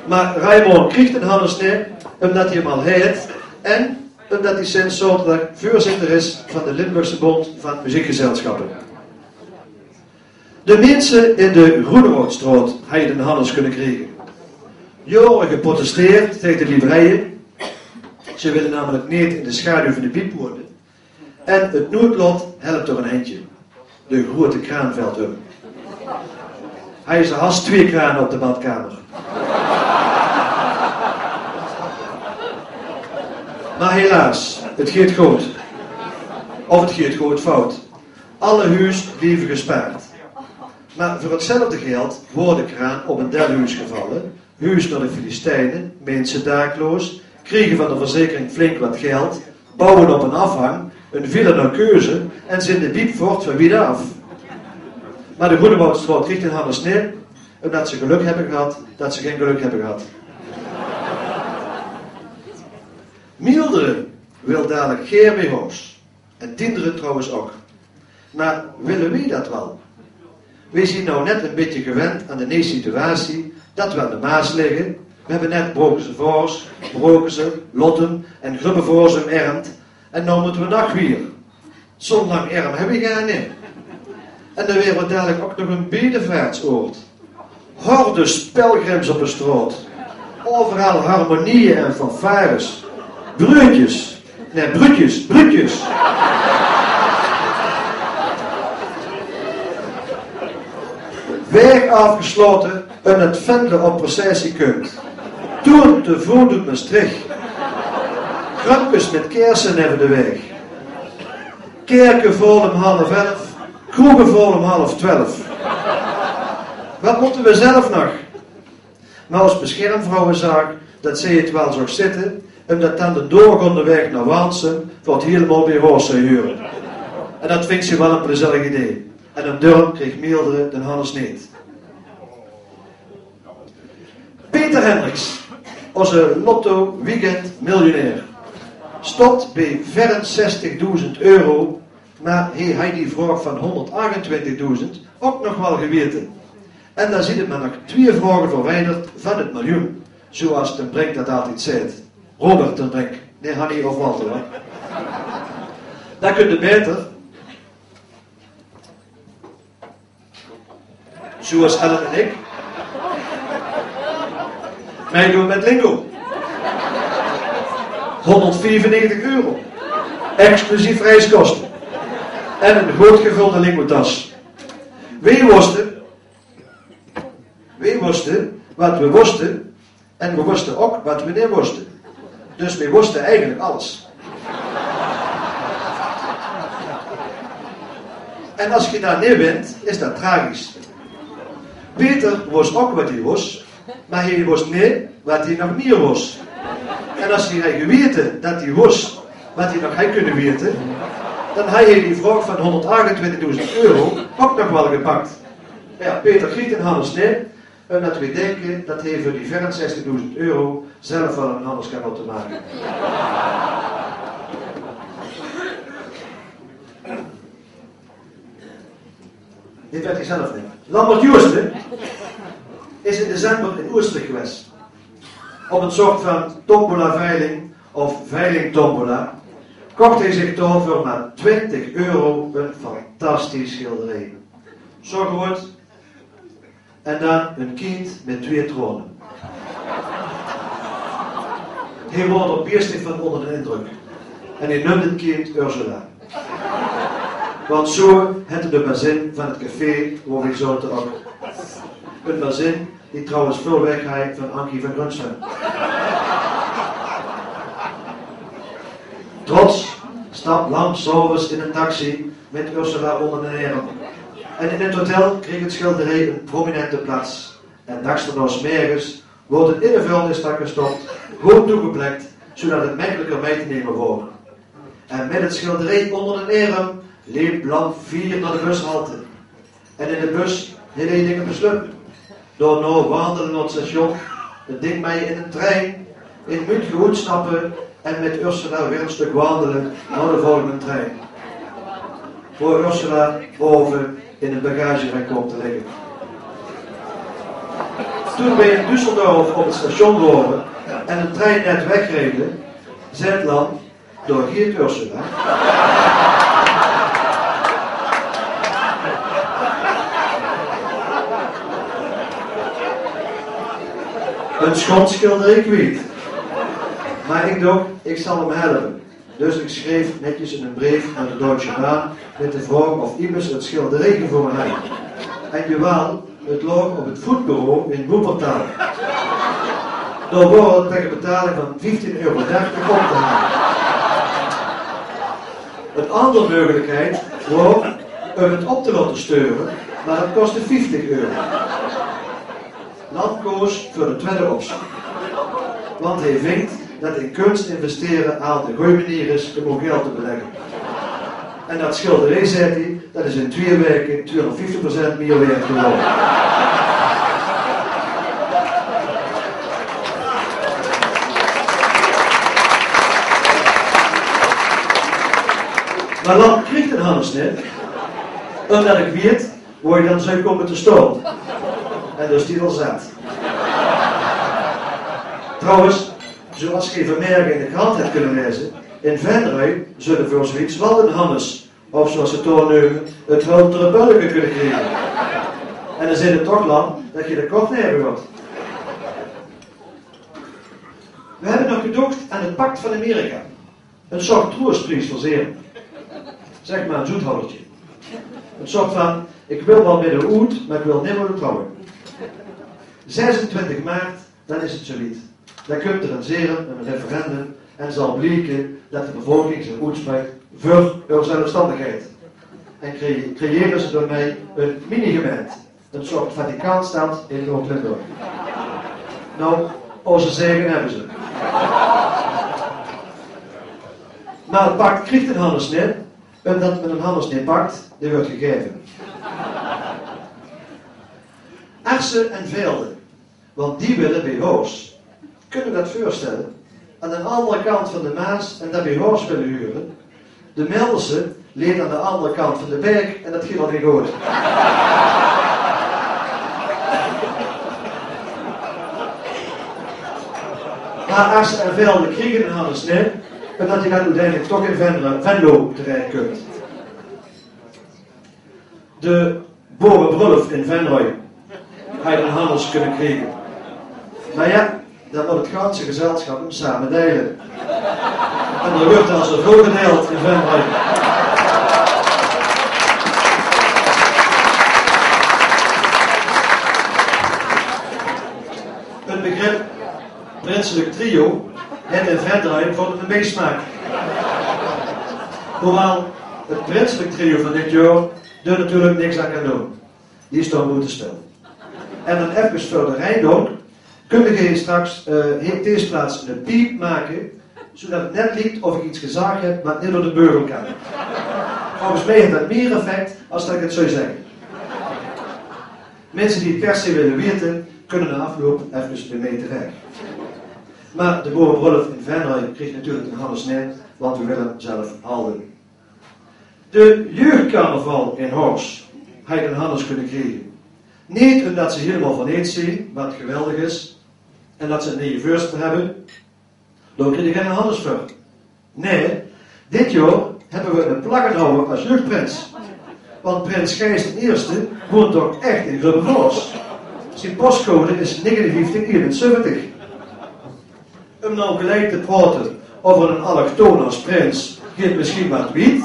Maar Raymond kriegt den Hannes niet, omdat hij hem al heet en omdat hij sinds zaterdag voorzitter is van de Limburgse Bond van Muziekgezelschappen. De minse in de Groenewoudstraot hadde den Hannes kunne kriege. Jaore geprotesteerd tegen de livreien. Ze willen namelijk neet in de schaduw van de biep wonen. En het noodlot helpt toch een handje. De grote kraan velt um. Hij is er haast twee kraan op de badkamer. Maar helaas, het geet goed. Of het geet goed fout. Alle huus blieve gespaard. Maar voor hetzelfde geld worden kraan op een del huus gevallen, huus naar de Filistijnen, mensen dakloos, kregen van de verzekering flink wat geld, bouwen op een afhang, een villa naar keuze en zijn de biep voort van wie af. Maar de Groenewoudstraat kriegt den Hannes neer, omdat ze geluk hebben gehad dat ze geen geluk hebben gehad. Mierdere wil dadelijk geer bij ons. En Dienderen trouwens ook. Maar willen wij dat wel? Wij zien nou net een beetje gewend aan de nieuwe situatie, dat we aan de Maas liggen. We hebben net Brokense Vaors, Brokense, Lottum en Grubbevaors omarmd. En nou moeten we nog weer. Zo'n lang erm heb ik aan niet. En dan weer we dadelijk ook nog een bedevaartsoord. Hordes pelgrims op de straat. Overal harmonieën en fanfares. Bruutjes. Nee, bruutjes, bruutjes. Weg afgesloten en het Venlo op processie komt. Toen te voet door Maastricht. Grapjes met kersen hebben de weg. Kerken vol om half elf, kroegen vol om half twaalf. Wat moeten we zelf nog? Maar als beschermvrouwen zag dat zij het wel zag zitten, omdat dan de doorgaande weg naar Wansen wordt helemaal bij Roos zou huren. En dat vindt ze wel een plezierig idee. En een Durham kreeg Mierdere den Hannes niet. Peter Hendricks, onze Lotto Weekend miljonair, stopt bij vierenzestigduizend euro, maar hij had die vraag van honderdachtentwintigduizend ook nog wel geweten. En dan zitten maar nog twee vragen verwijderd van het miljoen, zoals Ten Brink dat altijd zei. Robert Ten Brink, nee, Hanny of Walter, hè. Dat kun je beter. Zoeas Ellen en ik. Meidoon met Lingo. Honderdviefennegentig euro. Exclusief reiskoste. En een good gevulde Lingotas. Weej woste, weej woste wat we woste. En we woste ok wat we neet woste. Dus we woste eigelik alles. En as ge dan neet wint, is dat tragisch. Peter wos ok wat hie wos, maar hie wos neet wat hie nog mier wos. En as hie hei gewete dat hie wos wat hie nog hei kunne wete, dan hei hie die vraog van honderdachtentwintigdoezend euro ok nog wel gepakt. Ja, Peter kriegt en Hannes neet. En dat we denke dat hie veur die veerenzestigdoezend euro zelf wel en Hannes kan laote make. Dit wet hie zelf neet. Lambert Joosten is in december in Oestrik gewaes. Op een soort van tombola-veiling of veiling-tombola kocht hie zich dao veur maar twintig euro een fantastisch schilderie. Zo good. En dan een kind met twee traone. Hie woort er biestig van onder de indruk. En hie neumde het kind Ursula. Want zo hette de bazin van het café wor we zote ok. Een bazin die trouwens veel weg hei van Ankie van Grunsven. Trots stap Lam 's aoves in een taxi met Ursula onder den erm. En in het hotel kreeg het schilderie een prominente plaats. En daags daonao 's mergens woort het in de vuilnistak gestopt, good toegeplekt, zodat het mekkelik mei te neme woort. En met het schilderie onder den erm leep Lam fier naar de bushalte. En in de bus hie hie dinge beslup. Daonao wandele naar het station, het ding mei in een trein, in München oetsnappe en met Ursula weer een stuk wandele naar de volgende trein. Veur Ursula bove in het bagagerek kwam te ligge. Toen we in Düsseldorf op het station wore en een trein net wegreed, zet Lam: "Dao geit Ursula." Een schoon schilderie kwiet. Maar ik doch, ik zal hem helpe. Dus ik schreef netjes een breef naar de Deutsche Bahn met de vraog of iemes het schilderie gevonge hei. En jawel, het loog op het voetbureau in Wuppertal. Dao wor het tegen betaling van vieftien euro dertig op te hale. Een andere mogelijkheid wor um het op te laote sture, maar dat kostte vieftig euro. Lam koos veur de twiede optie. Want hie vingt dat in kunst investere aal de gooj manier is um ow geld te belegge. En dat schilderie, zet hie, dat is in twee weke tweehonderdvieftig procent mier weerd gewore. Maar Lam kriegt en Hannes neet, omdat ik wet wor hie dan zou kome te staon. En dus die wel zat. Trouwens, zoeas ge vanmerge in de krant het kunne leze, in Venray zulle veur zoeget wel en Hannes, of zoeas ze het dao neume, het hulptere bulleke kunne kriege. En dan zit het toch, Lam, dat ge de kort neet huurt. We hebbe nog gedocht aan het pact van Amerika. Een soort troostpries veur zeer, zeg maar, een zoethoudertje. Een soort van: ik wil wel met ow oet, maar ik wil neet met ow trouwe. Zesentwintig maart, dan is het zoewiet. Dan kumt er in Zerum een referendum en zal blieke dat de bevolking zich oetsprekt veur eur zelfstandigheid. En cre-, creëre ze daomei een minigemeint. Een soort Vaticaanstad in Noord-Limburg. Nou, oze zegen hebbe ze. Maar het pact kriegt en Hannes neet, omdat men en Hannes neet pakt, die wuurt gegaeve. Arse en Velde, want die wille bh's. Kunt ge dat veurstelle? Aan de andere kant van de Maas en dat bh's wille hure. De Melderse leet aan de andere kant van de Beek en dat ging al neet good. Maar Arse en Velde kriegen en Hannes neet, omdat die dan oeteindelik toch in Venlo, Venlo terecht kunt. De boerebrullof in Venray. Hae den Hannes kunne kriege. Mer jao, dan mót 't ganse gezelsjap 'm same deile. En d'r wuuert al zoväöl gedeild in Venray. Het begrip prinselik trio haet in Venray veur 'ne biesmaak. Hoewaal het prinselik trio van dit jaor d'r natuurlik niks aan kan doon. Die staon boete spel. En dan efkes veur de Rijn doon, kunde geej straks, eh, hie op dees plaats 'ne piep make, zoedat 't net liekt of ik iets gezag heb wat neet door de beugel kan. Volges mej haet dat mier effect as dat ik 't zou zegge. Minse die 't per se wille weite, kunne na afloup efkes bej mej terech. Mer de boerebrullof in Venray krieg natuurlik den Hannes net, want we wille 'm zelf halde. De jeugdcarnaval in Horst hae den Hannes kunne kriege. Neet umdat ze hielemaol verneet zien, wat geweldig is, en dat ze 'n neje veurzitter hebbe, dao kriege ze gen Hannes veur. Nae, dit jaor hebbe we 'ne plaggenhouwer as jeugdprins. Want prins Gijs d'n Ierste woont toch ech in Grubbevors. Zien postcode is negenenvieftig eenenzeventig. Um now geliek te praote euver 'nen allochtoon as prins geit mesjien wat wied,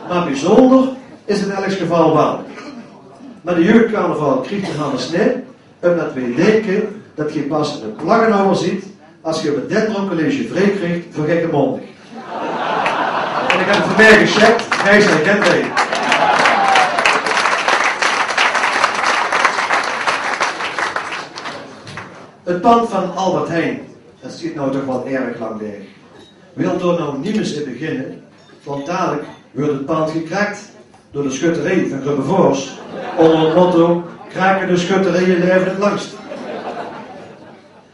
mer biezónder is 't in elks geval waal. Mer de jeugdcarnaval krieg den Hannes net, umdat weej dinke dat geej pas 'ne plaggenhouwer ziet as geej op 't Dendroncollege vrie kriegt veur Gekke Maondig. En ik heb 't vanmorge gecheckt, Gijs herkent mej. Het pand van Albert Heijn, dat stiet now toch waal erg lang laeg. Wil d'r now niemes in beginne, want dalik wuuert het pand gekraakt door de schutterie van Grubbevors, onder het motto: krakende schutterieje laeve het langst.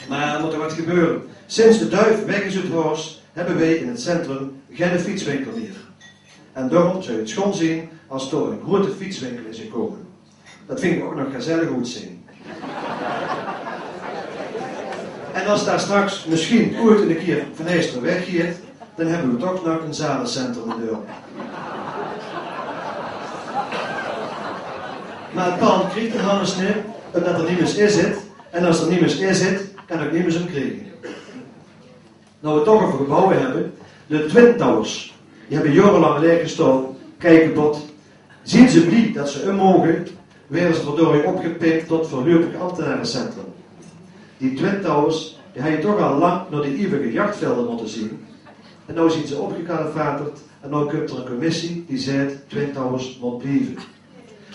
Mer d'r mót toch wat gebeure. Sinds de Duif weg is oet Horst, hebbe weej in het centrum genne fietswinkel mier. En daorum zou het schoon zien as d'r 'ne groete fietswinkel in zou kome. Dat vinj ik ok nog gezellig oetzeen. En as dao straks mesjien oeit 'ne kier Van Heijsterweg geit, dan hebbe we toch nog 'n zadencentrum in Deurne. Mer het pand krieg den Hannes net, umdat d'r niemes in zit. En as d'r niemes in zit, kan ok niemes 'm kriege. Now we 't toch euver gebouwe hebbe, de Twin Towers, die hebbe jaorelang laeg gestaon, kei kepot. Zien ze blie dat ze um moge, waere ze verdorie opgepik tot veurluipig ambtenarecentrum. Die Twin Towers, die haje toch al lang nao de iewige jachtvelder mótte zien. En now zien ze opgekalefaterd en now kump d'r 'n commissie die zaet: Twin Towers mót blieve.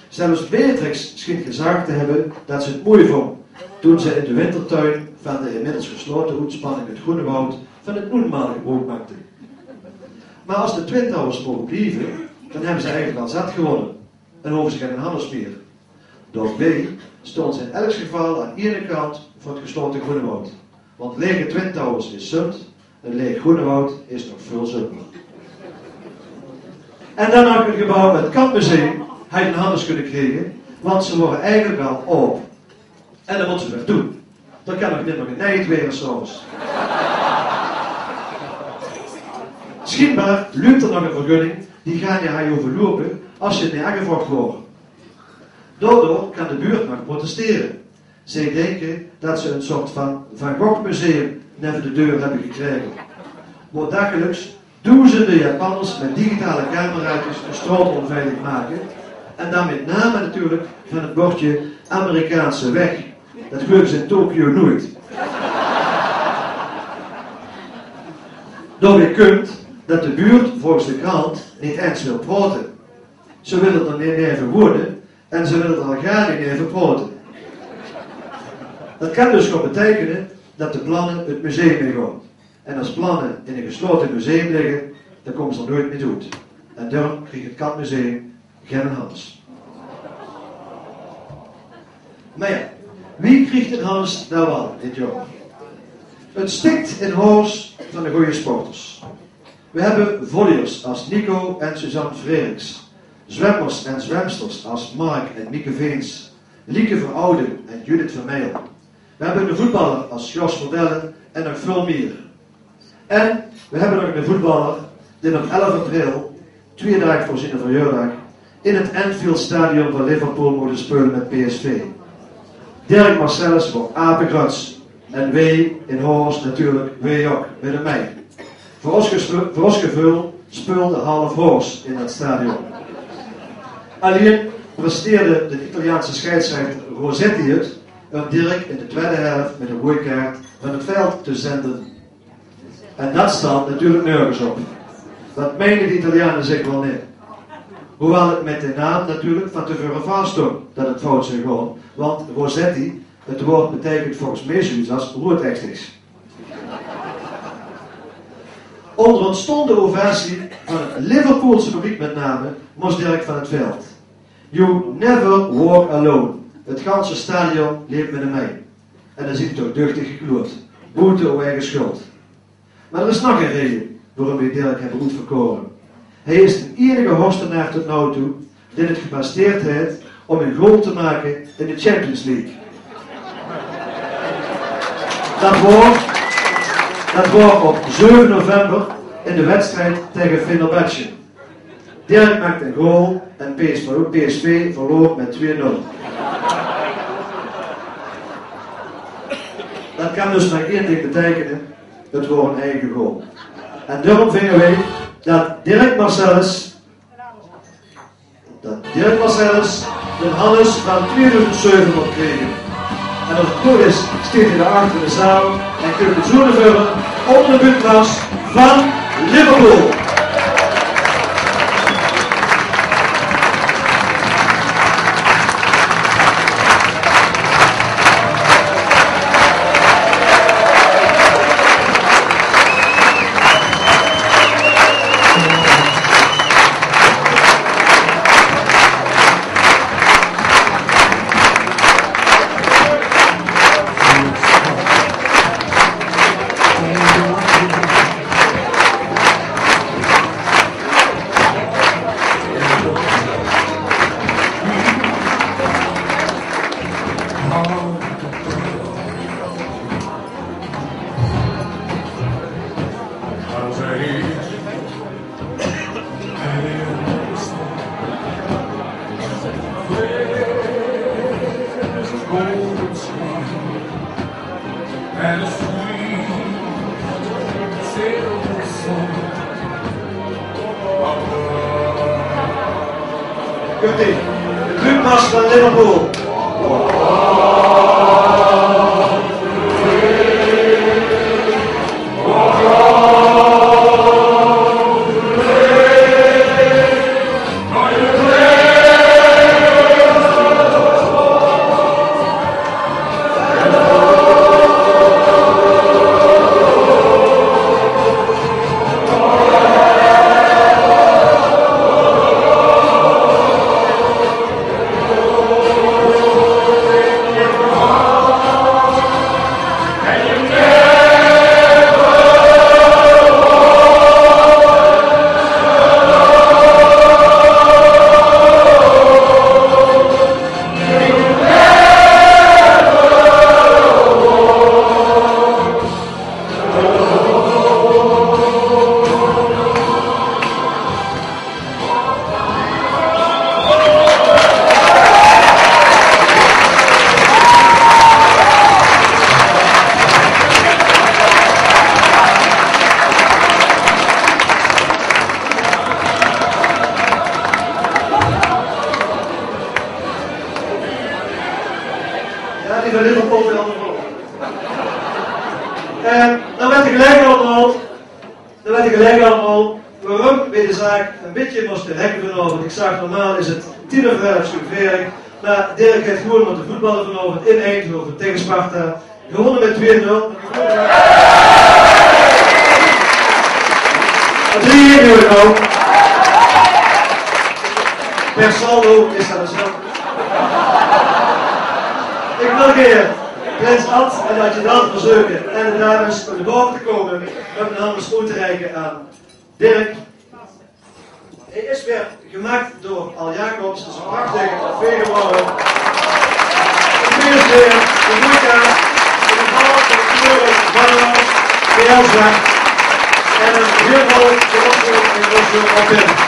Zelfs Beatrix schient gezag te hebbe dat ze 't moei vong toen ze in de wintertuin van de inmiddels geslaote oetspanning het Groenewoud van het Noenmaal gebroek maakte. Mer as de Twin Towers moge blieve, dan hebbe ze eigelik al zat gewonne en hove ze gen Hannes mier. Doch weej staon ze in elks geval aan iene kant van het geslaote Groenewoud. Want laege Twin Towers is zund, 'n laeg Groenewoud is nog väöl zunder. En dan nog 'n gebouw, het Kantmuseum, hae den Hannes kunne kriege, want ze wore eigelik al aop. En dan mót ze weer toe. Dat kan nog nimmer genejd waere, s'aoves. Schienbaar luup d'r nog 'n vergunning die gaar neet hae hove loupe as ze neet aangevroag wore. Daodoor kan de buurt nog protestere. Zij denke dat ze 'n soort van Van Gogh museum neve de deur hebbe gekrege, wo dagelijks doezende Japanners met digitale cameraatjes de straot onveilig make en dan met name natuurlijk van het bordje Amerikaanse weg. Dat gluive ze in Tokio noeit. Daobij kump dat de buurt volgens de krant neet ens wil praote. Ze wille d'r neet mie euver wone en ze wille d'r al gaar neet mie euver praote. Dat kan dus gaon beteikene dat de planne het museum ingaon. En as planne in 'n geslaote museum ligge, dan kómme ze d'r noeit mie oet. En daorum krieg het Kantmuseum gen Hannes. Mer jao, wie krieg den Hannes now waal dit jaor? Het stikt in Horst van de gooje sporters. We hebbe volleyers as Nico en Suzanne Frederiks, zwemmers en zwemsters as Mark en Mieke Veens, Lieke Verhoude en Judith Vermeil. We hebbe 'ne voetballer as Jos Verdellen en nog väöl mier. En we hebbe nog 'ne voetballer dae op elf april, twieë daag veur ziene verjaordaag, in het Anfield Stadion van Liverpool moge speule met P S V. Dirk Marcellus waor apegröts. En weej in Horst natuurlik, weej ok, mit 'm mei. Veur ós gespe-, veur ós geveul speulde half Horst in det stadion. Allein presteerde de Italiaanse scheidsrechter Rossetti het um Dirk in de twiede helf mit 'n roeje kaart van het veld te zende. En det stond natuurlik nörges op. Det meinde de Italiane zich waal neet. Hoewel het mit de naam natuurlik van te veure vasstóng det het fout zou gaon, want Rossetti, het waord beteikent volges mich zoeiets as roetechtig. Ónger 'n stónde ovatie van het Liverpoolse publiek mit name mós Dirk van het veld. "You never walk alone." Het ganse stadion leep mit 'm mei. En dan ziet 'r toch duchtig gekloerd. Boete ow eige schuld. Mer d'r is nog ein reje waorum weej Dirk hebbe oetverkore. Hae is de einige Horstenaer tot now toe dae het gepresteerd haet om ein goal te make in de Champions League. Det waor, det waor op zeve november in de wedstrijd taege Fenerbahce. Dirk maakte ein goal en P S V, P S V verloor mit twee nul. Det kan dus mer ein ding beteikene. Het waor ein eige goal. En daorum vinge weej det Dirk Marcellus, det Dirk Marcellus de Hannes van tweeduizend zeve mót kriege. En as het good is, steit hae dao achter in de zaal en kump 'm zoe nao veure ónger de buutglas van Liverpool. Komt-ie. De buutglas van Liverpool. Jao, die van Liverpool wel. Eh, dan wèt geer geliek allemaol. Dan wèt geer geliek allemaol waorum weej de zaak ein bietje móste rekke vanaovend. Ik zag, normaal is het tien euver elf sjoen veer, mer Dirk haet gewoen mótte voetballe vanaovend in Eindhoven taege Sparta. Gewónne mit twee nul. Drie-één noe ouch. Per saldo is det hetzelfde. Ik wil gaer prins Ad en de adjudant verzeuke en de dames nao bove te kómme um de hannes oet te reike aan Dirk. Hae is weer gemaak door Al Jacobs, is ein prachtige trofee gewore. Gefeliciteerd, de boeikaart, de bal, de kleuren, van België, en ein heel mooi foto in Brussel op in.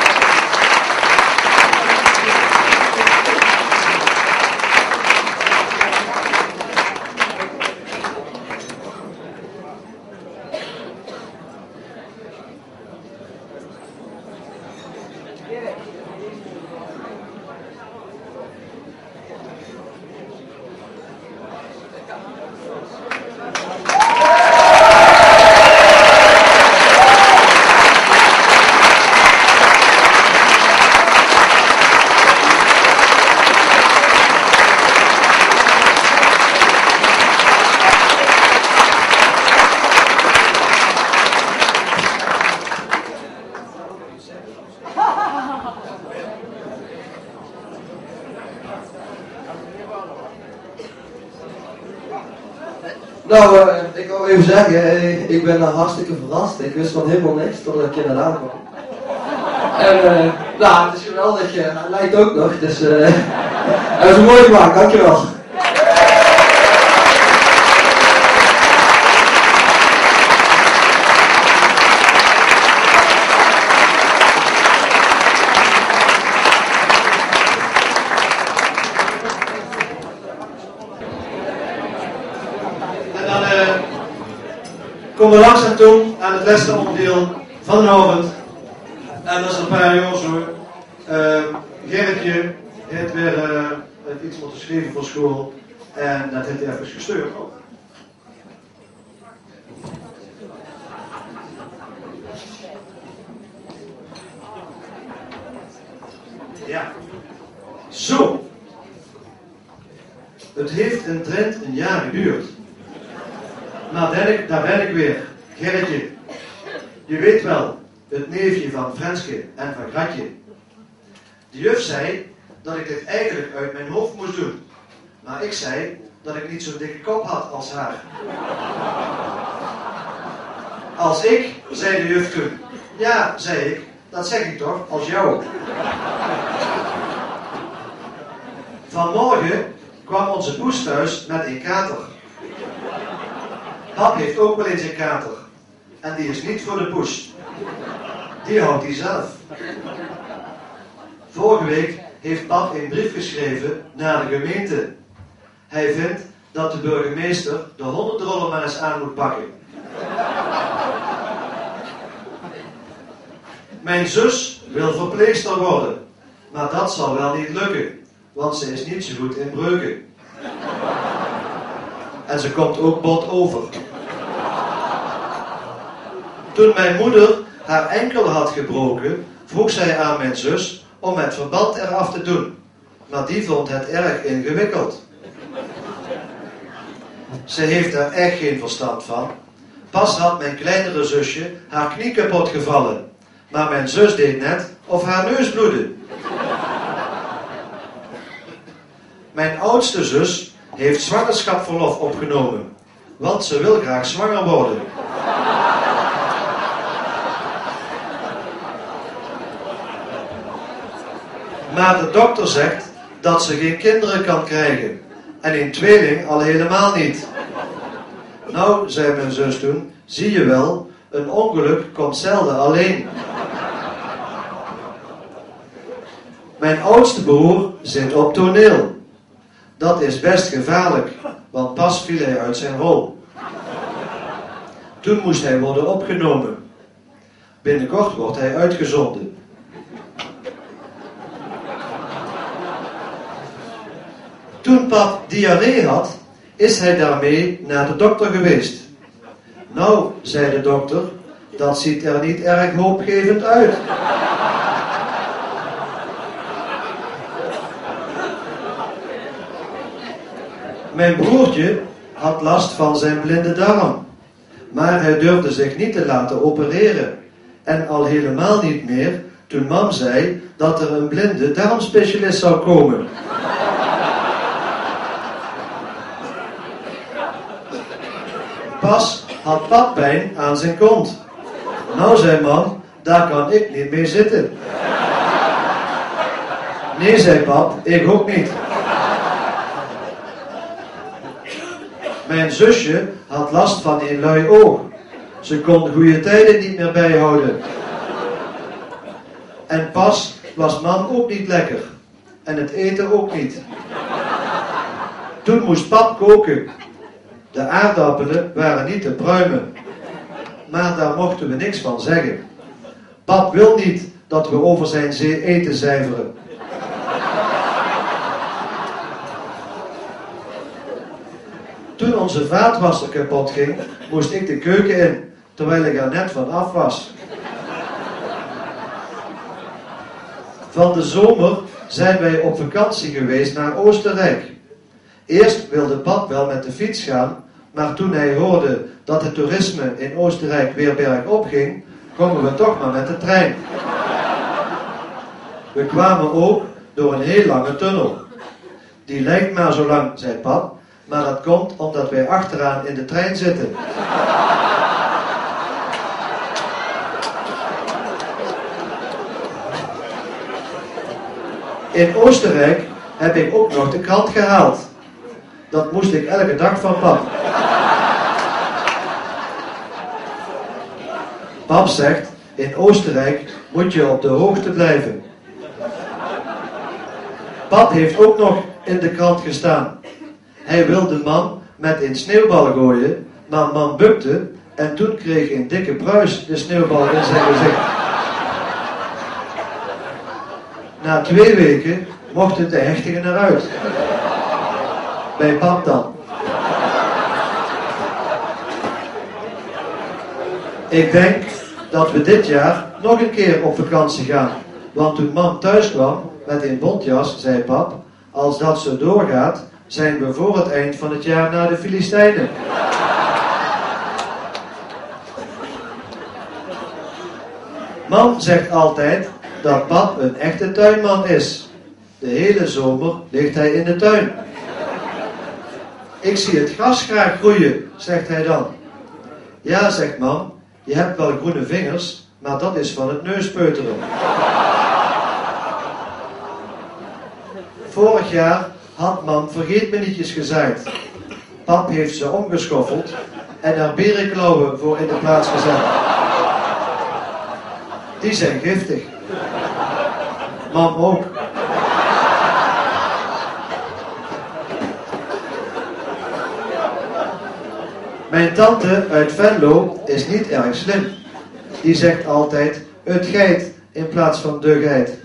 Nou, eh, ik wou even zeggen, eh, ik ben eh, hartstikke verrast. Ik wist van helemaal niks totdat ik hier net aankwam. En eh, nou, het is geweldig. Eh, het lijkt ook nog, dus eh, het is mooi gemaakt. Dankjewel. En dan eh, komen we langzaam toe aan het laatste onderdeel van de avond. En dat is een paar jaar zo. Eh, Gerritje heeft weer eh, iets moeten schrijven voor school. En dat heeft hij even gestuurd ook. Ja. Zo. Het heeft in Drenthe een jaar geduurd. Maar ben ik, daar ben ik weer, Gerritje. Je weet wel, het neefje van Frenske en van Gratje. De juf zei dat ik dit eigenlijk uit mijn hoofd moest doen. Maar ik zei dat ik niet zo'n dikke kop had als haar. Als ik, zei de juf toen. Ja, zei ik, dat zeg ik toch, als jou. Vanmorgen kwam onze poes thuis met een kater. Pap heeft ook wel eens een kater. En die is niet voor de poes. Die houdt hij zelf. Vorige week heeft pap een brief geschreven naar de gemeente. Hij vindt dat de burgemeester de hondendroller maar eens aan moet pakken. Mijn zus wil verpleegster worden, maar dat zal wel niet lukken, want ze is niet zo goed in breuken. En ze komt ook bot over. Toen mijn moeder haar enkel had gebroken, vroeg zij aan mijn zus om het verband eraf te doen. Maar die vond het erg ingewikkeld. Ze heeft er echt geen verstand van. Pas had mijn kleinere zusje haar knie kapot gevallen. Maar mijn zus deed net of haar neus bloedde. Mijn oudste zus heeft zwangerschapsverlof opgenomen, want ze wil graag zwanger worden. Maar de dokter zegt dat ze geen kinderen kan krijgen en een tweeling al helemaal niet. Nou, zei mijn zus toen, zie je wel, een ongeluk komt zelden alleen. Mijn oudste broer zit op toneel. Dat is best gevaarlijk, want pas viel hij uit zijn rol. Toen moest hij worden opgenomen. Binnenkort wordt hij uitgezonden. Toen pap diarree had, is hij daarmee naar de dokter geweest. Nou, zei de dokter, dat ziet er niet erg hoopgevend uit. Mijn broertje had last van zijn blinde darm, maar hij durfde zich niet te laten opereren. En al helemaal niet meer toen mam zei dat er een blinde darmspecialist zou komen. Pas had pap pijn aan zijn kont. Nou, zei mam, daar kan ik niet mee zitten. Nee, zei pap, ik ook niet. Mijn zusje had last van een lui oog. Ze kon goede tijden niet meer bijhouden. En pas was mam ook niet lekker. En het eten ook niet. Toen moest pap koken. De aardappelen waren niet te pruimen. Maar daar mochten we niks van zeggen. Pap wil niet dat we over zijn ze- eten zeiveren. Toen onze vaatwasser kapot ging, moest ik de keuken in, terwijl ik er net van af was. Van de zomer zijn wij op vakantie geweest naar Oostenrijk. Eerst wilde pap wel met de fiets gaan, maar toen hij hoorde dat het toerisme in Oostenrijk weer bergop ging, gingen we toch maar met de trein. We kwamen ook door een heel lange tunnel. Die lijkt maar zo lang, zei pap, Maar dat komt omdat wij achteraan in de trein zitten. In Oostenrijk heb ik ook nog de krant gehaald. Dat moest ik elke dag van pap. Pap zegt: "In Oostenrijk moet je op de hoogte blijven." Pap heeft ook nog in de krant gestaan. Hij wilde mam met een sneeuwbal gooien, maar mam bukte en toen kreeg een dikke pruis de sneeuwbal in zijn gezicht. Na twee weken mochten de hechtingen eruit. Bij pap dan. Ik denk dat we dit jaar nog een keer op vakantie gaan. Want toen mam thuis kwam met een bontjas, zei pap: "Als dat zo doorgaat, zijn we voor het eind van het jaar naar de Filistijnen." Mam zegt altijd dat pap een echte tuinman is. De hele zomer ligt hij in de tuin. "Ik zie het gras graag groeien," zegt hij dan. "Ja," zegt mam, "je hebt wel groene vingers, maar dat is van het neuspeuteren." Vorig jaar had mam vergeetmenietjes gezaaid. Pap heeft ze omgeschoffeld en er berenklauwen voor in de plaats gezet. Die zijn giftig. Mam ook. Mijn tante uit Venlo is niet erg slim. Die zegt altijd: "Het geit" in plaats van "de geit".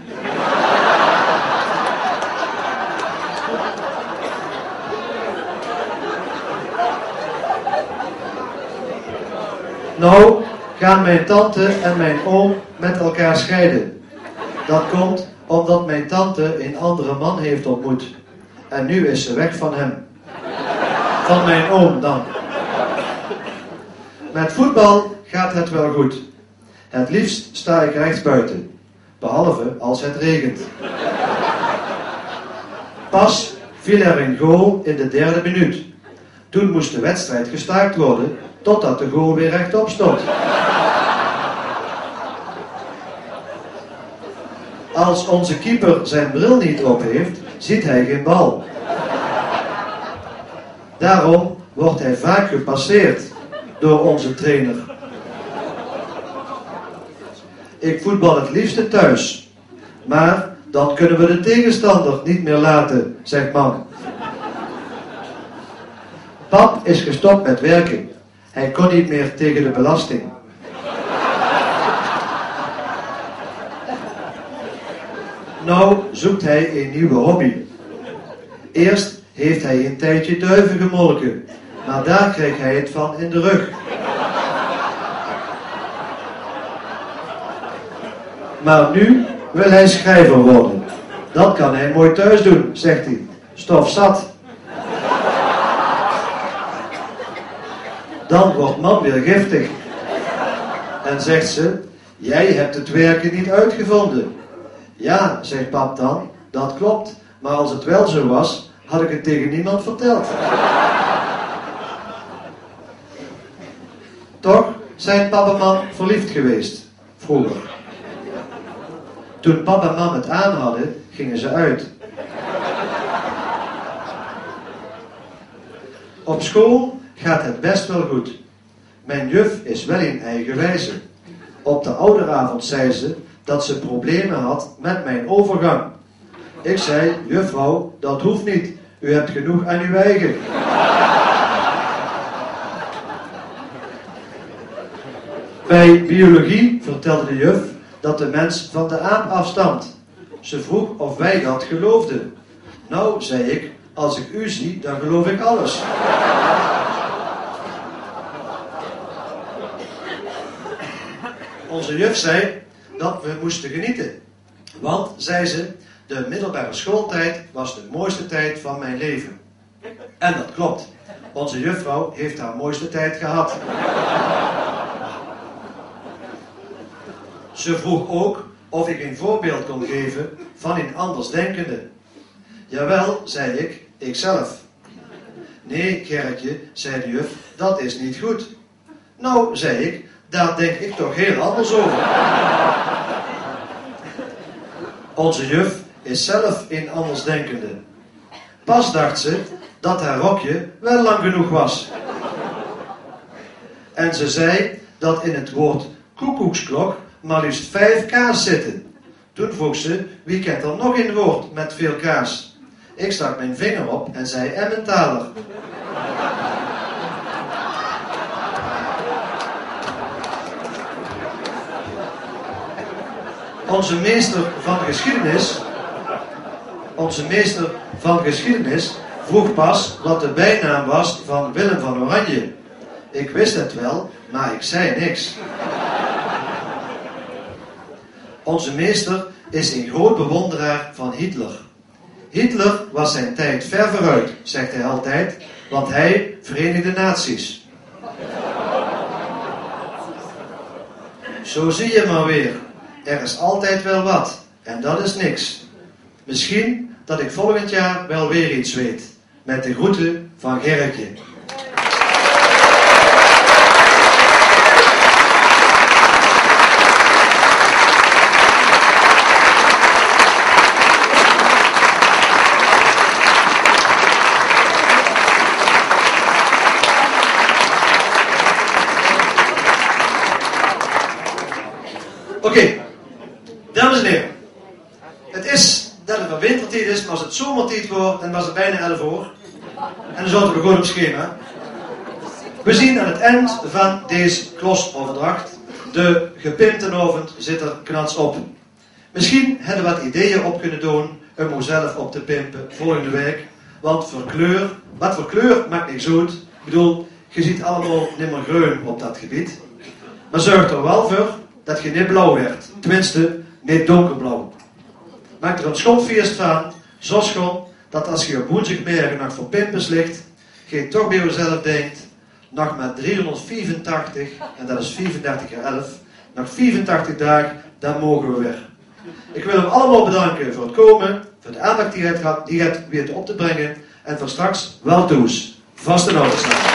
Nou gaan mijn tante en mijn oom met elkaar scheiden. Dat komt omdat mijn tante een andere man heeft ontmoet. En nu is ze weg van hem. Van mijn oom dan. Met voetbal gaat het wel goed. Het liefst sta ik rechtsbuiten, behalve als het regent. Pas viel er een goal in de derde minuut. Toen moest de wedstrijd gestaakt worden totdat de goal weer rechtop stond. Als onze keeper zijn bril niet op heeft, ziet hij geen bal. Daarom wordt hij vaak gepasseerd door onze trainer. Ik voetbal het liefste thuis, maar dan kunnen we de tegenstander niet meer laten, zegt mam. Pap is gestopt met werken. Hij kon niet meer tegen de belasting. Nou zoekt hij een nieuwe hobby. Eerst heeft hij een tijdje duiven gemolken, maar daar kreeg hij het van in de rug. Maar nu wil hij schrijver worden. Dat kan hij mooi thuis doen, zegt hij. Stof zat. Dan wordt mam weer giftig. En zegt ze: "Jij hebt het werken niet uitgevonden." "Ja," zegt pap dan, "dat klopt. Maar als het wel zo was, had ik het tegen niemand verteld." Toch zijn pap en mam verliefd geweest. Vroeger. Toen pap en mam het aan hadden, gingen ze uit. Op school gaat het best wel goed. Mijn juf is wel een eigenwijze. Op de ouderavond zei ze dat ze problemen had met mijn overgang. Ik zei: "Juffrouw, dat hoeft niet. U hebt genoeg aan uw eigen." Bij biologie vertelde de juf dat de mens van de aap afstamt. Ze vroeg of wij dat geloofden. "Nou," zei ik, "als ik u zie, dan geloof ik alles." Onze juf zei dat we moesten genieten. Want, zei ze, de middelbare schooltijd was de mooiste tijd van mijn leven. En dat klopt. Onze juffrouw heeft haar mooiste tijd gehad. Ze vroeg ook of ik een voorbeeld kon geven van een andersdenkende. "Jawel," zei ik, "ikzelf." "Nee, Gerritje," zei de juf, "dat is niet goed." "Nou," zei ik, "daar denk ik toch heel anders over." Onze juf is zelf een andersdenkende. Pas dacht ze dat haar rokje wel lang genoeg was. En ze zei dat in het woord koekoeksklok maar liefst vijf K's zitten. Toen vroeg ze: "Wie kent er nog een woord met veel K's?" Ik stak mijn vinger op en zei: "Emmentaler." Onze meester van geschiedenis, onze meester van geschiedenis vroeg pas wat de bijnaam was van Willem van Oranje. Ik wist het wel, maar ik zei niks. Onze meester is een groot bewonderaar van Hitler. "Hitler was zijn tijd ver vooruit," zegt hij altijd, "want hij verenigde naties." Zo zie je maar weer. Er is altijd wel wat. En dat is niks. Misschien dat ik volgend jaar wel weer iets weet. Met de groeten van Gerritje. Oké, dames en heren. Het is dat het weer wintertied is, maar als het zomertied wordt, dan was het bijna elf uur. En dan zaten we goed op schema. We zien aan het eind van deze klosoverdracht, de gepimptenaovend zit er knats op. Misschien hebben we wat ideeën op kunnen doen om onszelf op te pimpen volgende week. Want voor kleur, wat voor kleur maakt niks uit. Ik bedoel, je ziet allemaal nimmer greun op dat gebied. Maar zorg er wel voor dat je niet blauw werd. Tenminste, niet donkerblauw. Maak er een schoon feest van. Zo schoon dat als je op woensdagmorgen nog voor pimpes ligt, je toch bij jezelf denkt: "Nog maar driehonderdvijfentachtig, en dat is vijfendertig keer elf, nog vijfentachtig dagen, dan mogen we weer." Ik wil u allemaal bedanken voor het komen, voor de aandacht die je hebt gehad, die je hebt weten op te brengen. En voor straks wel thuis. Vastelaovend.